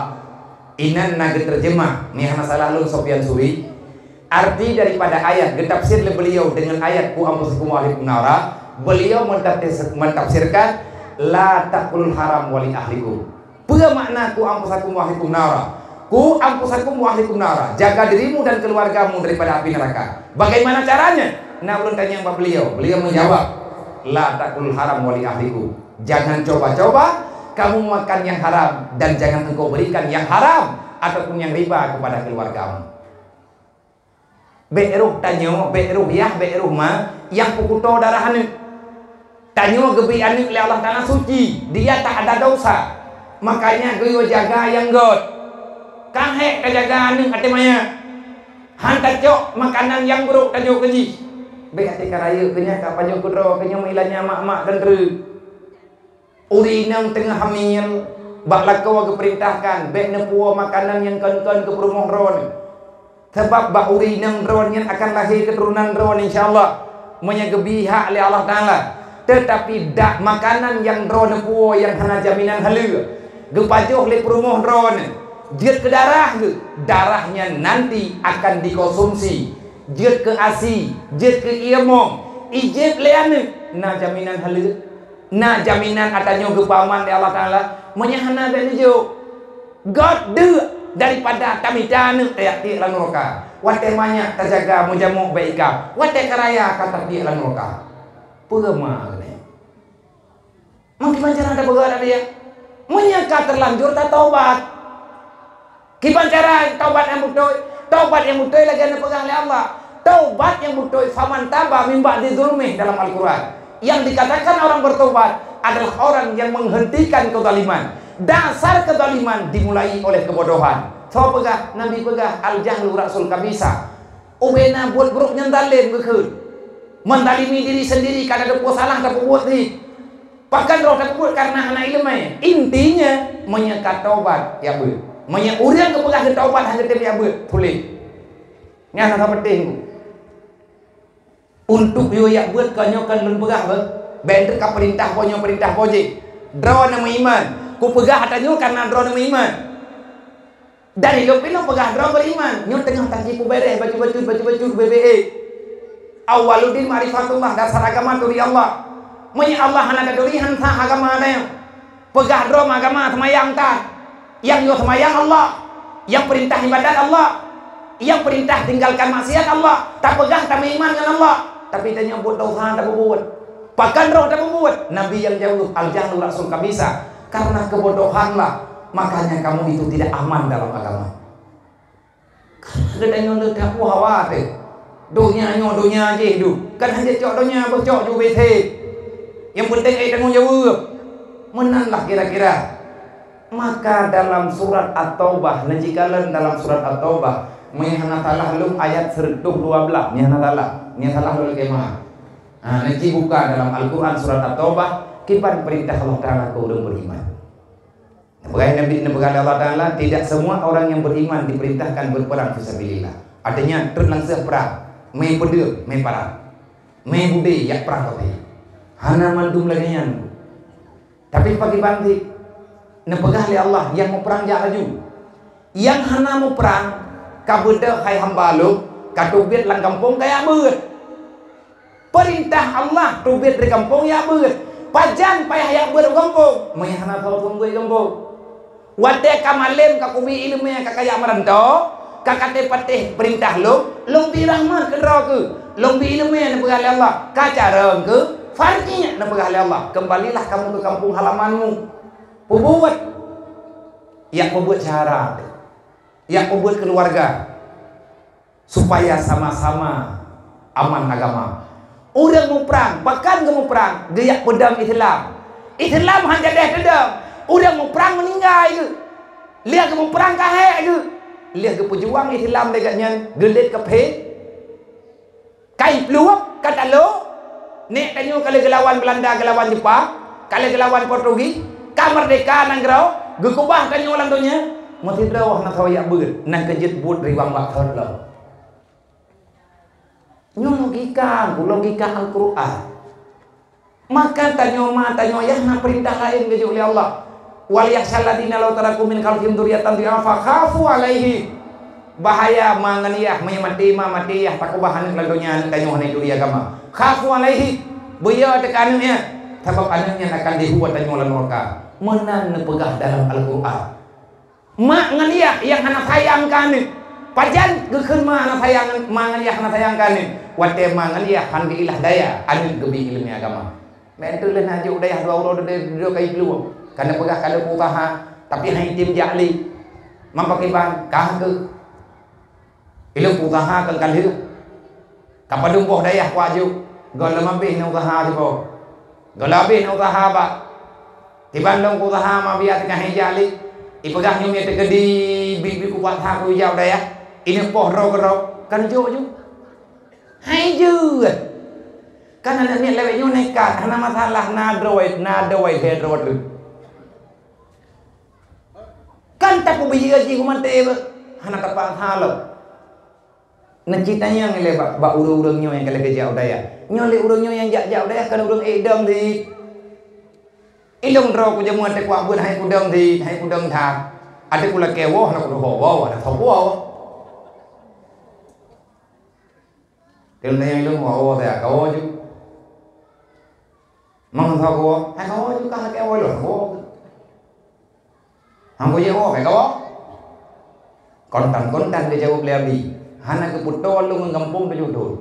inan na geuteurjeumah, meuhana salah lôn, Sufyan Tsauri, Arti daripada ayat geutafsir lé beliau dengan ayat "Qu anfusakum wa ahlikum nara", beliau mentafsir-, mentafsirkan, "La ta'kulul haram wa li ahlikum." Peue makna "Qu anfusakum wa ahlikum nara"? "Qu anfusakum wa ahlikum nara", jaga dirimu dan keluargamu daripada api neraka. Bagaimana caranya? Na ulôn tanyong bak beliau. Beliau menjawab, "La ta'kulul haram wa li ahlikum." Jangan coba-coba kamu makan yang haram dan jangan engkau berikan yang haram ataupun yang riba kepada keluargamu. Bék roh tanyoe, bék roh yah, bék roh ma nyang peukuto darah aneuk. Tanyoe geubri aneuk lé Allah Taala suci, dia tak ada dosa. Makanya geuyue jaga nyang göt. Ka hék tajaga aneuk até maya. Han tacok makanan nyang brôk tajok keu jih. Bék até ka rayeuk keu nyan, ka pajoh keudroe keu nyoe, meuilan nyan mak-mak dan treuk. Ureueng inong teungoh hamil, bak lakoe geupeurintahkan bék neupuwoe makanan nyang kon-kon keu peurumoh droeneuh. Sabab bak ureueng inong droeneuh nyan akan lahé keuturonan droeneuh, insya Allah, meunyoe geubri hak lé Allah Taala. Teutapi dak makanan nyang droeneuh puwoe nyang hana jaminan haleue, geupajoh lé peurumoh droeneuh, jeuet keu darah geuh, darah nyan nanti akan dikonsumsi, jeuet keu asi, jeuet keu ié mong, ijép lé aneuk, na jaminan haleue? Na jaminan ata nyoe geupeuaman lé Allah Taala? Meunyoe hana, bék neujok. Göt deuk daripada tamita aneuk tajak tiek lam nuraka. Watée manyak tajaga meujamok bak ié ka, watée ka raya ka tatiek lam nuraka. Peue ma keunoe? Mungkin cara tapeugah lagée nyan. Meunyoe ka terlanjur tatobat. Kiban cara taubat nyang beutôi? Taubat nyang beutôi lagée neupeugah lé Allah. Taubat nyang beutôi, "Faman taba min ba'di zulmih" dalam Al-Quran. Yang dikatakan orang bertobat adalah orang yang menghentikan kezaliman. Dasar kezaliman dimulai oleh kebodohan. Soe peugah? Nabi peugah, "Al-jahlu ra'sul kabisa." Ubena buet brok nyan zalem geukheun. Menzalimi diri sendiri, ka na teupeue salah tapeubuet jih. Pakon roh tapeubuet? Karena hana iéleumé. Intinya, meunyoe ka tobat, jak beuet. Meunyoe ureueng geupeugah geutobat hana teubiet jak beuet, puléh. Nyan hana penting. Untuk yue jak beuet, kon nyoe kon lôn peugah beuh. Bék treuk ka peurintah po nyoe, peurintah po jéh. Droeneuh meuiman. Kupeugah ata nyoe karena droeneuh meuiman. Dari lôn pih lôn peugah droe beriman, nyoe teungoh taji peubeureh bacut-bacut, bacut-bacut, B B E. Awwaluddin ma'rifatullah, dasar agama turi Allah. Meunyoe Allah hana taturi, han sah agama tanyoe. Peugah droe agama seumayang tan. Nyang nyoe seumayang Allah. Nyang peurintah ibadat Allah. Nyang peurintah tinggalkan maksiat Allah. Tapeugah tameuiman ngon Allah. Tapi tanyoe buet dosa tapeubuet. Pakon roh tapeubuet? Nabi nyang jaweueb, "Al-jahlu ra'sul kabisa." Karena kebodohanlah, makanya kamu itu tidak aman dalam agama. Karena geutanyoe le tapeue hawa teuh. Donya nyoe donya jih duek. Kan hana cok donya, beucok ju B C. Yang penting ai tanggong jaweueb. Meunanlah kira-kira. Maka dalam surat At-Taubah, neujikalon dalam surat At-Taubah, meunyoe hana salah lôn ayat seratus dua belas, meunyoe hana salah, meunyoe salah lôn lakée meu'ah. Ha, neujibuka dalam Al-Quran surat At-Taubah, kiban peurintah Allah Taala keu ureueng beriman. Neupeugah Nabi, neupeugah lé Allah Taala, "Tidak semua orang yang beriman diperintahkan berperang fisabilillah." Artinya, treuk langseuh prang, mé peudeueng, mé parang, mé budé jak prang kafé. Hana mandum lagée nyan. Tapi pakriban cit? Neupeugah lé Allah, "Nyang muprang jak laju. Nyang hana muprang, ka beudôh hai hamba lôn, ka teubiet lam gampông ka jak beuet." Peurintah Allah teubiet di gampông jak beuet. Pajan payah jak beuet u gampông? Meunyoe hana soe seumeubeuet gampông. Watée ka malém, ka kubi iéleumé, ka kajak meuranto, ka katé patéh peurintah lôn, lôn bi rahmat keu droe keuh, lôn bi iéleumé, neupeugah lé Allah, ka carông keuh, farji, neupeugah lé Allah, kembalilah kamu ke kampung halamanmu. Peubuet. Jak peubuet syedara, jak peubuet keuluwarga. Supaya sama-sama aman agama. Ureuëng muprang, pakon geumuprang, geujak peudong Islam. Islam hana jadeh teudong. Ureuëng muprang meuninggai geuh. Lheueh geumuprang ka hék geuh. Lheueh geupeujuang Islam lé gobnyan, geulét kafé. Kai pluek ka talo, nek tanyoe ka lheueh geulawan Beulanda, geulawan Jepang, ka lheueh geulawan Portugis, ka meurdeka nanggroe, geukeubah tanyoe lam donya, meusidroe hana sawa jak beuet, nyan keuh jeuet buet riwang bak thon lom. Nyoe logika, logika Al-Qur'an. Maka tanyoe ma, tanyoe yah na peurintah laén geujok lé Allah. "Wal yakhsyal ladzina law taraku min khalfihim dzurriyyatan dhi'afa khafu 'alaihim." Bahaya ma ngon yah, meunyoe maté ma, maté yah, takeubah aneuk lam donya, aneuk tanyoe hana turi agama. Khafu alaihi, beuyo teuka aneuk nyan, sabab aneuk nyan akan dihu tanyoe lam nuraka. Meunan neupeugah dalam Al-Qur'an. Mak ngon yah nyang hana sayang keu aneuk. Pajan geukheun ma hana sayang, ma ngon yah hana sayang keu aneuk? Watée ma ngon yah han geuilah daya aneuk geubri ileumèe agama. Meunteuh lheueh na jok dayah dua uroe dudoe, dudoe ka iplueng. Ka neupeugah ka lheueh peuusaha, tapi han item jak lé. Meupakiban, ka keuh. Ilôn peuusaha keu ka lheueh. Ka padum boh dayah kuajok, gohlom habéh na usaha sipo. Gohlom habéh na usaha bak. Kiban lôn peuusaha ma biasa ka han ijak lé. Ipeugah nyoe mie teukeudi bi-, bi kupat ha kujak dayah. Ineuk poh droe keudroe, kan jok ju. Hai jeuet. Kan aneuk miet lawét nyoe nekat, hana masalah, na droe, na droe, lhèe droe treuk. Kan tapeubiyeu jih u maté beuh, hana tapaksa lom. Neuci tanyong ilée bak, bak ureuëng-ureuëng nyoe nyang ka lheueh geujak u dayah. Nyoe lé ureuëng nyoe nyang jak-jak u dayah kan ureuëng ék dong sit. Ilôn droe kujameun até kuak beuet hai kudong sit, hai kudong that. Até kulakée woe hana kudoho woe, hana soe woe. Teuntèe ilôn woe-woe teuh kawoe ju. Meungon soe kuwoe, hai kawoe ju, ka lakèe woe lôn woe. Hana kujak woe, hai kawoe. Kontan-kontan geujaweueb lé Abi. Hana geupeutoe lôn ngon gampông tujoh thon.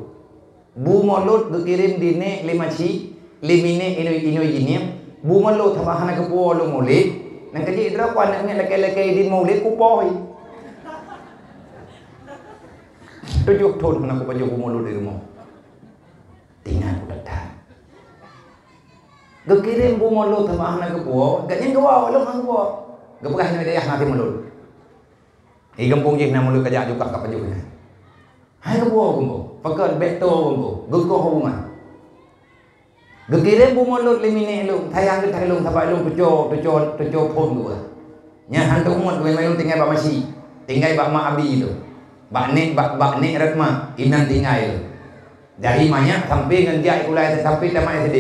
Bu Mulod geukirém di nèk lé Maci, lé minék inoi-inoi jih nyan. Bu Mulod haba hana geupuwoe lôn mulod. Nang keujeuet droe ku aneuk miet lakèe-lakèe idin mulod kupoh. Tujoh thon hana kupajoh Bu Mulod di rumoh. Tinggai ku that-that. Geukirém Bu Mulod teuma hana geupuwoe, gobnyan geuwoe, lôn hana geuwoe. Geupeugah nyoe dayah na até mulod. Di gampông jih na mulod kajak jukah ka pajoh nyan. Hai geupuwoe gampông, pakon bèk toe gampông, geukoh hubungan. Geukirém Bu Mulod lé minék lôn, sayang geutanyoe lôn, sabab lôn tucoe, tucoe, tucoe phon geuh. Nyan han teuumat geuh, memang lôn tinggai bak Maci, tinggai bak mak Abi lôn. Bak nèk, bak, bak nèk Retma, inan tinggai lôn. Dari manyak sampai ngon jak ikulai sampai tamat S D.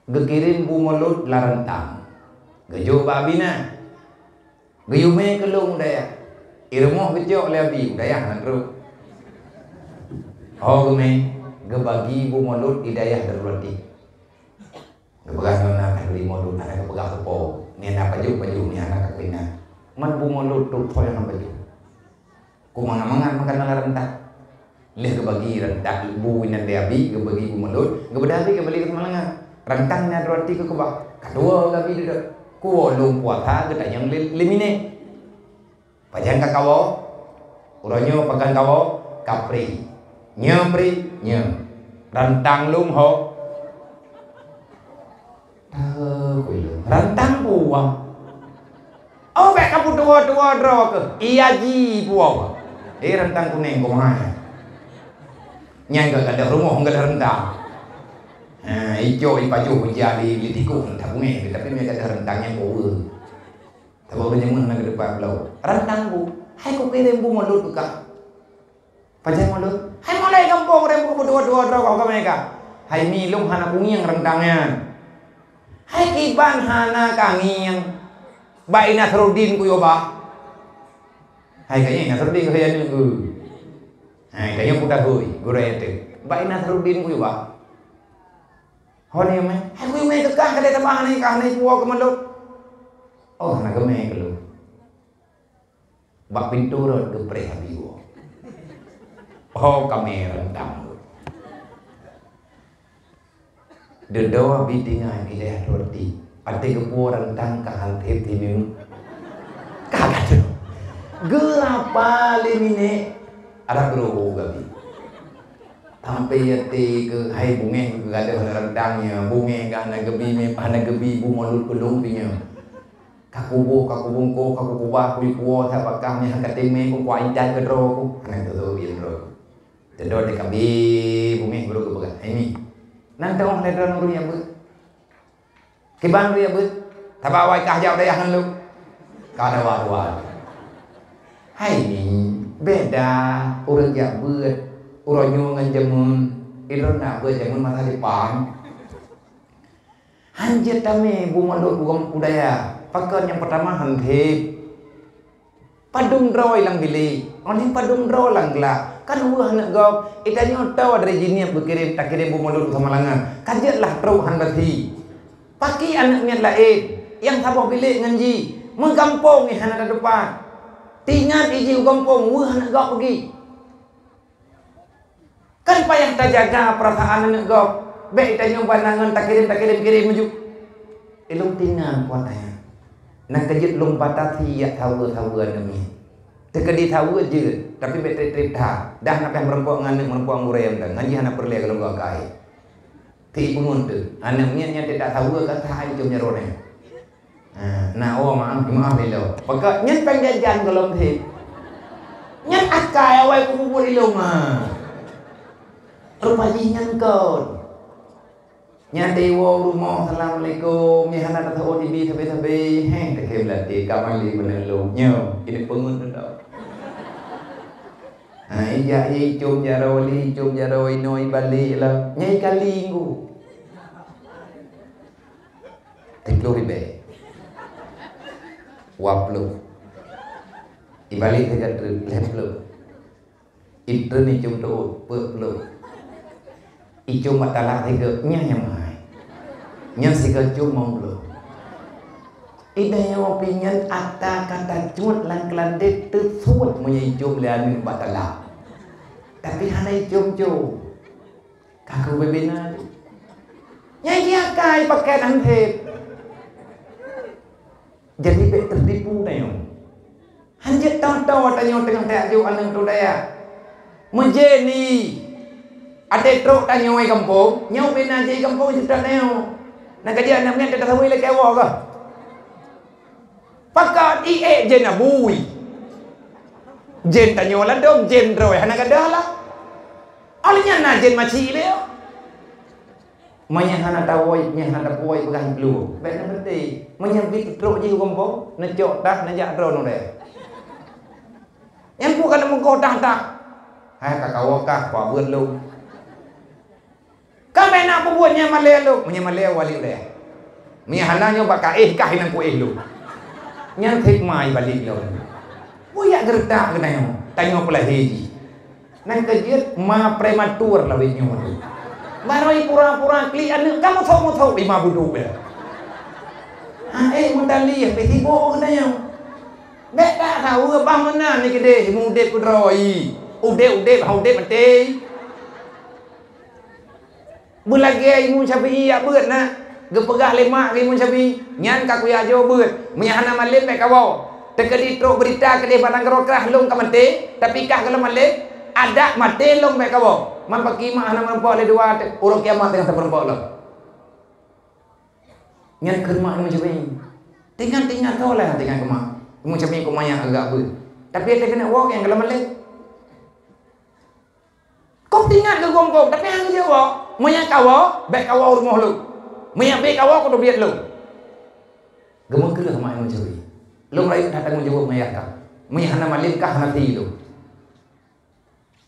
Geukirém Bu Mulod lam rantang. Geujok bak Abi na. Geuyue mè keu lôn u dayah. I rumoh geucok lé Abi, u dayah hana trok. Ho geumè, geubagi Bu Mulod di dayah Darul Arti. Geupeugah nyoe na khanduri Mulod, hana geupeugah keupo. Nyan na pajoh-pajoh, nyan na ka keuina. Man Bu Mulod trok phon hana pajoh. Ku mangat-mangat makanan lam rantang. Lheueh geubagi rantang bu inan lé Abi, geubagi Bu Mulod, geubeudôh Abi geubali keu Samalanga. Rantang nyan Darul Arti keu keubah. Ka dua Abi dudoe. Kuwoe lôn puasa geutanyong lé, lé minék. Pajan ka kawoe? Uroe nyoe pakon kawoe? Ka pri. Nyoe pri, nyoe. Rantang lôn ho. Tahu ku ilôn. Rantang buah. Oh, bèk ka peutuwoe-tuwoe droe keuh. Iya ji buah. Eh, rantang kunèng keu mahai. Nyan ka gadôh rumoh gadôh rantang. Ha, icok ipajoh ija di, di tikôh, tak bungéh, tapi mé gadôh rantang nyang power. Saboh ureueng jameun na keudeupan bloe. Rantang bu. Hai kukirém bu mulod keu kah. Pajan mulod? Hai mulai gampông ureueng bu beudua-dua droe kah ka meuka. Hai mi lôn hana kungieng rantang nyan. Hai kiban hana kangieng. Bak i Nasruddin kuyue bah. Hai kayée Nasruddin keu saya nunggu. Hai kayée puta hui, gurée teuh. Bak i Nasruddin kuyue bah. Ho ni mé, hai kui mé keu kah kadai tabang ni kah ni puwoe keu mulod. Oh, hana geumé keu lôn. Bak pintoe rot geupreh Abi woe. Oh, ka mé rantang lôn. Dudoe Abi tinggai ilée roti. Até geupuwoe rantang ka han thép timeung. Ka gadôh. Geurapa lé minék, arab geuroh Abi. Sampai até keu hai bungéh geugadôh lam rantang nyoe, bungéh gah hana geubi mé, hana geubi bu mulod keu lôn pih nyoe. Ka kuboh, ka kubungkôh, ka kukubah, kuyue puwoe that bak kah mé han ka tém mé, ku kuintat keu droe ku. Hana teutoe bie droe ku. Teudoe teuka bi bungéh guru geupeugah, "Hai mi, nan teuoh lé droeneuh ureueng nyang beuet." Kiban ureueng nyang beuet, taba awai kah jak u dayah ngon lôn. Ka dua-dua. Hai mi, beda ureueng jak beuet uroe nyoe ngon jameun. Droeneuh na beuet jameun masa depan. Han jeuet tamé bu mulod u dayah. Pakon nyang peurtama han thép. Padum droe lam bilék, oh lheueh padum droe lam glak. Kan weueh aneuk gob, geutanyoe toe dari Jeunieb geukirém, takirém bumoe lôn u Samalanga. Ka jeuet lah trok han basi. Pakri aneuk miet laén, nyang saboh bilék ngon jih, meugampông nyang hana tatupat. Tingat jih u gampông, weueh aneuk gob peugi. Kan payah tajaga peurasaan aneuk gob. Bék tanyoe bak na ngon takirém, takirém, kirém laju. Ilôn tingat kuat ayat. Nyang keujeuet lôn batasi jak saweue-saweue aneuk miet. Teukeudi saweue jeuet, tapi bék trép-trép that. Dah na payah meurumpok ngon aneuk, meurumpok ngon gurée mantong. Ngon jih hana peureulée gohlom gokai. Ti peungon teuh. Aneuk miet nyang teudak saweue ka that ai cöm jaroe nyan. Ha, na, oh, maaf, maaf ilôn. Pakon nyan péng jajan gohlom thép. Nyan akai awai kububuet ilôn, ha. Rupa jih nyan kon. Nyan teuwoe u rumoh, "Assalamualaikum." Nyan hana taseuôt ibi sabe-sabe. Heh, takheun meulaté, ka malée meunan lôn. Nyoe, ini peungon teuh. Ha, ijak ie icöm jaroe, icöm jaroe, inoe ibalek lah. Nyan ikali ngu. Tiga puluh ribèe. Dua puluh. Ibalek tiga puluh, lhèe puluh. Itreun icöm teuôt, peuet ploh. Icöm bak talak sigoe, nyan nyang meuhai. Nyan sigoe cöm limong ploh. Ideh nyoe pih nyan ata ka tacuet lam keulandét teusuet meunyoe icöm lé aneuk bak talak. Tapi hana icöm-cöm. Ka keu bubena. Nyang jih akai pakèt han sép. Jadi bèk teutipu tanyoe. Han jeuet tho-tho tanyoe teungoh tajak jok aneuk teuh dayah. Meujén ie até trok tanyoe gampông, nyoe bubena jih gampông seutôt tanyoe. Nyang ka jeuet aneuk miet teuka saweue lakèe woe kah? Pakon ie ék jén abui. Jén tanyoe ladôm, jén droe hana gadôh lah. Óh lheueh nyan na jén maci lé. Meunyoe hana tawoe, meunyoe hana tapuwoe peugah iplueng. Bèk na berhenti. Meunyoe bit trok jih u gampông, neucok tah, neujak droeneuh deh. Nyang peue ka neumeugoh tah-tah. Hai ka kawoe kah, kuabeuet lôn. Ka bèk na peubuet nyang malèe lôn. Meunyoe malèe wali deh. Meunyoe hana nyoe bak ka éh kah inong kuéh lôn. Nyan hikmah ibalek lôn. Peue jak geureutak keunoe, tanyoe peulahé jih. Nyang keujeuet ma prematur lawét nyoe. Barô ipura-pura klik aneuk ka meuthok-meuthok lima buduk ya. Ha, eh, meutali pih sibok keunoe. Bèk tak tahu bah meunan ni keudeh mudép keudroe. Udép-udép, ha udép maté. Beulagèe Imam Syafi'i jak beuet na, geupeugah lé mak geuh Imam Syafi'i, "Nyan ka kuyak jok beuet, meunyo hana malém bèk kawoe. Teukeudi trok beurita keudeh bak nanggroe krah lôn ka maté, tapi kah gohlom malém, adak maté lôn bèk kawoe. Man pakri mak hana meurumpok lé dua, uroe kiamat teungoh tapeurumpok lom." Nyan kheun mak Imam Syafi'i. Teuingat-teuingat keu mak, teuingat keu mak. Imam Syafi'i keu mak nyan agak beuet. Tapi teukeudi woe nyang gohlom malém. Kok teuingat keu gompông, tapi hana geujaweueb. Meunyo kawoe, bèk kawoe u rumoh lôn. Meunyo bèk kawoe, kuteubiet lôn. Geumeukeuleuh mak Imam Syafi'i. Lôn rayeuk that tanggong jaweueb ngon ayah kah. Meunyo hana malém kah hana sie lôn.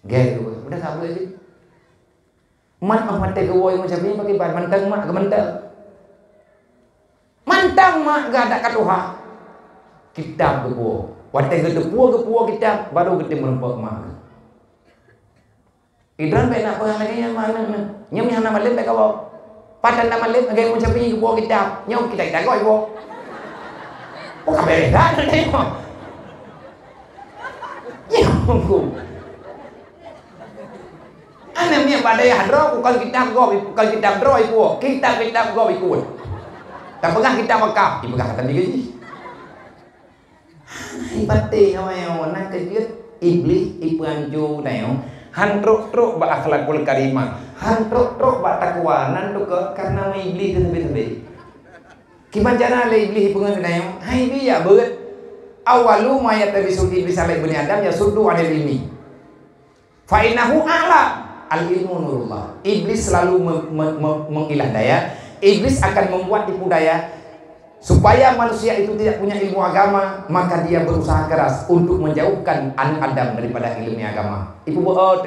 Gèt geuh, udah ka beuet jih. Man 'oh watèe geuwoe Imam Syafi'i pakiban, mantong mak geumantong. Mantong mak geuadak ka tuha. Kitab geupuwoe. Watèe geuteupuwoe, geupuwoe kitab, baru geutem meurumpok mak geuh. Idroen bèk na peugah lagèe nyan mak aneuk nyoe. Nyoe meuhana malém bèk kawoe. Pat hana malém lagèe Imam Syafi'i geupuwoe kitab. Nyoe kitab geutanyoe iwoe. Oh, ka bèrèh that nyoe. Nyoe. Aneuk miet bak dayah droe bukon kitab gob, bukon kitab droe ipuwoe, kitab-kitab gob ikot. Tapeugah kitab wakaf, ipeugah kata diri jih. Hana ipatéh awai-awai, na keujeuet Iblih ipeuhanco tanyoe, han trok-trok bak akhlakul karimah, han trok-trok bak takwa, nan teuka kareuna meuiblih teuh sabe-sabe. Kiban cara lé Iblih ipeungeut tanyoe, hai Iblih jak beuet. Awwalu ma yaltabisu Iblis ala ibni Adam yasuddu anil ilmi. Fa innahu a'lam, al ilmu nurullah. Iblis selalu me-, me-, me-, mengilah daya. Iblis akan membuat tipu daya supaya manusia itu tidak punya ilmu agama, maka dia berusaha keras untuk menjauhkan anak Adam daripada ilmu agama. Ibu beot,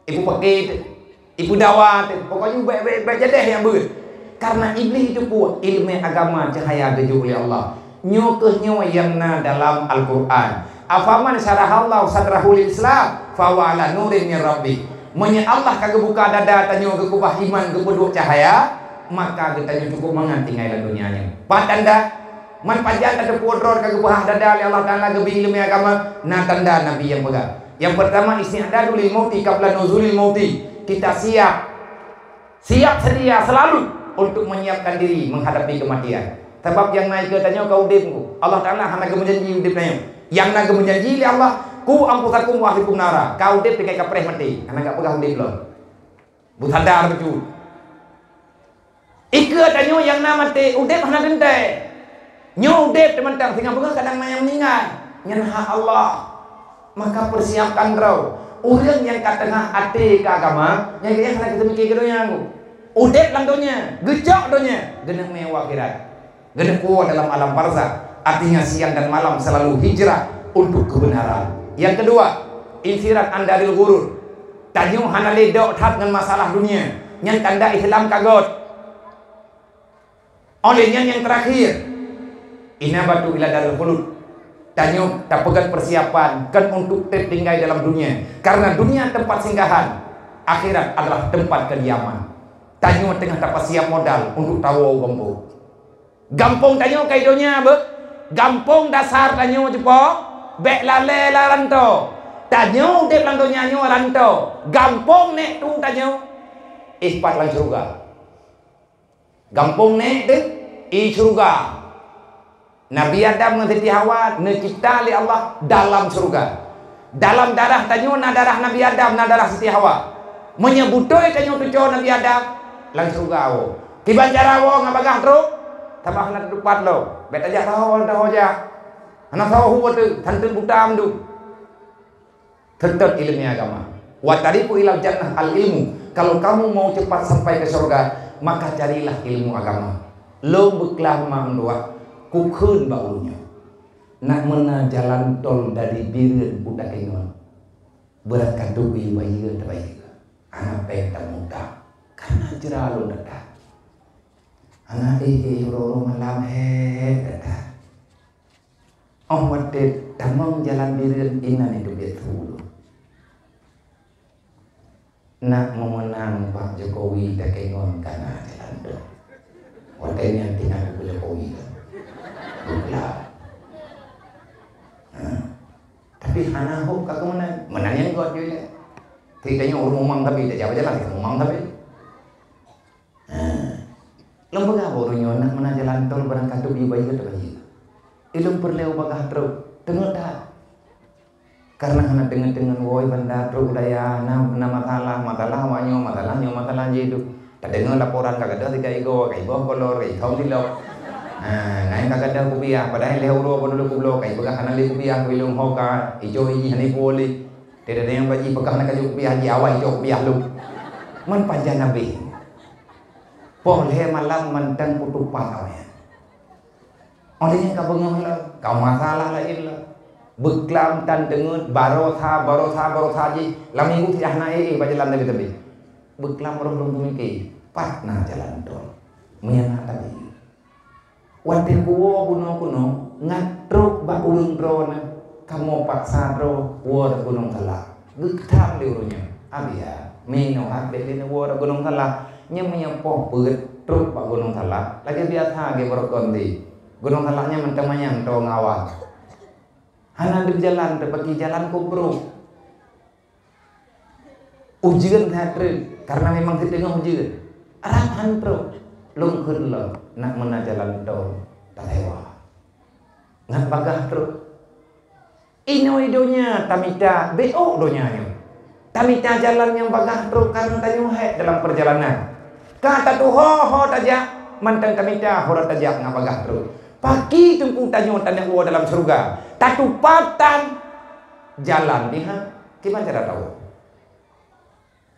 ibu pakai, ibu dawa, pokoknya baik-baik, baik jadi yang ber. Karena Iblis itu pun ilmu agama cahaya geujok oleh Allah. Nyoe kheueh nyoe nyang na dalam Al-Qur'an. "Afaman syarahallahu sadrahu lil Islam, fahuwa ala nurin min rabbih." Meunyoe Allah ka geubuka dada tanyoe, geukeubah iman, geupeuduek cahya, maka geutanyoe cukup mangat tinggai lam donya nyoe. Pat tanda? Man pajan tateupeue droe ka geupeuhah dada lé Allah Taala, geubri ileumèe agama, na tanda Nabi nyang peugah. Nyang peurtama, isti'dadu lil mauti qabla nuzulil mauti. Kita siap, siap sedia selalu untuk menyiapkan diri menghadapi kematian. Sabab nyang na ikeue tanyoe ka udeb, Allah Taala hana geumeujanji udeb tanyoe. Nyang na geumeujanji lé Allah, "Qu anfusakum wa ahlikum nara." Ka udeb tinggai ka preh maté, hana geupeugah udeb lom. Beusadar bacut. Ikeue tanyoe nyang na maté, udeb hana teuntèe. Nyoe udeb teumantong, singoh beungoh kadang na nyang meuninggai. Nyan hak Allah. Maka persiapkan droe. Ureueng nyang ka teungoh até keu agama, nyan geuh hana geuteumiké keu donya. Udeb lam donya, geucok donya, geuneuk meu'en u akhirat. Geuneuk woe dalam alam barzakh, artinya siang dan malam selalu hijrah untuk kebenaran. Yang kedua, infirat an daril ghurur. Tanyoe hana lé dok that ngon masalah dunia. Nyan tanda Islam ka göt. Oleh nyan yang terakhir, inabatu ila daril khulud. Tanyoe tapeugöt persiapan kon untuk treb tinggai dalam dunia. Karena dunia tempat singgahan, akhirat adalah tempat kediaman. Tanyoe teungoh tapeusiap modal untuk tawoe u gampông. Gampông tanyoe ka i donya beuh. Gampông dasar tanyoe cupo, bèk lalè lam rantô. Tanyoe udeb lam donya nyoe rantô. Gampông nèk tu tanyoe, eh, pat lam syeuruga. Gampông nèk teuh, i syeuruga. Nabi Adam ngon Siti Hawa neucipta lé Allah dalam syeuruga. Dalam darah tanyoe na darah Nabi Adam, na darah Siti Hawa. Meunyoe beutôi tanyoe tuco Nabi Adam, lam syeuruga woe. Kiban cara woe ngon bagaih trok, sabab hana teutupat lom. Bèk tajak saho, saho jak. Hana saho hu teuh, santeuet buta mandum. Teutap ileumèe agama. Wa tariqu ilal jannah al ilmu. Kalau kamu mau cepat sampai ke syurga, maka carilah ilmu agama. Lôn beuklam mandua, kukheun bak ulôn nyoe. Nak meunan jalan tol dari Bireuen u Takengon. Beurangkat ubé bayeue tabayeue. Hana péng tameuutang. Karena jra lôn that-that. Hana éh-éh uroe-uroe malam hék that-that. Óh watèe tamong jalan Bireuen inan itu biet su lôn. Nak meumeunang bak Jokowi Takengon ka na jalan tol. Watèe nyan tinggai keu Jokowi kan. Geupeugah. Ha. Tapi hana hok ka keumeunang. Meunan nyang göt jih lé. Ceurita nyoe ureueng mumang tapi, tajak jalan ureueng mumang tapi. Ha. Lôn peugah bak ureueng nyoe, nak meunan jalan tol barangkapeue bayeue tabayeue. Ilôn peureulèe bagaih trok, teungeut that. Karena hana teungeut-teungeut woe banda trok u dayah, na, na masalah, masalah awak nyoe, masalah nyoe, masalah jih tu. Tadeungoe laporan ka gadôh siga igoe, ka iboh kolor, ka ithom silop. Ha, nyan ka gadôh kupiah, padahai lhèe uroe padub lôn kubloe, ka ipeugah hana lé kupiah, keu ilôn ho ka, icok ijih hana ipuwoe lé. Teudeungoe bak jih peugah hana ka jok kupiah, jih awai icok kupiah lôn. Man pajan abéh. Poh lhèe malam mantong peutupat awaknyan. Óh lheueh nyan ka beungoh lom, ka masalah laén lom. Beuklam tan teungeut, baroesa, baroesa, baroesa jih. Lam minggu siat hana éh-éh bak jalan teubi-teubi. Beuklam roh lôn peumiké, pat na jalan tol. Meunyo na tabi. Watèe kuwoe bunoe keunoe, ngat trok bak ureueng droeneuh, kamoe paksa droe woe Gunong Salah. Geukheun lé ureueng nyan, "Abiya, meunoe hat bèk lé neuwoe Gunong Salah." Nyan meunyo poh peuet trok bak Gunong Salah, lagèe biasa geuh barokon di. Gunong Salah nyan mantong manyang toe ngon awan. Hana deuh jalan, teupaki jalan kobro. Ujeuen that treuk, karena memang siteungoh ujeuen. Rab han trok, lôn kheun lom, nak meunan jalan tol tasewa. Ngat bagaih trok. Inoe donya tamita, beuôk donya nyoe. Tamita jalan nyang bagaih trok karena tanyoe hék dalam perjalanan. Ka tatuho ho tajak, mantong tamita ho tajak ngat bagaih trok. Paki teungku tanyoe taneuk woe dalam syeuruga. Tatupat tan jalan diha, kiban cara tawoe?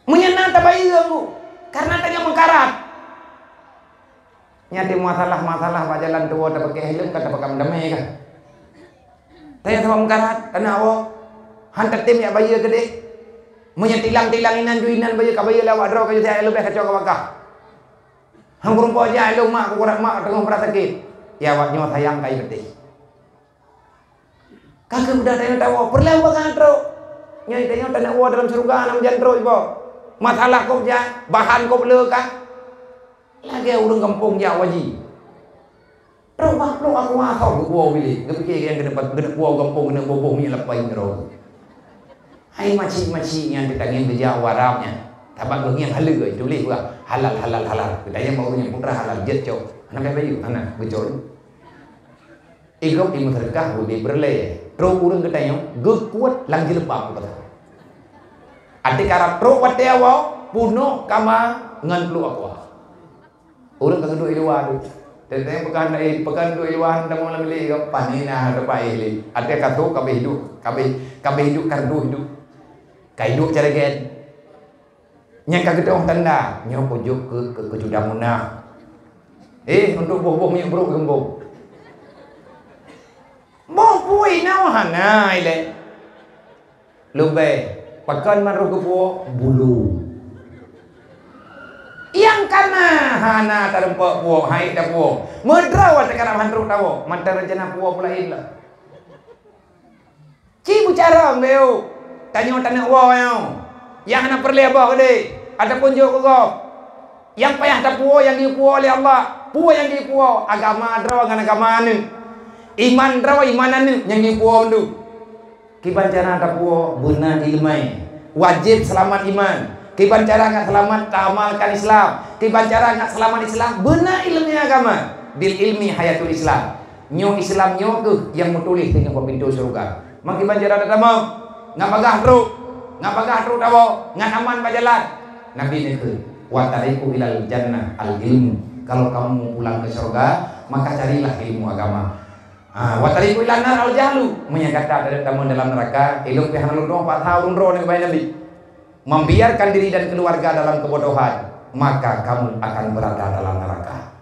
Meunyo na tabayeue, Bu, karena tanyoe meukarat. Nyan teuh masalah-masalah bak jalan tuwoe tapaké helm ka tapakai meudamé ka. Tanyoe sabab meukarat, taneuk woe, han tatem jak bayeue keudeh. Meunyo tilang-tilang inan ju inan bayeue ka bayeue lé awak droe ka ju siat leubeh kacau ka bagaih. Han kureueng po jak lôn mak, kukurat mak teungoh brat sakét. Ya awak nyoe sayang kai beutih. Ka keuh mudah tanyoe tawoe, peureulèe bagaih trok. Nyoe tanyoe taneuk woe dalam syeuruga, hana meujan trok iboh. Masalah kôb jak, bahan kôb le ka. Lagèe ureueng gampông jak haji. Trok bak Pluek Aqua, soe geuwoe bilék. Geupike nyang keuneuk pat, keuneuk woe gampông, keuneuk boh-boh minyeuk lapai ngeurok. Hai macik-macik nyan, geutangieng geujak u Arab nyan. Sabab geuh ngieng haleue, tuléh bak halal, halal, halal. Geutangieng bak ureueng nyan putra halal, jeuet cok. Hana payah bayeue, hana, geucok. Igop imeuseudeukah udeb peureulèe. Trok ureueng geutanyoe geukuet lam jilbab geutanyoe. Até karab trok watèe awai, peunoh kama ngon Pluek Aqua. Ureueng ka geuduek i luwa tu. Teuntèe peugah, eh, peugah duek i luwa, hana tamong lam bilék, pane na teupaéh lé. Até ka trok ka abéh duek, ka abéh, ka abéh duek kardus duek. Ka iduek cara gen. Nyang ka geudong tanda, nyoe kujok keu, keu, keu Cuda Muna. Eh, untuk boh-boh minyeuk brok geumbong. Boh pui na hana ilèe. Leubeh, pakon man roh geupuwoe? Bulu. Nyang kana hana tareumpok puwoe, hai tapuwoe. Meudroe watèe karab han trok tawoe, mantong rencana puwoe pula ilèe. Ci beucarông beu, tanyoe taneuk woe nyoe. Nyang hana peureulèe boh keudéh, ataupun jok keu gob. Nyang payah tapuwoe nyang geupuwoe lé Allah. Peue nyang geupuwoe? Agama droe ngon agama aneuk. Iman droe, iman aneuk nyang geupuwoe mandum. Kiban cara tapuwoe? Beuna ileumèe. Wajéb seulamat iman. Kiban cara ngat seulamat? Taamalkan Islam. Kiban cara ngat seulamat Islam? Beuna ileumèe agama. Bil ilmi hayatul Islam. Nyoe Islam nyoe keuh nyang meutuléh singoh bak pintoe syeuruga. Meukiban cara tatamong, ngat bagaih trok, ngat bagaih trok tawoe, ngat aman bak jalan. Nabi neukheun, "Wa tariqu ilal jannah al ilmu." Kalau kamu pulang ke syurga, maka carilah ilmu agama. Ah, "Wa tariqu ilan nar al jahlu." Meunyoe gata tatamong dalam neuraka, ilôn pih hana lôn tueng paksa ureueng droeneuh keubai Nabi. Membiarkan diri dan keluarga dalam kebodohan, maka kamu akan berada dalam neraka.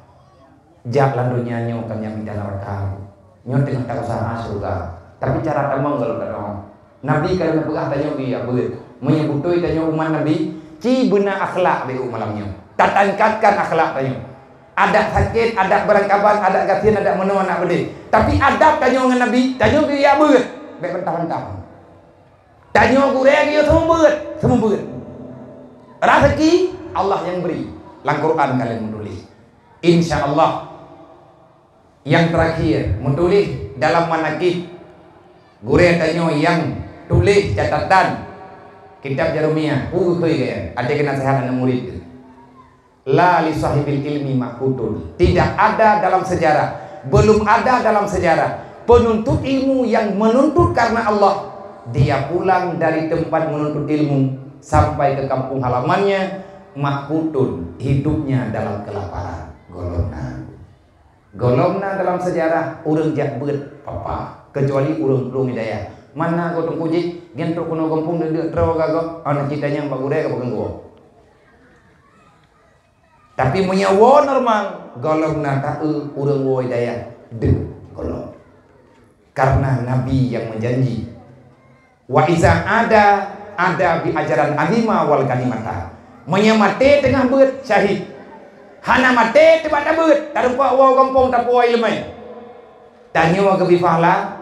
Jak lam donya nyoe kon nyang mita neuraka. Nyoe teungoh ta usaha syeuruga. Tapi cara tamong golom tadong. Nabi ka lheueh peugah tanyoe geuyue beuet. Meunyoe beutôi tanyoe umat Nabi, ci beuna akhlak beu malam nyoe. Tatingkatkan akhlak tanyoe. Adak sakét, adak beurangkaban, adak gasien, adak meunoe, adak beudé. Tapi adab tanyoe ngon Nabi, tanyoe geuyue beuet. Bèk bantah-bantah. Tanyoe gurèe geuyue seumeubeuet, seumeubeuet. Raseuki Allah nyang bri. Lam Quran ka lheueh meutuléh. Insya Allah, nyang teurakhir meutuléh dalam manaqib gurèe tanyoe nyang tuléh catatan kitab Jarumiah, peue geukheun gaya, até keu naseuhat aneuk murit geuh. La li sahibil ilmi maqutun. Tidak ada dalam sejarah, belum ada dalam sejarah penuntut ilmu yang menuntut karena Allah, dia pulang dari tempat menuntut ilmu sampai ke kampung halamannya, maqutun, hidupnya dalam kelaparan. Golom na. Golom na dalam sejarah ureueng jak beuet papa, kecuali ureueng plueng hidayah. Mana go teungku jih, nyan trok keunoe gampông deuk-deuk troe gagoe, ana cit tanyong bak gurèe ka peugah geuh. Tapi meunyoe woe normal, golom na taeu ureueng woe dayah deuh golom. Karena Nabi nyang meujanji, "Wa iza ada, ada bi ajaran azima wal ganimata." Meunyoe maté teungoh beuet, syahid. Hana maté teuma tabeuet, tarumpok woe gampông tapuwoe ileumèe. Tanyoe geubri pahala,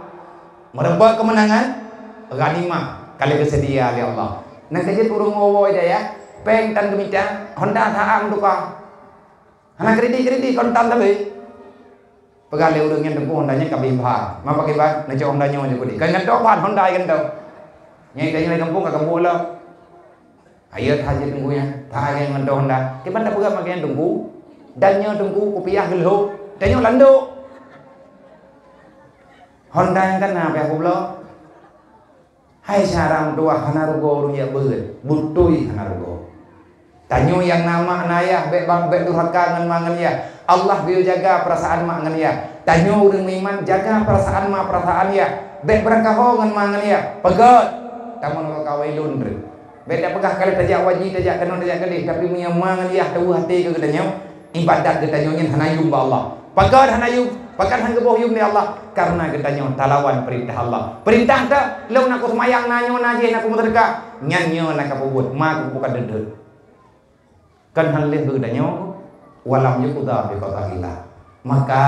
meurumpok keumeunangan, ghanimah ka lheueh geuseudia lé Allah. Nyan ka jeuet ureueng woe-woe dayah, péng tan geumita, honda saam tuka. Hana kredit-kredit, kontan sabe. Peugah lé ureueng nyan, "Teungku, honda nyan ka bri bha." "Ma pakai bha?" "Neucok honda nyoe," jaweueb. "Ka ngon toh bha honda nyan toh." Nyan ka nyoe gampông ka keumbok lom. Ayo that jeuet teungku nyan, that lagèe ngon toh honda. Kiban tapeugah lagèe nyan teungku? Dan nyoe teungku kupiah geulhok, dan nyoe landok. Honda nyang kana piah kubloe. Hai syedara meutuwah, hana rugoe ureueng jak beuet, beutôi hana rugoe. Tanyoe nyang na mak na yah, bèk bang, bèk durhaka ngon ma ngon yah. Allah geuyue jaga peurasaan mak ngon yah. Tanyoe ureueng meuiman jaga peurasaan ma, peurasaan yah. Bèk beurangkaho ngon ma ngon yah. Peugöt, tamong ngon kawailun treuk. Bèk tapeugah ka lheueh tajak haji, tajak keunoe, tajak keudéh, tapi meunyoe ma ngon yah teuweuh até keu geutanyoe, ibadat geutanyoe nyan hana yum bak Allah. Pakon hana yum? Pakon hana geuboh yum lé Allah? Karena geutanyoe talawan peurintah Allah. Peurintah teuh, lôn nakeuh seumayang, na nyoe na jéh, nakeuh meuseudeukah, nyan nyoe na kapeubuet, ma kupeubuka deuet-deuet. Kan hana lheueh keu geutanyoe, walam yuqda bi qadaillah. Maka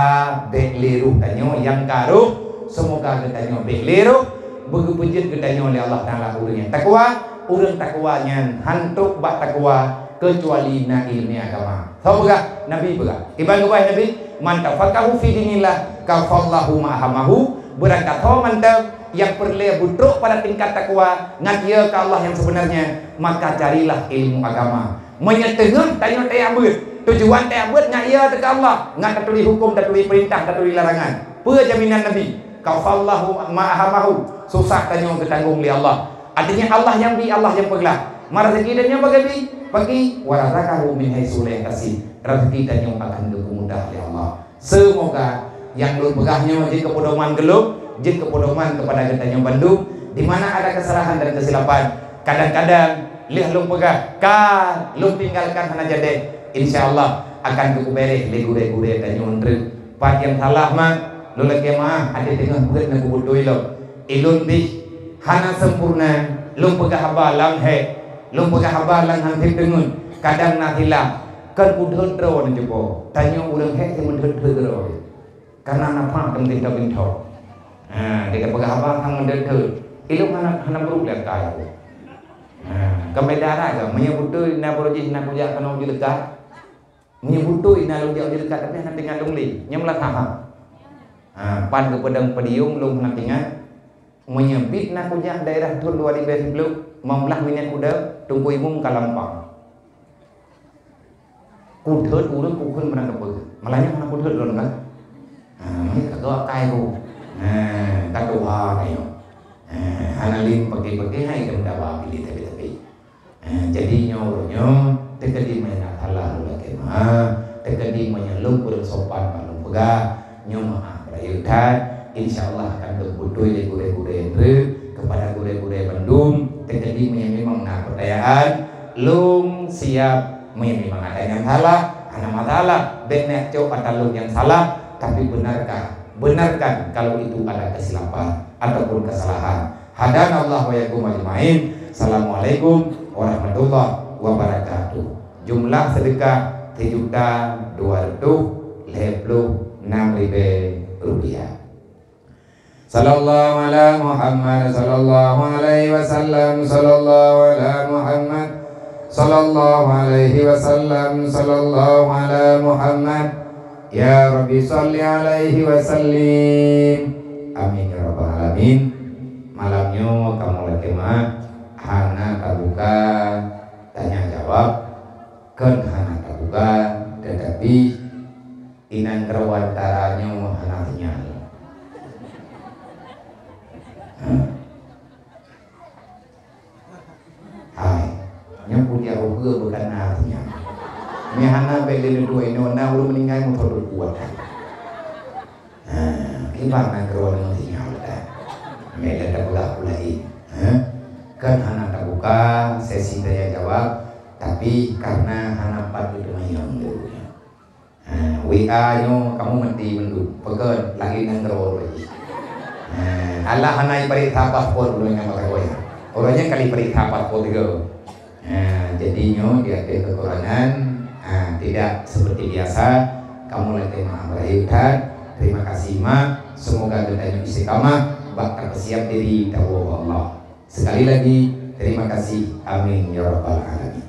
bék lé roh tanyoe nyang ka roh, seumoga geutanyoe bék lé roh, beugeupeujeuet geutanyoe lé Allah Taala ureuëng nyang takwa. Ureuëng takwa nyan hantom bak takwa keucuali na iéleumé agama. Soe peugah? Nabi peugah. Kiban geupeugah Nabi, "Man tafaqahu fi dinillah, kafallahu ma ahamahu." Beurangkat ho mantong nyang peureulée beutrok pada tingkat takwa ngon ie keu Allah nyang seubeunarnya, maka carilah ilmu agama. Meunyoe teungoh tanyoe tajak beuet, tujuan tajak beuet ngon ie teuka Allah, ngon taturi huköm, taturi peurintah, taturi larangan. Peue jaminan Nabi? "Kafallahu ma ahamahu." Susah tanyoe geutanggong lé Allah. Artinya Allah nyang bi, Allah nyang peuglah. Ma raseuki tanyoe bagaih bi, bagi, "Wa razaqahu min haitsu la yahtasib." Raseuki tanyoe akan geupeumudah lé Allah. Seumoga nyang lôn peugah nyoe jeuet keu peudoman keu lôn, jeuet keu peudoman keupada geutanyoe bandum, di mana ada kesalahan dan kesilapan. Kadang-kadang lheueh lôn peugah, ka lôn tinggalkan hana jadi, insya Allah akan geupeubeuréh lé gurée-gurée tanyoe treuk. Pat nyang salah mak, lôn lakée meuáh, até teungoh beuet na kubeutôi lom. Ilôn pih hana sempurna, lôn peugah haba lam hék, lôn peugah haba lam han sép deungon, kadang na silap. Kon peudeuet droe neucupo, tanyoe ureuëng hék seumeudeuet-deuet droe. Karena na pah teuntèe-teuntèe. Ha, dia peugah haba sang meudeudeuh. Ilôn hana, hana brôk lé akai aku. Ha, keubeudara ga, meunyoe beutôi na beureuji na kujak keunoe uji leukat. Meunyoe beutôi na lôn jak uji leukat, tapi hana teuingat lôn lé. Nyoe meulah saha. Ha, pan geupeudong podium lôn hana teuingat. Meunyoe bit na kujak daerah thôn dua ribèe siplôh, limong blah minèt kuda, Teungku Imum ka lampang. Kuthôt ureuëng kukheun meunan keupeue. Malah nyan hana kuthôt lôn kan. Ha, meunan ka geuh akai ku. Ha, ka tuha kayo. Ha, hana lé peuke-peuke hai dem dawa pilih tapi-tapi. Ha, jadi nyoe uroe nyoe teukeudi meunan salah lôn lakée meuáh, teukeudi meunyoe lôn kureueng sopan bak lôn peugah, nyoe meuáh beurayeuk that. Insya Allah akan geupeutôi lé gurée-gurée nyoe keupada gurée-gurée bandum. Teukeudi meunyoe memang na peutayaan, lôn siab. Meunyoe memang ada nyang salah, hana masalah. Bék neucok atra lôn nyang salah, tapi benarkah, benarkan kalau itu ada kesilapan ataupun kesalahan. Hadanallahu wa iyyakum ajmain. Assalamualaikum warahmatullahi wabarakatuh. Jumlah sedekah sijuta dua reutôh lhée ploh nam ribèe rupiah. Sallallahu ala Muhammad, sallallahu alaihi wasallam, sallallahu ala Muhammad, sallallahu alaihi wasallam, sallallahu ala Muhammad. Ya Rabbi, salli alaihi wasallim. Amin ya rabbal alamin. Malam nyoe kamoe lakée meuáh hana tabuka tanya jawab, kon hana tabuka, tetapi inan keureuwan tara nyoe hana sinyal. Hai, nyoe kuliah ukeue bukan na sinyal. Nyoe hana bék lé neuduek inoe na ureuëng meuninggai moto teukuat. Ha, kiban na keureuwan ngon sinyal dah. Meunan tapeugah peue laén. Ha? Kan hana tabuka sesi tanya jawab, tapi karena hana pat geuteumanyong dulu. Ha, W A nyoe kamoe meuti mandum. Peugah lagée nanggroe lagi. Ha, alah hana ipareksa paspor ulôn nyang mata goyang. Ureuëng nyan kali pareksa paspor tiga. Ha, jadi nyoe di ateueh kekurangan, ha, tidak seperti biasa. Kamoe lakée meuáh beurayeuk that. Terima kasih mak. Semoga geutanyoe istiqamah bak tapeusiab diri tawoe bak Allah. Sekali lagi, terima kasih. Amin ya rabbal alamin.